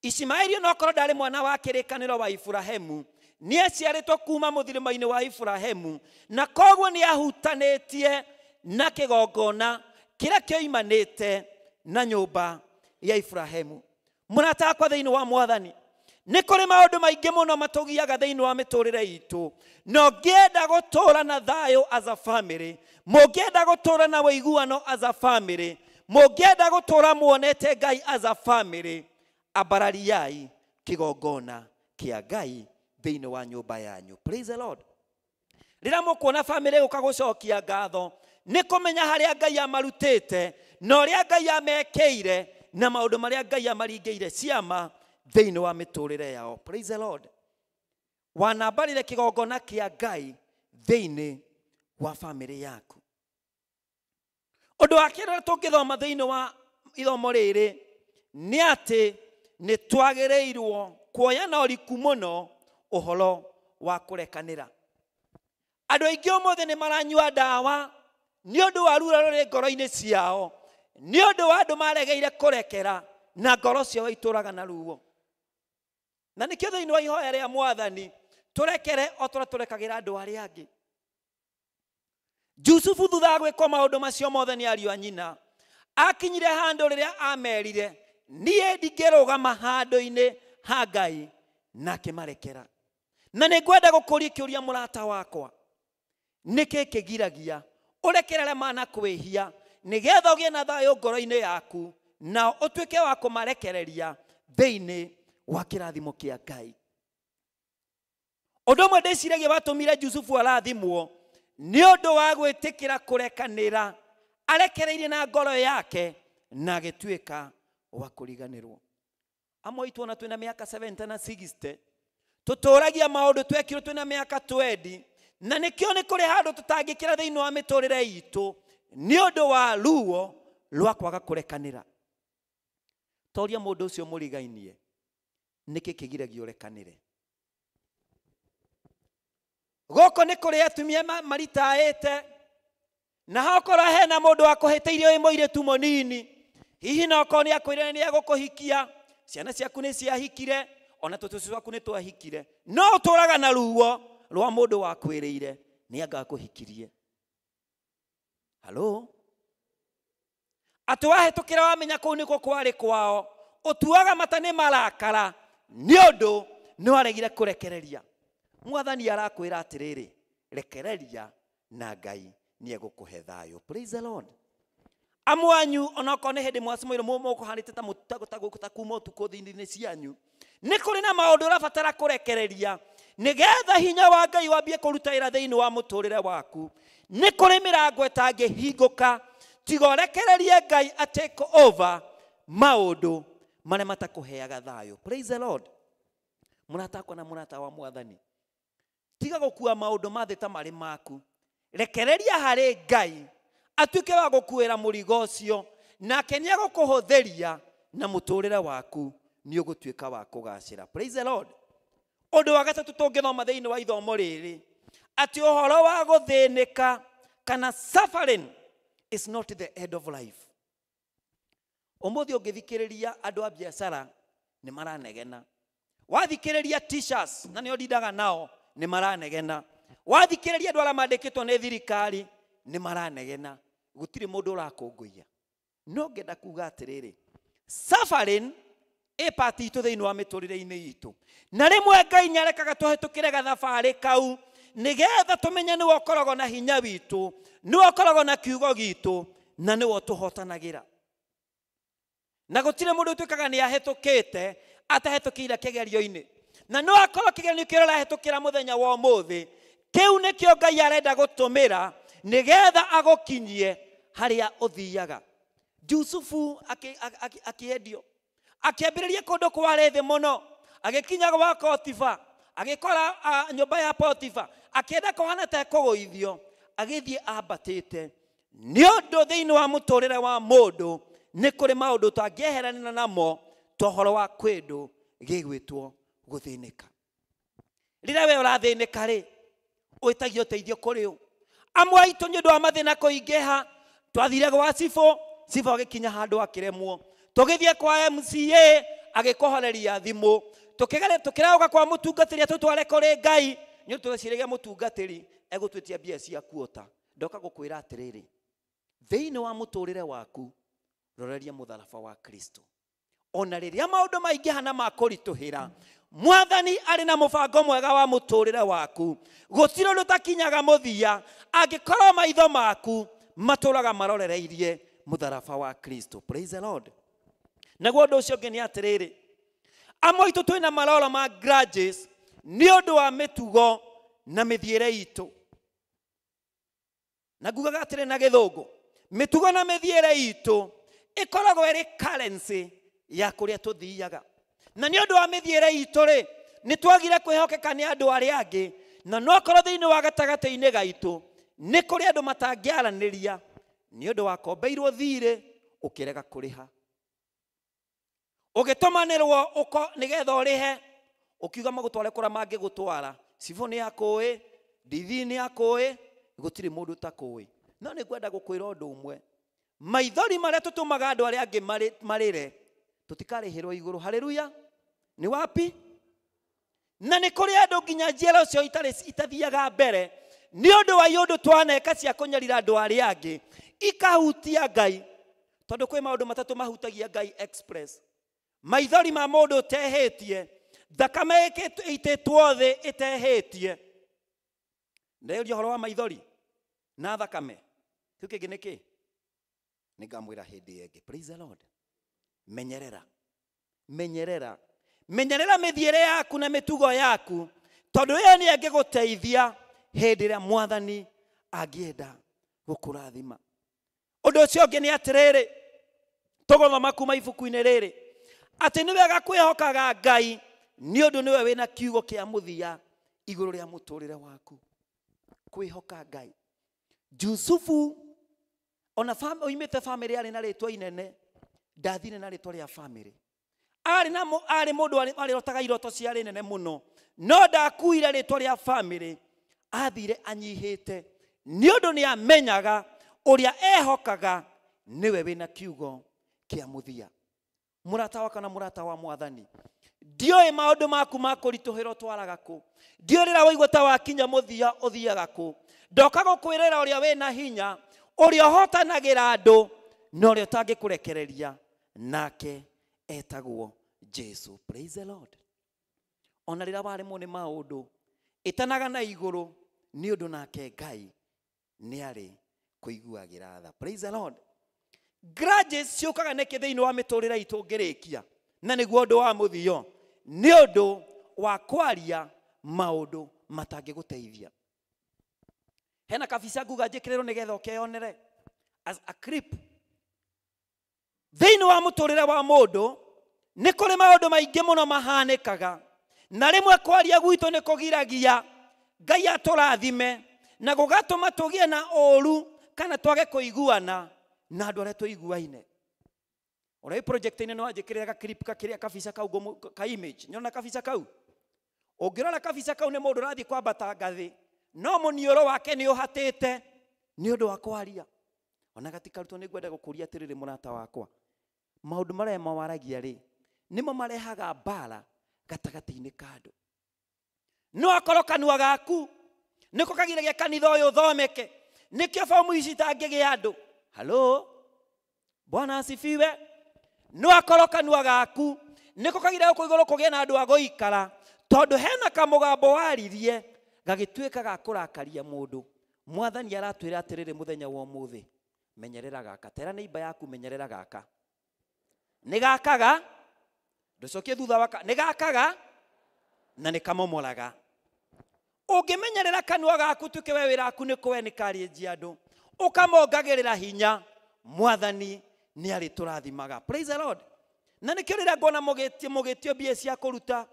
Ishimaeli onokorwo ndarĩ mwana wa kĩrĩkanĩro wa Iburahĩmu, nĩ aciarĩtwo kuma mũthirima-inĩ wa Iburahĩmu, na koguo nĩ ahutanĩtie na kĩgongona kĩrĩa kĩoimanĩte na nyũmba ya Iburahĩmu. Mũrata wakwa thĩinĩ wa Mwathani, nĩ kũrĩ maũndũ maingĩ mũno matũgiaga thĩinĩ wa mĩtũrĩre itũ, na ũngĩenda gũtũũra na thayũ as a family, mũngĩenda gũtũũra na ũiguano as a family, mũngĩenda gũtũũra muonete Ngai as a family, ambarariai kĩgongona kĩa Ngai thĩinĩ wa nyũmba yanyu. Praise the Lord. Rĩrĩa mũkuona family gũka gũcokia ngatho, nĩ kũmenya harĩa Ngai amarutĩte na ũrĩa Ngai amekĩire na maũndũ marĩa Ngai amaringĩire ciama thĩinĩ wa mĩtũrĩre yao. Praise the Lord. Wanambarire kĩgongona kĩa Ngai thĩinĩ wa family yaku. Ũndũ wa kerĩ ũrĩa tũngĩthoma thĩinĩ wa ithomo rĩrĩ nĩ atĩ nĩ twagĩrĩirwo kuoya na ũriku mũno ũhoro wa kũrekanĩra. Andũ aingĩ ũmũthĩ nĩ maranyua ndawa nĩ ũndũ wa ruo rũrĩ ngoro-inĩ ciao, nĩ ũndũ wa andũ maregeire kũrekera na ngoro ciao itũraga na ruo. Na nĩkĩo thĩinĩ wa ihoya rĩa Mwathani tũrekere o ta ũrĩa tũrekagĩra andũ arĩa angĩ. Jusufu thutha wa gwĩkwo maũndũ macio mothe nĩ ariũ a nyina, akinyire handũ rĩrĩa amerire, niĩ ndingĩrũgama handũ-inĩ ha Ngai, na akĩmarekera. Na nĩ ngwenda gũkũria kĩũria mũrata wakwa, nĩkĩ kĩgiragia ũrekere arĩa manakwĩhia nĩgetha ũgĩe na thayũ ngoro-inĩ yaku na ũtuĩke wa kũmarekereria thĩinĩ wa kĩrathimo kĩa Ngai? Ũndũ ũmwe ndĩciragia watũmire Jusufu arathimwo nĩ ũndũ wa gwĩtĩkĩra kũrekanĩra, arekereirie na ngoro yake na agĩtuĩka wa kũriganĩrwo. Amwe aitũ ona twĩna mĩaka 70 na 60 tũtũragia maũndũ twekirwo twĩna mĩaka 20, na nĩkĩo nĩ kũrĩ handũ tũtangĩkĩra thĩinĩ wa mĩtũrĩre itũ nĩ ũndũ wa ruo rwa kwaga kũrekanĩra. Toria mũndũ ũcio mũrigainie, nĩkĩ kĩgiragia ũrekanĩre? Gũkũ nĩ kũrĩ atumia maritaĩte, na hakorwo hena mũndũ wakũhĩtĩirie wĩ mũirĩtu mũnini, hihi no okorwo nĩ akwĩrire nĩ egũkũhikia, ciana ciaku nĩ ciahikire, ona tũtũcũ twaku nĩ twahikire, no ũtũraga na ruo rwa mũndũ wakwĩrĩire nĩ anga akũhikirie. Halo? Atĩ wahĩtũkĩra wamenya kũu nĩkuo kwarĩ kwao, ũtuaga mata nĩ marakara nĩ ũndũ nĩ waregire kũrekereria. Mwathani arakwĩra atĩrĩrĩ, rekereria na Ngai nĩ egũkũhe thayũ. Praise the Lord. Amwe anyu onokorwo nĩ hĩndĩ mwacemũire mũkũhanĩte ta kuma ũtukũ thĩinĩ cianyu, nĩ kũrĩ na maũndũ ũrabatara kũrekereria nĩgetha hinya wa Ngai wambie kũruta wĩra thĩinĩ wa mũtũrĩre waku. Nĩ kũrĩ mĩrango ĩtangĩhingũka tiga ũrekererie Ngai a take over maũndũ marĩa matakũheaga thayũ. Praise the Lord. Mũrata wakwa na mũrata wa Mwathani, tiga gũkua maũndũ ma thĩ ta marĩ maku, rekereria harĩ Ngai atuĩke wa gũkuĩra mũrigo ũcio, nake nĩ egũkũhũthĩria na mũtũrĩre waku nĩ ũgũtuĩka wa kũgacĩra. Praise the Lord. Ũndũ wa gatatũ tũngĩthoma thĩinĩ wa ithomo rĩrĩ, atĩ ũhoro wa gũthĩnĩka kana suffering is not the end of life. Ũmũthĩ ũngĩthikĩrĩria andũ a biacara nĩ maranegena, wathikĩrĩria teachers na nĩo ndindaga nao nĩ maranegena, wathikĩrĩria andũ arĩa mandĩkĩtwo nĩ thirikari nĩ maranegena, gũtirĩ mũndũ ũrakũngũiya. No ngenda kuga atĩrĩrĩ, suffering ĩ part itũ thĩinĩ wa mĩtũrĩre-inĩ itũ, na rĩmwe Ngai nĩarekaga tũhĩtũkĩre gathabarĩ kau nĩgetha tũmenye nĩwe ũkoragwo na hinya witũ, nĩwe ũkoragwo na kiugo gitũ, na nĩwe ũtũhotanagĩra. Na gũtirĩ mũndũ ũtuĩkaga nĩ ahĩtũkĩte atahĩtũkĩire kĩgerio-inĩ, na no akorwo kĩgerio kĩrĩa ũrahĩtũkĩra mũthenya wa ũmũthĩ, kĩu nĩkĩo Ngai arenda gũtũmĩra nĩgetha agũkinyie harĩa ũthiaga. Jusufu akĩendio, akĩambĩrĩria kũndũ kwarĩ thĩ mũno, agĩkinya gwa Potifa, agĩkora nyũmba ya Potifa, akĩenda kũhana ta ekũgũithio, agĩthiĩ ambatĩte. Nĩ ũndũ thĩinĩ wa mũtũrĩre wa mũndũ nĩ kũrĩ maũndũ tũngĩeheranĩra namo ta ũhoro wa kĩndũ gĩgwĩtwo gũthĩnĩka. Rĩrĩa we ũrathĩnĩka rĩ, wĩtagia ũteithio kũrĩ ũ? Amwe aitũ nĩ ũndũ wa mathĩna kũingĩha, twathire gwa cibũ, cibũ agĩkinya handũ akĩremwo. Tũgĩthiĩ kwa MCA agĩkũhoreria thimũ. Tũkĩraũka kwa mũtungatĩri atũtware kũrĩ Ngai, nĩ ũndũ tweciragia mũtungatĩri egũtwĩtia mbia cia kuota. Ndoka gũkwĩra atĩrĩrĩ, thĩinĩ wa mũtũrĩre waku roreria mũtharaba wa Kristo. Ona rĩrĩa maũndũ maingĩha na makũritũhĩra, Mwathani arĩ na mũbango mwega wa mũtũrĩre waku. Gũtirĩ ũndũ ũtakinyaga mũthia angĩkorwo maitho maku matũraga marorereirie mũtharaba wa Kristo. Praise the Lord. Naguo ũndũ ũcio ũngĩ nĩ atĩrĩrĩ, amwe aitũ twĩna maroro ma grudges nĩ ũndũ wa mĩtugo na mĩthiĩre itũ. Na ngugaga atĩrĩ na gĩthũngũ, mĩtugo na mĩthiĩre itũ ĩkoragwo ĩrĩ currency ya kũrĩa tũthiaga. Na nĩ ũndũ wa mĩthiĩre itũ rĩ, nĩ twagire kwĩhokeka nĩ andũ arĩa angĩ, na no akorwo thĩinĩ wa gatagatĩ-inĩ gaitũ nĩ kũrĩ andũ matangĩaranĩria nĩ ũndũ wa kombeirwo thirĩ ũkĩrega kũrĩha, ũgĩtũmanĩrwo ũko nĩgetha ũrĩhe, ũkiuga magũtware kũrĩa mangĩgũtwara. Cibũ nĩ akũĩ, ndithi nĩ akũĩ, gũtirĩ mũndũ ũtakũĩ. No nĩ ngwenda gũkwĩra ũndũ ũmwe, maithori marĩa tũtũmaga andũ arĩa angĩ marĩre tũtikarĩhĩrwo igũrũ. Haleluya. Nĩ wapi? Na nĩ kũrĩ andũ nginya njiaro cio itathiaga mbere nĩ ũndũ wa iũndũ twaneka cia kũnyarira andũ arĩa angĩ ikahutia Ngai, tondũ kwĩ maũndũ matatũ mahutagia Ngai express: maithori ma mũndũ ũtehĩtie, thakame ĩitĩtwo thĩ ĩtehĩtie. Ndĩũria ũhoro wa maithori na thakame, kĩu kĩngĩ nĩ kĩ? Nĩ ngamwĩra hĩndĩ ĩngĩ. Praise the Lord. Menyerera, menyerera, menyerera mĩthiĩre yaku na mĩtugo yaku, tondũ ĩyo nĩ ĩngĩgũteithia hĩndĩ ĩrĩa Mwathani angĩenda gũkũrathima. Ũndũ ũcio ũngĩ nĩ atĩrĩrĩ, tũgũthoma kuma ibuku-inĩ rĩrĩ atĩ nĩ wega kwĩhokaga Ngai nĩ ũndũ nĩwe wĩna kiugo kĩa mũthia igũrũ rĩa mũtũrĩre waku. Kwĩhoka Ngai. Jusufu ona oimĩte bamĩrĩ yarĩ na rĩtwa inene, ndathire na rĩtwa rĩa bamĩrĩ. Arĩ mũndũ arĩrotaga iroto ciarĩ nene mũno, no ndakuire rĩtwa rĩa bamĩrĩ, athire anyihĩte nĩ ũndũ nĩ amenyaga ũrĩa ehokaga nĩwe wĩna kiugo kĩa mũthia. Mũrata wa kana mũrata wa Mwathani, ndiũĩ maũndũ maku ma kũritũhĩra ũtwaraga kũ, ndiũĩ rĩrĩa waigua ta wakinya mũthia ũthiaga kũ. Ndoka gũkwĩrĩra ũrĩa wĩna hinya, ũrĩa ũhotanagĩra andũ na ũrĩa ũtangĩkũrekereria, nake etagwo Jesu. Praise the Lord. Ona rĩrĩa waremwo nĩ maũndũ, ĩtanaga na igũrũ nĩ ũndũ nake Ngai nĩ arĩ kũiguagĩra tha. Praise the Lord. Grudges ciũkaga nĩkĩ thĩinĩ wa mĩtũrĩre itũ ngĩrĩkia, na nĩguo ũndũ wa mũthio, nĩ ũndũ wa kwaria maũndũ matangĩgũteithia. Hena kabica nguga njĩkĩrĩrwo nĩgetha ũkeyonere as a clip. Thĩinĩ wa mũtũrĩre wa mũndũ nĩ kũrĩ maũndũ maingĩ mũno mahanĩkaga, na rĩmwe kwaria gwitũ nĩ kũgiragia Ngai atũrathime na gũgatũma tũgĩe na ũũru kana twage kũiguana na andũ arĩa tũiguaine. Ũrĩa project-inĩ no anjĩkĩrĩre ga clip kakĩrĩa kabica kau ka image. Nĩũrona kabica kau? Ũngĩrora kabica kau nĩ mũndũ ũrathiĩ kwambata ngathĩ, no mũniũrũ wake nĩ ũhatĩte nĩ ũndũ wa kwaria. Ona gatikarutwo nĩ ngwenda gũkũria atĩrĩrĩ mũrata wakwa, maũndũ marĩa mawaragia rĩ nĩmo marehaga mbara gatagatĩ-inĩ ka andũ. No akorwo kanua gaku nĩko kagiragia kanitha ũyũ ũthomeke, nĩkĩo bomu ici itangĩgĩa andũ. Halo, Bwana asifiwe. No akorwo kanua gaku nĩko kagiragia gũkũ igũrũ kũgĩe na andũ a gũikara, tondũ hena kamũgambo waririe gagĩtuĩka ga kũrakaria mũndũ. Mwathani aratwĩra atĩrĩrĩ mũthenya wa ũmũthĩ, menyerera gaka, tera neighbor yaku, menyerera gaka. Nĩ gakaga, ndũcokie thutha waka, nĩ gakaga na nĩ kamomoraga. Ũngĩmenyerera kanua gaku tuĩke we wĩra waku nĩ kũwenĩkaria andũ, Ũkamongagĩrĩra hinya, Mwathani nĩ arĩtũrathimaga. Praise the Lord. Na nĩkĩo rĩrĩa nguona mũgĩtio mbia cia kũruta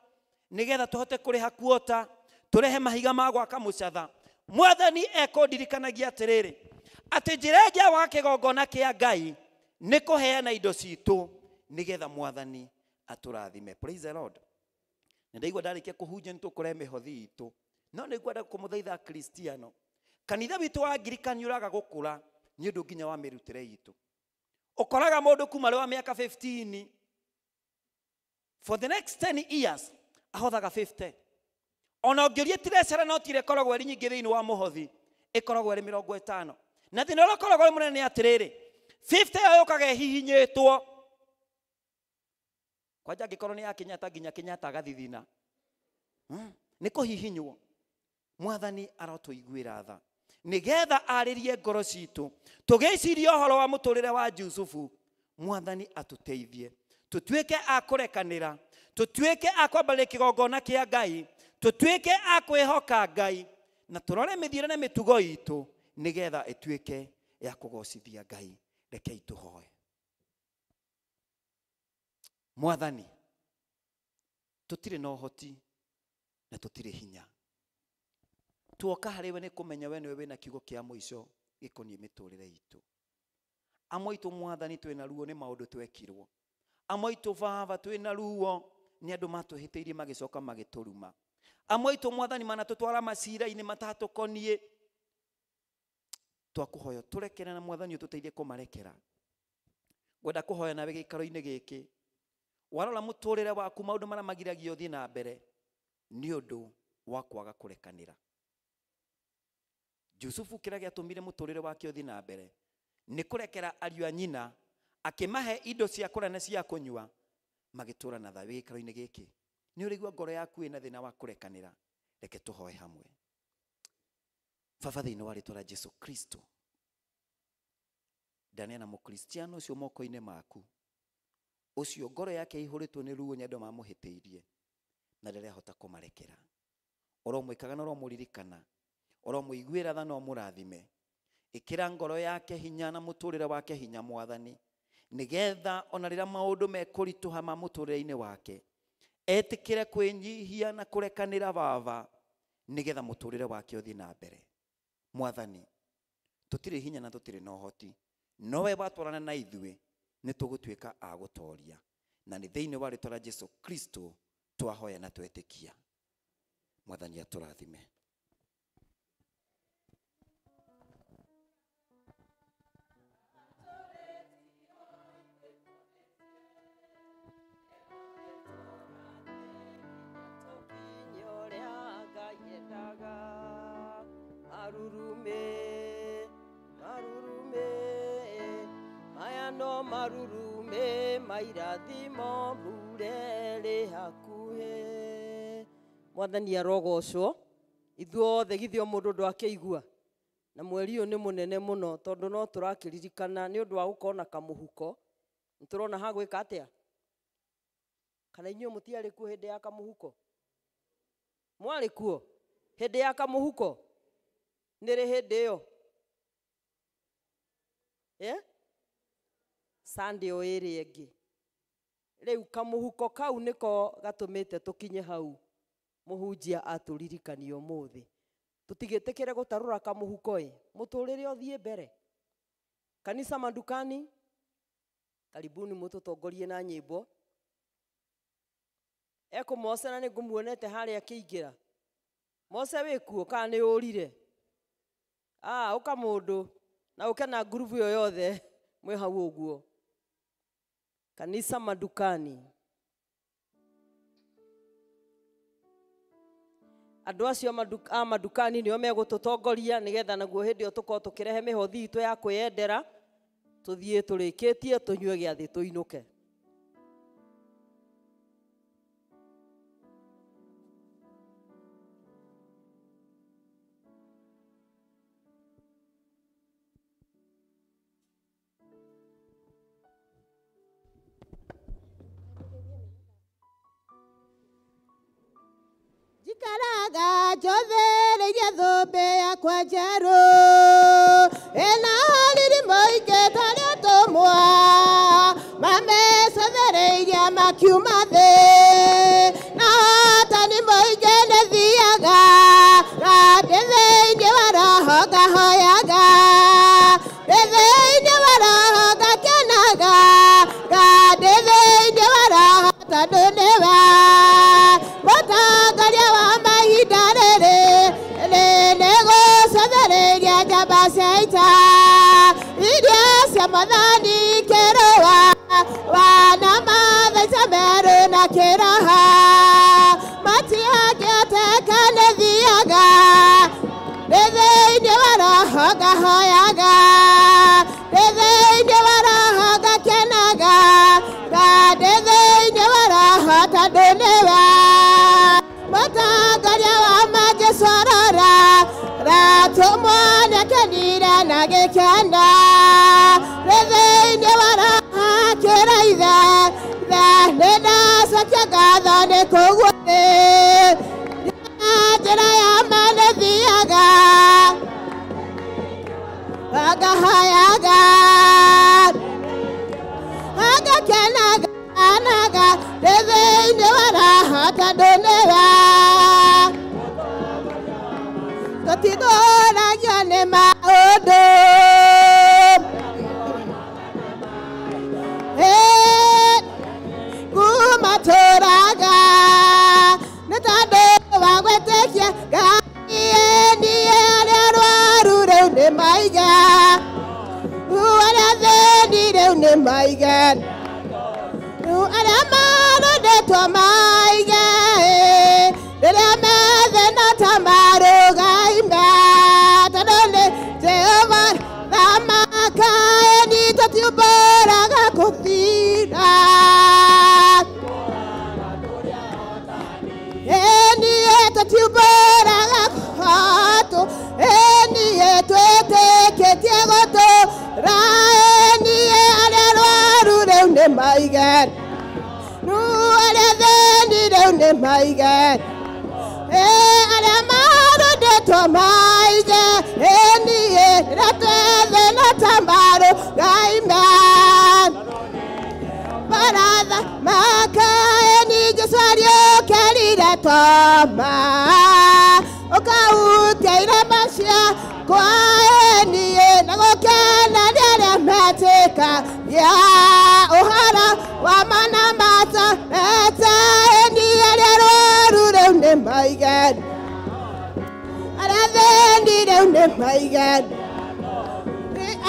nĩgetha tũhote kũrĩha kuota, tũrehe mahiga ma gwaka mũcatha, Mwathani ekũndirikanagia atĩrĩrĩ, atĩ njĩra ĩngĩ ya gwaka kĩgongona kĩa Ngai nĩ kũheana indo citũ nĩgetha Mwathani atũrathime. Praise the Lord. Na ndaigua ndarĩkia kũhunjia nĩ tũkũrehe mĩhothi itũ, no nĩ ngwenda kũmũthaitha Akristiano, kanitha witũ wa Angirikani ũraga gũkũra nĩ ũndũ nginya wa mĩrutĩre itũ. Ũkoraga mũndũ kuma rĩ wa mĩaka 15, for the next 10 years ahothaga 50. Ona ũngĩũria tirecera no tire ĩkoragwo ĩrĩ nyingĩ thĩinĩ wa mũhothi, ĩkoragwo ĩrĩ 50. Na thĩna ũrĩa ũkoragwo ũrĩ mũnene nĩ atĩrĩrĩ, 50 ĩyo yũkaga ĩhihinyĩtwo. Kwanja angĩkorwo nĩ ya Kenyatta nginya Kenyatta agathithina. Nĩ kũhihinywo. Mwathani arotũiguĩra tha nĩgetha arĩrie ngoro citũ, tũgĩciria ũhoro wa mũtũrĩre wa Jusufu. Mwathani atũteithie tũtuĩke a kũrekanĩra, tũtuĩke a kwambarĩria kĩgongona kĩa Ngai, tũtuĩke a kwĩhoka Ngai, na tũrore mĩthiĩre na mĩtugo itũ nĩgetha ĩtuĩke ya kũgocithia Ngai. Rekei tũhoe. Mwathani, tũtirĩ na ũhoti na tũtirĩ hinya, tuoka harĩ we nĩ kũmenya we nĩwe wĩna kiugo kĩa mũico gĩkoniĩ mĩtũrĩre itũ. Amwe aitũ Mwathani twĩna ruo nĩ maũndũ twekirwo, amwe aitũ Baba twĩna ruo nĩ andũ matũhĩtĩirie magĩcoka magĩtũruma, amwe aitũ Mwathani manatũtwara macira-inĩ matatũkoniĩ. Twakũhoya tũrekere na Mwathani ũtũteithie kũmarekera. Ngwenda kũhoya nawe gĩikaro-inĩ gĩkĩ, warora mũtũrĩre waku maũndũ marĩa magiragia ũthiĩ na mbere nĩ ũndũ wa kwaga kũrekanĩra. Jusufu kĩrĩa gĩatũmire mũtũrĩre wake ũthiĩ na mbere nĩ kũrekera ariũ a nyina, akĩmahe indo cia kũrĩa na cia kũnyua, magĩtũũra na thayũ. Gĩikaro-inĩ gĩkĩ nĩ ũraigua ngoro yaku ĩna thĩna wa kũrekanĩra, reke tũhoe hamwe. Baba, thĩinĩ wa rĩtwa rĩa Jesu Kristo, ndaneana mũkristiano ũcio moko-inĩ maku, ũcio ngoro yake ĩihũrĩtwo nĩ ruo nĩ andũ mamũhĩtĩirie na ndarahota kũmarekera. Ũromwĩkaga na ũromũririkana, ũromũiguĩra tha na ũmũrathime. Ĩkĩra ngoro yake hinya na mũtũrĩre wake hinya Mwathani, nĩgetha ona rĩrĩa maũndũ mekũritũha ma mũtũrĩre-inĩ wake etĩkĩre kwĩnyihia na kũrekanĩra Baba, nĩgetha mũtũrĩre wake ũthiĩ na mbere. Mwathani, tũtirĩ hinya na tũtirĩ na ũhoti, no we watwarana na ithuĩ nĩ tũgũtuĩka a gũtoria. Na nĩ thĩinĩ wa rĩtwa rĩa Jesu Kristo twahoya na twetĩkia. Mwathani atũrathime. Marurume, marurume, maya no marurume, mairathimo mbure hakuhĩ. Mwathani arogocwo. Ithuothe githĩ o mũndũ ndwakĩigua, na mweri ũyũ nĩ mũnene mũno tondũ no tũrakĩririkana nĩ ũndũ wa gũkorwo na kamũhuko. Nĩ tũrona ha gwĩka atĩa? Kana inyuĩ mũtiarĩ kuo hĩndĩ ya kamũhuko? Mwarĩ kuo hĩndĩ ya kamũhuko? Nĩ rĩ hĩndĩ ĩyo? Sunday o ĩrĩa ĩngĩ. Rĩu kamũhuko kau nĩko gatũmĩte tũkinye hau mũhunjia atũririkanie ũmũthĩ. Tũtigĩtĩkĩre gũtarũra kamũhuko ĩ, mũtũrĩre ũthiĩ mbere. Kanisa mandukani, karibuni mũtũtongorie na nyĩmbo. Ekũ Mose na nĩngũmuonete harĩa akĩingĩra. Mose wĩ kuo kana nĩ ũrire? Ũka mũndũ na ũke na ngurubu ĩyo yothe mwĩ hau ũguo. Kanisa mandukani. Andũ acio a mandukani nĩo megũtũtongoria nĩgetha naguo hĩndĩ ĩyo tũkorwo tũkĩrehe mĩhothi itũ ya kwĩyendera, tũthiĩ tũrĩkĩtie tũnyue gĩathĩ tũinũke. Njikaraga njothereirie thũmbĩ yakwa njerũ, ĩna tondũ nĩwe mũtongoria wa mahinda rĩrĩ nĩgũcothereria njamba cia ita iria cia mwathani kĩrũa wana mathaica merũ na kĩraha matiangĩhoteka nĩ thiaga ndĩ thĩinĩ wa roho ngahoyaga ndĩ thĩinĩ wa roho ngakenaga ndĩ thĩinĩ wa roho tondũ nĩwe mũtongoria wa ma Jesũ arora ratũmwo nĩakenire na gĩkeno ndĩ thĩinĩ wa roho akĩra ithe nĩ ndacokia ngatho nĩ kũguo njĩra ya ma nĩ thiaga ngahoyaga ngakenaga naga ndĩ thĩinĩ wa roho tondũ nĩwe tũtithũragio nĩ maũndũ kuma tũraga nĩ tondũ wa gwĩtĩkia Ngai niĩ arĩa arwaru rĩu nĩ maiga arĩa athĩni rĩu nĩ maiga arĩa marũndĩtwo maiga rĩrĩa methĩna ta marũgaime tondũ nĩ Jehova thamaka ni tũtiumbũraga kũthira niĩ tũtiumbũraga kũhotwo niĩ twĩtĩkĩtie gũtũra niĩ arĩa arwaru rĩu nĩ maiga arĩa athĩni rĩu nĩ maiga arĩa marũndĩtwo maiga niĩ rĩrĩa twethĩna ta marũgaime baratha makaeni Jesũ ariũkĩrire toma ũkahutia irema ciakwa niĩ na gũkena nĩ arĩa metĩkagia ũhoro wa mana mata ete niĩ arĩa arwaru rĩu nĩ maiga arĩa athĩni rĩu nĩ maiga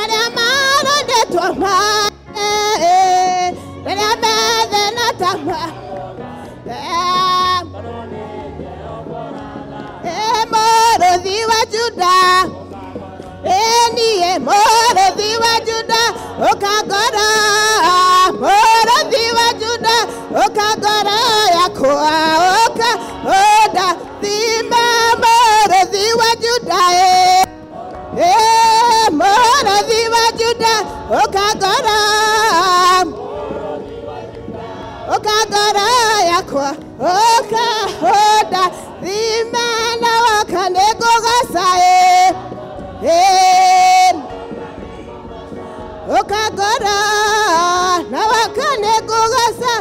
arĩa marũndĩtwo maiga rĩrĩa methĩna ta mũrũthi wa Juda niĩ mũrũthi wa Juda ũkangora mũrũthi wa Juda ũkangora yakwa ũka ũndathime mũrũthi wa Juda mũrũthi wa Juda ũkangora ũkangora yakwa ũkaũndathime na woka nĩngũgoca ũkangora na woka nĩngũgoca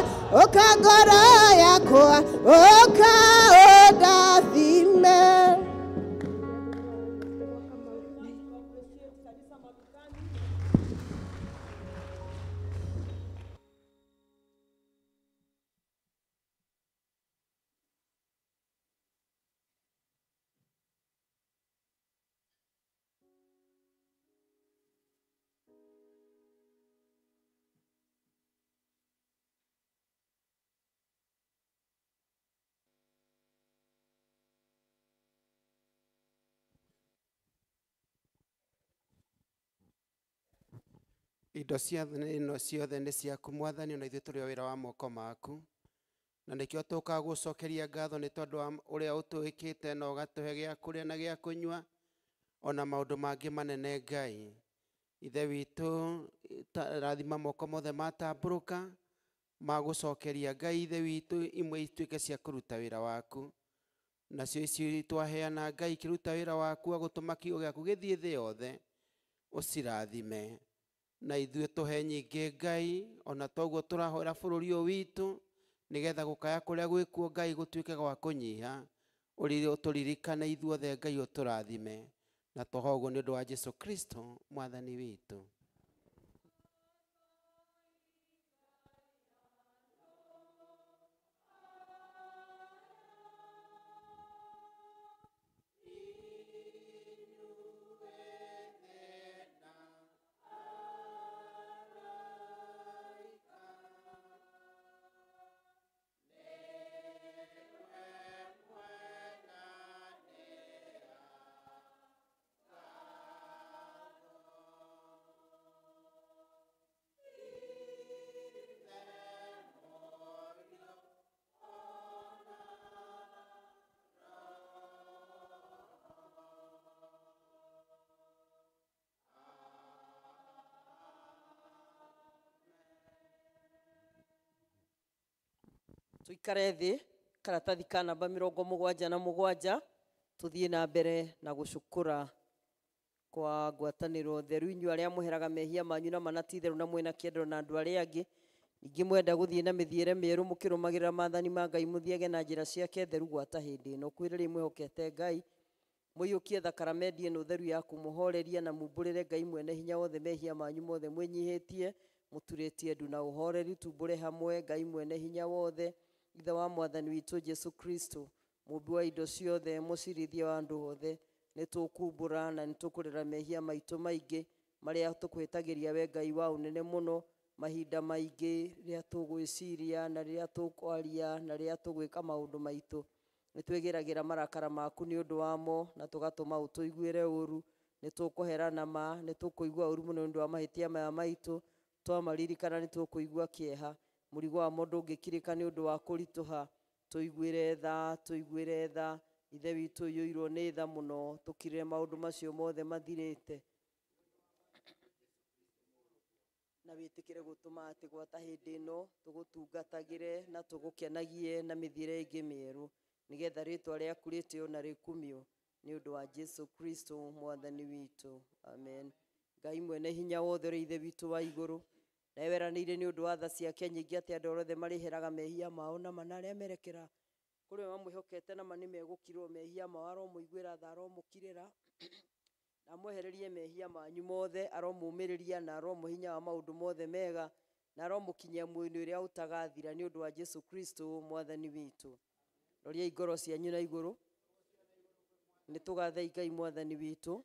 ũkangora yakwa ũkaũndathime. Indo cia ĩno ciothe nĩ ciaku Mwathani, ona ithuĩ tũrĩ o wĩra wa moko maku, na nĩkĩo tũkaga gũcokeria ngatho nĩ tondũ wa ũrĩa ũtũĩkĩte na ũgatũhe gĩa kũrĩa na gĩa kũnyua ona maũndũ mangĩ manene. Ngai Ithe witũ, rathima moko mothe matambũrũka ma gũcokeria Ngai Ithe witũ, imwe ituĩke cia kũruta wĩra waku, nacio ici twaheana Ngai ikĩruta wĩra waku wa gũtũma kiugo gĩaku gĩthiĩ thĩ yothe, ũcirathime na ithuĩ tũhe nyingĩ Ngai, ona toguo tũrahoera bũrũri ũyũ witũ nĩgetha gũkaya kũrĩa gwĩkuo Ngai gũtuĩke gwa kũnyiha, ũtũririkane ithuothe Ngai ũtũrathime, na twahoya ũguo nĩ ũndũ wa Jesu Kristo Mwathani witũ. Tuikare thĩ karatathi ka namba 77 tuthiĩ na mbere na gũcukũra kwa ngwatanĩro theru. Inyuĩ arĩa mũheraga mehia manyu na mana ti theru na mwĩna kĩendero na andũ arĩa angĩ, ningĩ mwenda gũthiĩ na mĩthiĩre mĩerũ mũkĩrũmagĩrĩra maathani ma Ngai, mũthiage na njĩra ciake theru gwata hĩndĩ ĩno. Kwĩrĩrĩi mwĩhokete Ngai, mũiyũkie thakaramendi ĩno theru ya kũmũhoreria, na mumbũrĩre Ngai mwene hinya wothe mehia manyu mothe mwĩnyihĩtie, mũturĩtie ndu na ũhoreri. Tumbũre hamwe Ngai mwene hinya wothe, Ithe wa Mwathani witũ Jesu Kristo, mũmbi wa indo ciothe, mũcirithia wa andũ othe. Nĩ tũkumbũra na nĩ tũkũrĩra mehia maitũ maingĩ marĩa tũkwĩtagĩria we Ngai wa ũnene mũno, mahinda maingĩ rĩrĩa tũgwĩciria na rĩrĩa tũkwaria na rĩrĩa tũgwĩka maũndũ maitũ. Nĩ twĩgĩragĩra marakara maku nĩ ũndũ wamo na tũgatũma ũtũiguĩre ũru. Nĩ tũkũherana ma, nĩ tũkũigua ũru mũno nĩ ũndũ wa mahĩtia maya maitũ. Twamaririkana nĩ tũkũigua kĩeha. Mũrigo wamo ndũngĩkirĩka nĩ ũndũ wa kũritũha. Tũiguĩre tha, tũiguĩre tha. Ithe witũ ũiyũirwo nĩ tha mũno, tũkirĩre maũndũ macio mothe mathirĩte. Na wĩtĩkĩre gũtũma atĩ gwata hĩndĩ ĩno tũgũtungatagĩre na tũgũkenagie na mĩthiĩre ĩngĩ mĩerũ, nĩgetha rĩtwa rĩaku rĩtĩo na rĩkumio nĩ ũndũ wa Jesu Kristo Mwathani witũ. Amen. Ngai mwene hinya wothe ũrĩa Ithe witũ wa igũrũ, nawe weranĩire nĩ ũndũ wa tha ciake nyingĩ atĩ andũ othe marĩheraga mehia mao na mana arĩa merekera kũrĩ we mamwĩhokete na ma nĩ megũkirwo mehia mao. Aromũiguĩra tha, aromũkirĩra na amwehererie mehia manyu mothe, aromũmĩrĩria na aromũhe hinya wa maũndũ mothe mega, na aromũkinyia muoyo-inĩ ũrĩa ũtagathira nĩ ũndũ wa Jesu Kristo Mwathani witũ. Roriai ngoro cianyu na igũrũ. Nĩ tũgathei Ngai Mwathani witũ.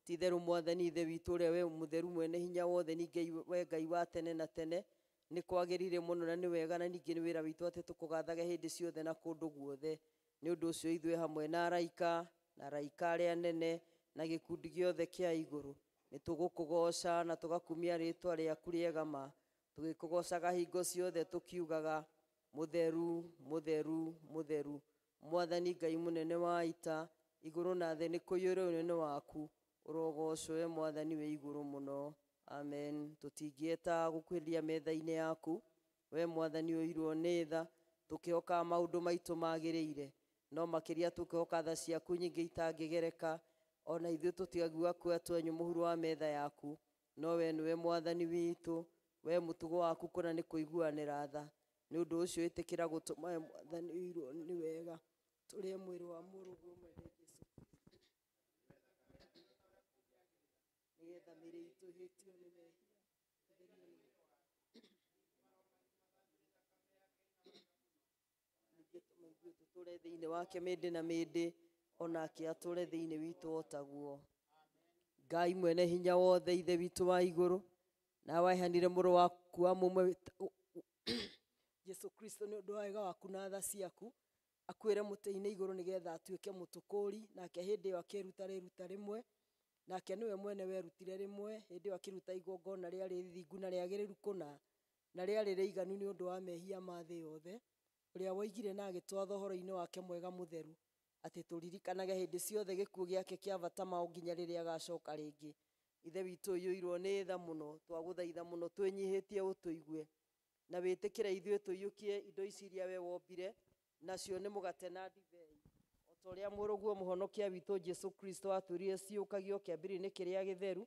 Ti itherũ Mwathani Ithe witũ ũrĩa we mũtheru mwene hinya wothe, ningĩ we Ngai wa tene na tene, nĩ kwagĩrĩire mũno na nĩ wega, na ningĩ nĩ wĩra witũ atĩ tũkũgathage hĩndĩ ciothe na kũndũ guothe. Nĩ ũndũ ũcio ithuĩ hamwe na araika na araika arĩa anene na gĩkundi gĩothe kĩa igũrũ nĩ tũgũkũgooca na tũgakumia rĩtwa rĩaku rĩega ma, tũgĩkũgoocaga hingo ciothe tũkiugaga mũtheru, mũtheru, mũtheru, Mwathani Ngai mũnene wa ita, igũrũ na thĩ nĩ kũiyũre ũnene waku. Ũrogocwo we Mwathani wĩ igũrũ mũno. Amen. Tũtingĩeta gũkuhĩrĩria metha-inĩ yaku we Mwathani ũirwo nĩ tha, tũkĩhokaga maũndũ maitũ magĩrĩire, no makĩria tũkĩhoka tha ciaku nyingĩ itangĩgereka. Ona ithuĩ tũtigaguaga kuoya twenyũ mũhuro wa metha yaku, no we nĩwe Mwathani witũ, we mũtugo waku kũna nĩ kũiguanĩra tha. Nĩ ũndũ ũcio ĩtĩkĩra gũtũma we Mwathani ũirwo nĩ wega tũrĩe mwĩrĩ wa mũrũguo mwende Jesu, nĩgetha mĩĩrĩ itũ ĩhĩtio nĩ mehia. Ningĩ tũma ithuĩ tũtũũre thĩinĩ wake mĩndĩ na mĩndĩ, onake atũũre thĩinĩ witũ o taguo. Ngai mwene hinya wothe, Ithe witũ wa igũrũ, nawe waheanire mũrũ waku wa mũmwe Jesu Kristo nĩ ũndũ wa wega waku na tha ciaku, akuĩre mũtĩ-inĩ igũrũ nĩgetha atuĩke mũtũkũri, nake hĩndĩ ĩyo akĩruta rĩruta rĩmwe, nake nĩwe mwene werutire rĩmwe, hĩndĩ ĩyo akĩruta igongona rĩarĩ rithingu na rĩagĩrĩru kũna, na rĩarĩ rĩiganu nĩ ũndũ wa mehia ma thĩ yothe, ũrĩa woigire na agĩtwatha ũhoro-inĩ wake mwega mũtheru, atĩ tũririkanage hĩndĩ ciothe gĩkuũ gĩake kĩa bata mao nginya rĩrĩa agacoka rĩngĩ. Ithe witũ ũiyũirwo nĩ tha mũno, twagũthaitha mũno twĩnyihĩtie ũtũigue, na wĩtĩkĩre ithuĩ tũiyũkie indo ici iria we wombire, nacio nĩ mũgate na ndibei, o ta ũrĩa mũrũguo mũhonokia witũ Jesu Kristo atwĩrire ciũkagio kĩambĩrĩria-inĩ kĩrĩa gĩtheru,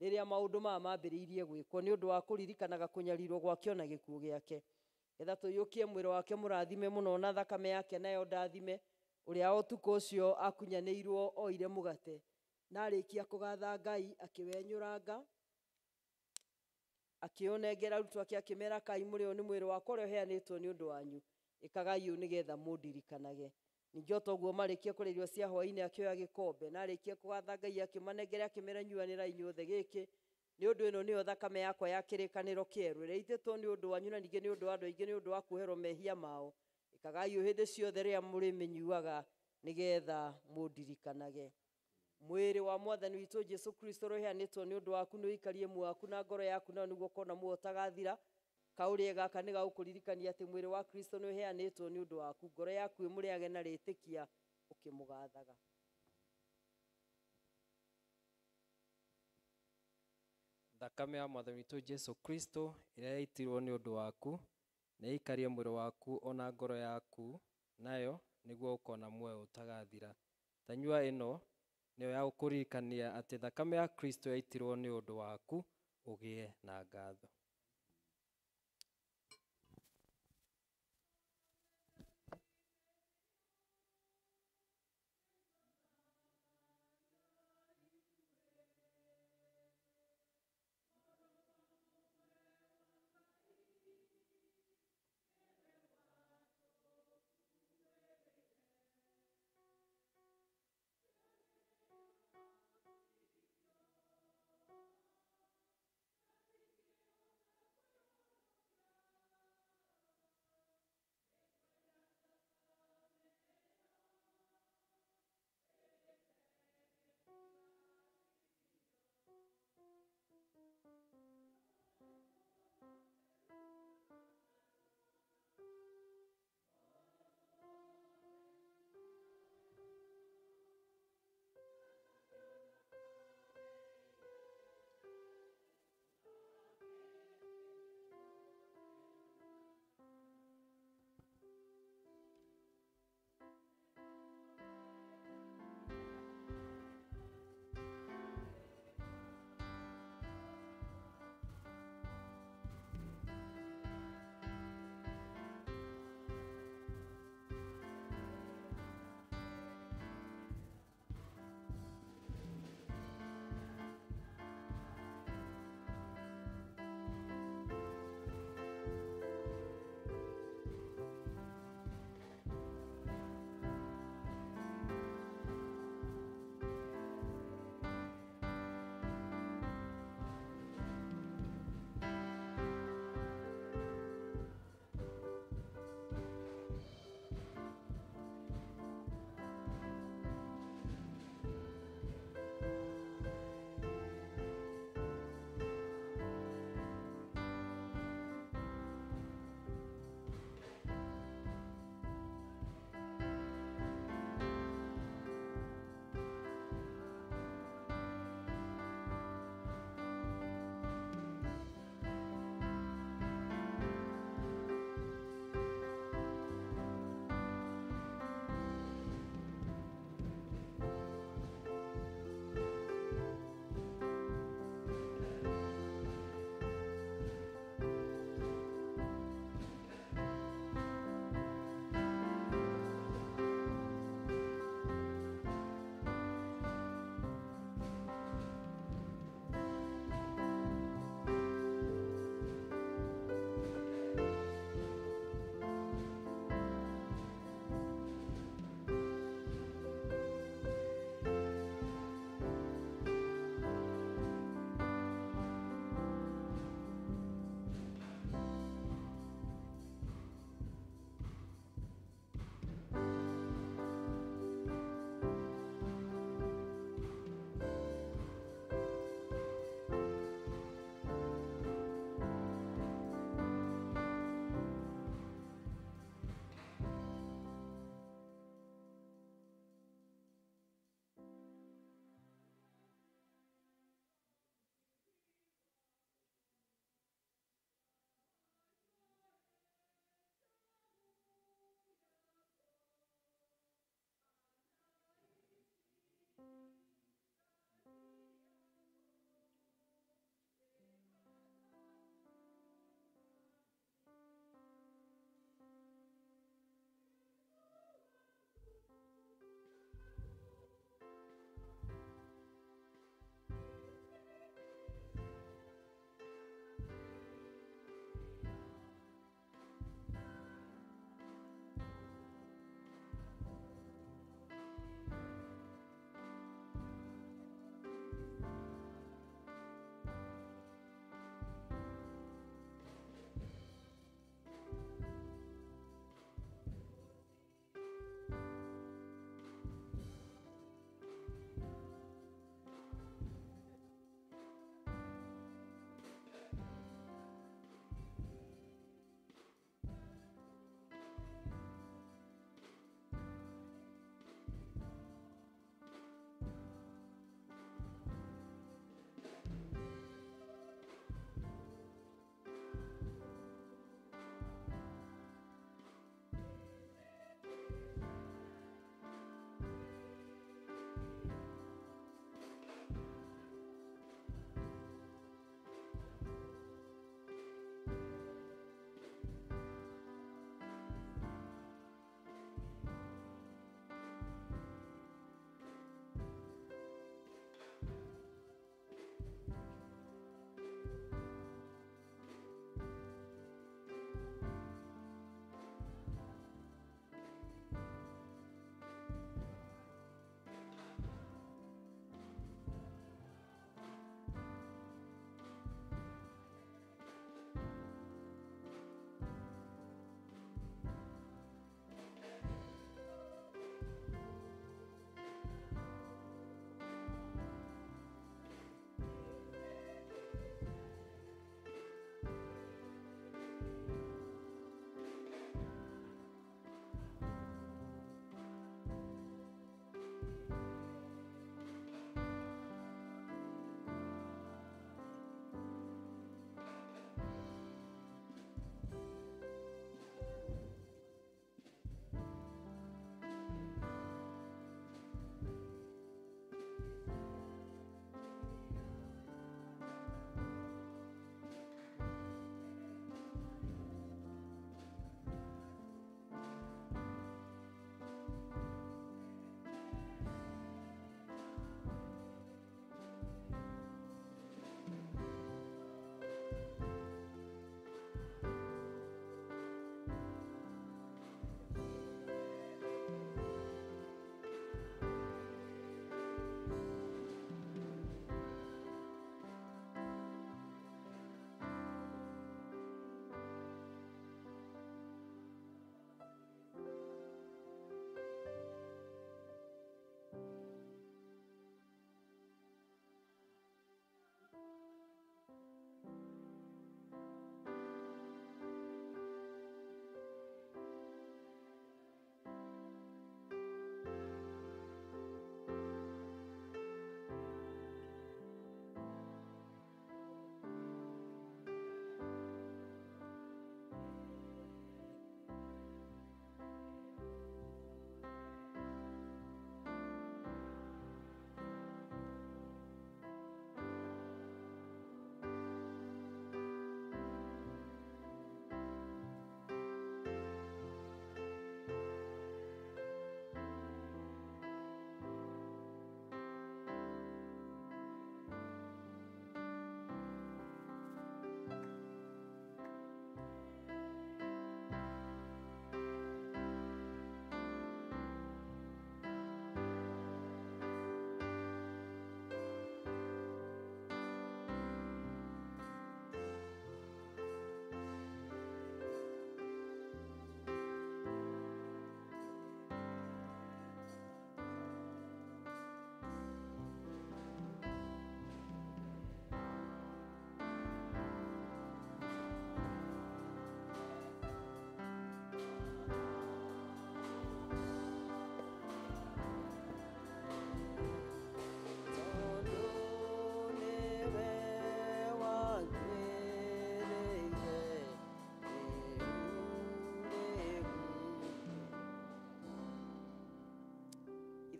rĩrĩa maũndũ maya mambĩrĩirie gwĩkwo, nĩ ũndũ wa kũririkanaga kũnyarirwo gwake ona gĩkuũ gĩake, getha tũiyũkie mwĩrĩ wake mũrathime mũno na thakame yake nayo ndathime, ũrĩa ũtukũ ũcio akunyanĩirwo oire mũgate, na arĩkia kũgatha Ngai akĩwenyũranga, akĩũnengera arutwo ake akĩmera, kai mũrĩo nĩ mwĩrĩ wakwa ũrĩa ũheanĩtwo nĩ ũndũ wanyu, ĩkagai ũũ nĩgetha mũndirikanaage. Ningĩ o ta ũguo marĩkia kũrĩa irio cia hwaĩ-inĩ akĩoya gĩkombe, na arĩkia kũgatha Ngai akĩmanengera akĩmera, nyuanĩrai inyuothe gĩkĩ, nĩ ũndũ ĩno nĩyo thakame yakwa ya kĩrĩkanĩro kĩerũ, ĩrĩa ĩitĩtwo nĩ ũndũ wanyu na ningĩ nĩ ũndũ wa andũ aingĩ nĩ ũndũ wa kuoherwo mehia mao. Ĩkagai ũũ hĩndĩ ciothe rĩrĩa mũrĩmĩnyuaga nĩgetha mũndirikanage. Mwĩrĩ wa Mwathani witũ Jesu Kristo ũrĩa ũheanĩtwo nĩ ũndũ waku nĩ ũikarie muoyo waku na ngoro yaku, nayo nĩguo ũkona muoyo ũtagathira. Kaũrĩe gaka nĩ gagũkũririkania atĩ mwĩrĩ wa Kristo nĩ ũheanĩtwo nĩ ũndũ waku, ngoro yaku ĩmũrĩage na rĩtĩkia ũkĩmũgathaga. Thakame ya Mwathani witũ Jesu Kristo ĩrĩa yaitirwo nĩ ũndũ waku Nĩĩikarie mwĩrĩ waku ona ngoro yaku nayo, nĩguo ũkona muoyo ũtagathira. Tanyua ĩno nĩyo ya gũkũririkania atĩ thakame ya Kristo yaitirwo nĩ ũndũ waku ũgĩe na ngatho.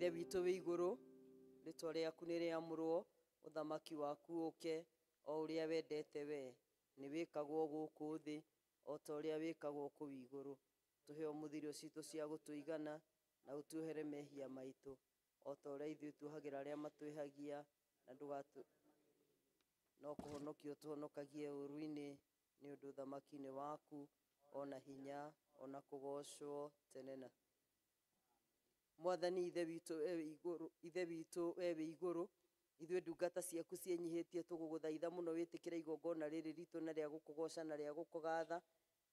Ithe witũ wĩ igũrũ, rĩtwa rĩaku nĩ rĩamũrwo, ũthamaki waku ũke, o ũrĩa wendete we nĩ wĩkagwo gũkũ thĩ o ta ũrĩa wĩkagwo kũu igũrũ. Tũhe ũmũthĩ irio citũ cia gũtũigana, na ũtuohere mehia maitũ o ta ũrĩa ithuĩ tuohagĩra arĩa matwĩhagia, na ndũgatũ no kũhonokia ũtũhonokagie ũũru-inĩ, nĩ ũndũ ũthamaki-inĩ waku ona hinya ona kũgoocwo tene na Mwathani Ithe witũ we wĩ igũrũ, Ithe witũ we wĩ igũrũ, ithuĩ ndungata ciaku ciĩnyihĩtie tũgũgũthaitha mũno wĩtĩkĩre igongona rĩrĩ ritũ na rĩa gũkũgoca na rĩa gũkũgatha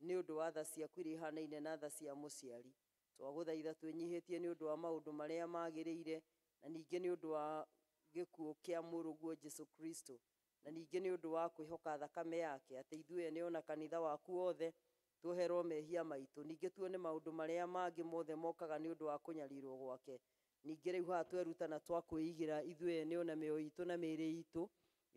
nĩ ũndũ wa tha ciaku iria ihanaine na tha cia mũciari. Twagũthaitha twĩnyihĩtie nĩ ũndũ wa maũndũ marĩa magĩrĩire na ningĩ nĩ ũndũ wa gĩkuũ kĩa mũrũguo Jesu Kristo, na ningĩ nĩ ũndũ wa kwĩhoka thakame yake atĩ ithuĩ ene ona kanitha waku wothe tuoherwo mehia maitũ, ningĩ tuone maũndũ marĩa mangĩ mothe mokaga nĩ ũndũ wa kũnyarirwo gwake. Ningĩ rĩu haha tweruta na twakwĩigĩra ithuĩ ene ona mĩoyo itũ na mĩĩrĩ itũ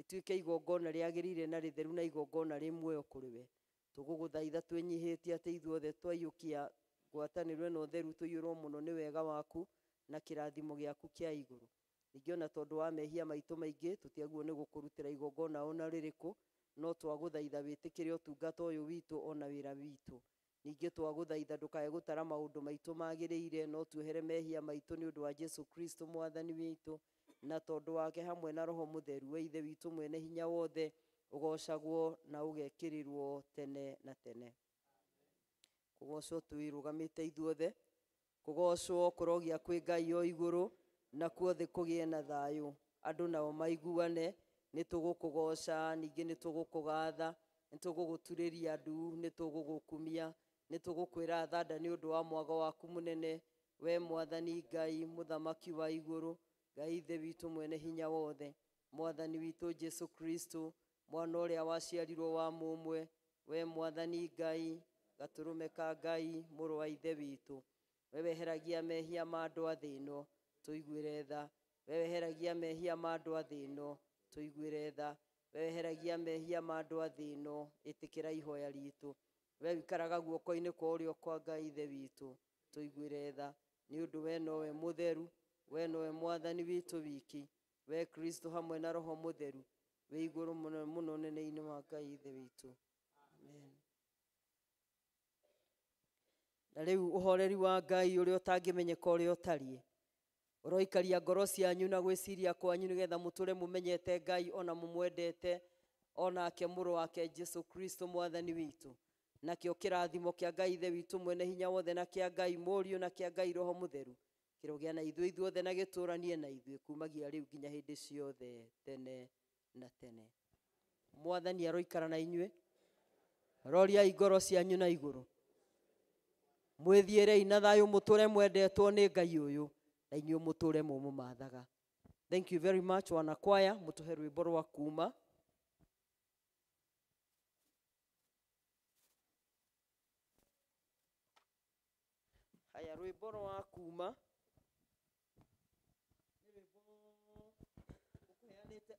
ĩtuĩke igongona rĩagĩrĩire na rĩtheru na igongona rĩ muoyo kũrĩ we. Tũgũgũthaitha twĩnyihĩtie atĩ ithuothe twaiyũkia ngwatanĩro ĩno theru tũiyũrwo mũno nĩ wega waku na kĩrathimo gĩaku kĩa igũrũ. Ningĩ ona tondũ wa mehia maitũ maingĩ tũtiagĩrĩirwo nĩ gũkũrutĩra igongona ona rĩrĩkũ, no twagũthaitha wĩtĩkĩre ũtungata ũyũ witũ ona wĩra witũ. Ningĩ twagũthaitha ndũkae gũtara maũndũ maitũ magĩrĩire, no tuohere mehia maitũ nĩ ũndũ wa Jesu Kristo mwathani witũ, na tondũ wake hamwe na Roho Mũtheru we Ithe witũ mwene hinya wothe, ũgocagwo na ũgekĩrĩrwo tene na tene. Kũgocwo twĩrũgamĩte ithuothe, kũgocwo kũrogia kwĩ Ngai o igũrũ, na kuo thĩ kũgĩe na thayũ, andũ nao maiguane. Nĩ tũgũkũgoca, ningĩ nĩ tũgũkũgatha, nĩ tũgũgũturĩria ndu, nĩ tũgũgũkumia, nĩ tũgũkwĩra thanda nĩ ũndũ wa mwago waku mũnene, we Mwathani Ngai mũthamaki wa igũrũ, Ngai Ithe witũ mwene hinya wothe, Mwathani witũ Jesu Kristo, mwana ũrĩa waciarirwo wa mũmwe, we Mwathani Ngai, gatũrũme ka Ngai, mũrũ wa Ithe witũ, we weheragia mehia ma andũ a thĩ ĩno, tũiguĩre tha. We weheragia mehia ma andũ a thĩ ĩno, tũiguĩre tha. We weheragia mehia ma andũ a thĩ ĩno, ĩtĩkĩra ihoya ritũ. We wĩikaraga guoko-inĩ kwa ũrĩo kwa Ngai Ithe witũ, tũiguĩre tha. Nĩ ũndũ we nowe mũtheru, we nowe Mwathani witũ wiki, we Kristo hamwe na Roho Mũtheru, wĩ igũrũ mũno mũno nene-inĩ wa Ngai Ithe witũ. Amen. Na rĩu ũhoreri wa Ngai ũrĩa ũtangĩmenyeka ũrĩa ũtariĩ, ũroikaria ngoro cianyu na gwĩciria kwanyu nĩgetha mũtũre mũmenyete Ngai ona mũmwendete, onake mũrũ wake Jesu Kristo Mwathani witũ. Nakĩo kĩrathimo kĩa Ngai Ithe witũ mwene hinya wothe na kĩa Ngai Mũriũ na kĩa Ngai Roho Mũtheru kĩrogĩa na ithuĩ ithuothe na gĩtũranie na ithuĩ kumagia rĩu nginya hĩndĩ ciothe tene na tene. Mwathani aroikara na inyuĩ. Roriai ngoro cianyu na igũrũ. Mwĩthiĩrei na thayũ mũtũre mwendetwo nĩ Ngai ũyũ, na inyuĩ mũtũre mũmũmathaga. Thank you very much wanakwaya, mũtũhe rwĩmbo rwa kuma. Haya, rwĩmbo rwa kuma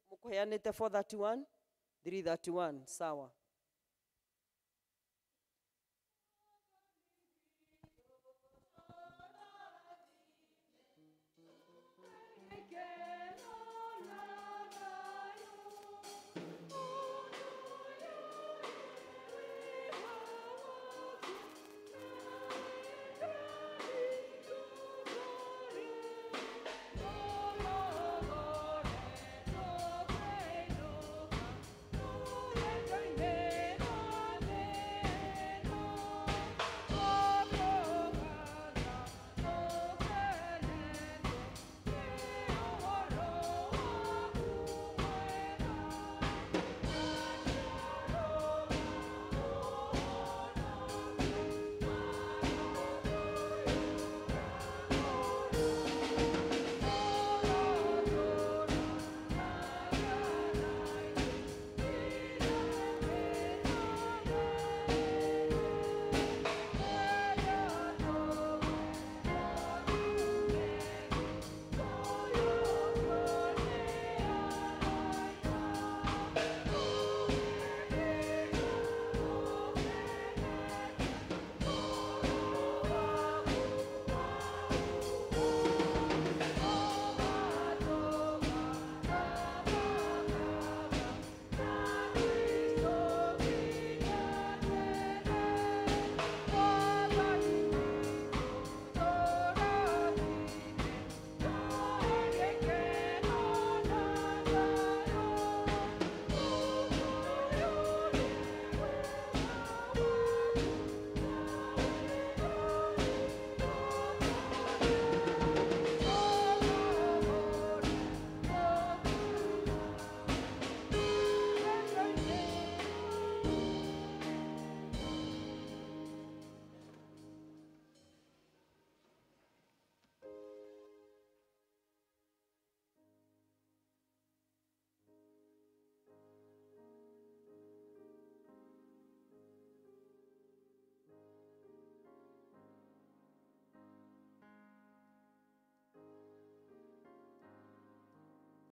mũkũheanĩte 431 331 sawa.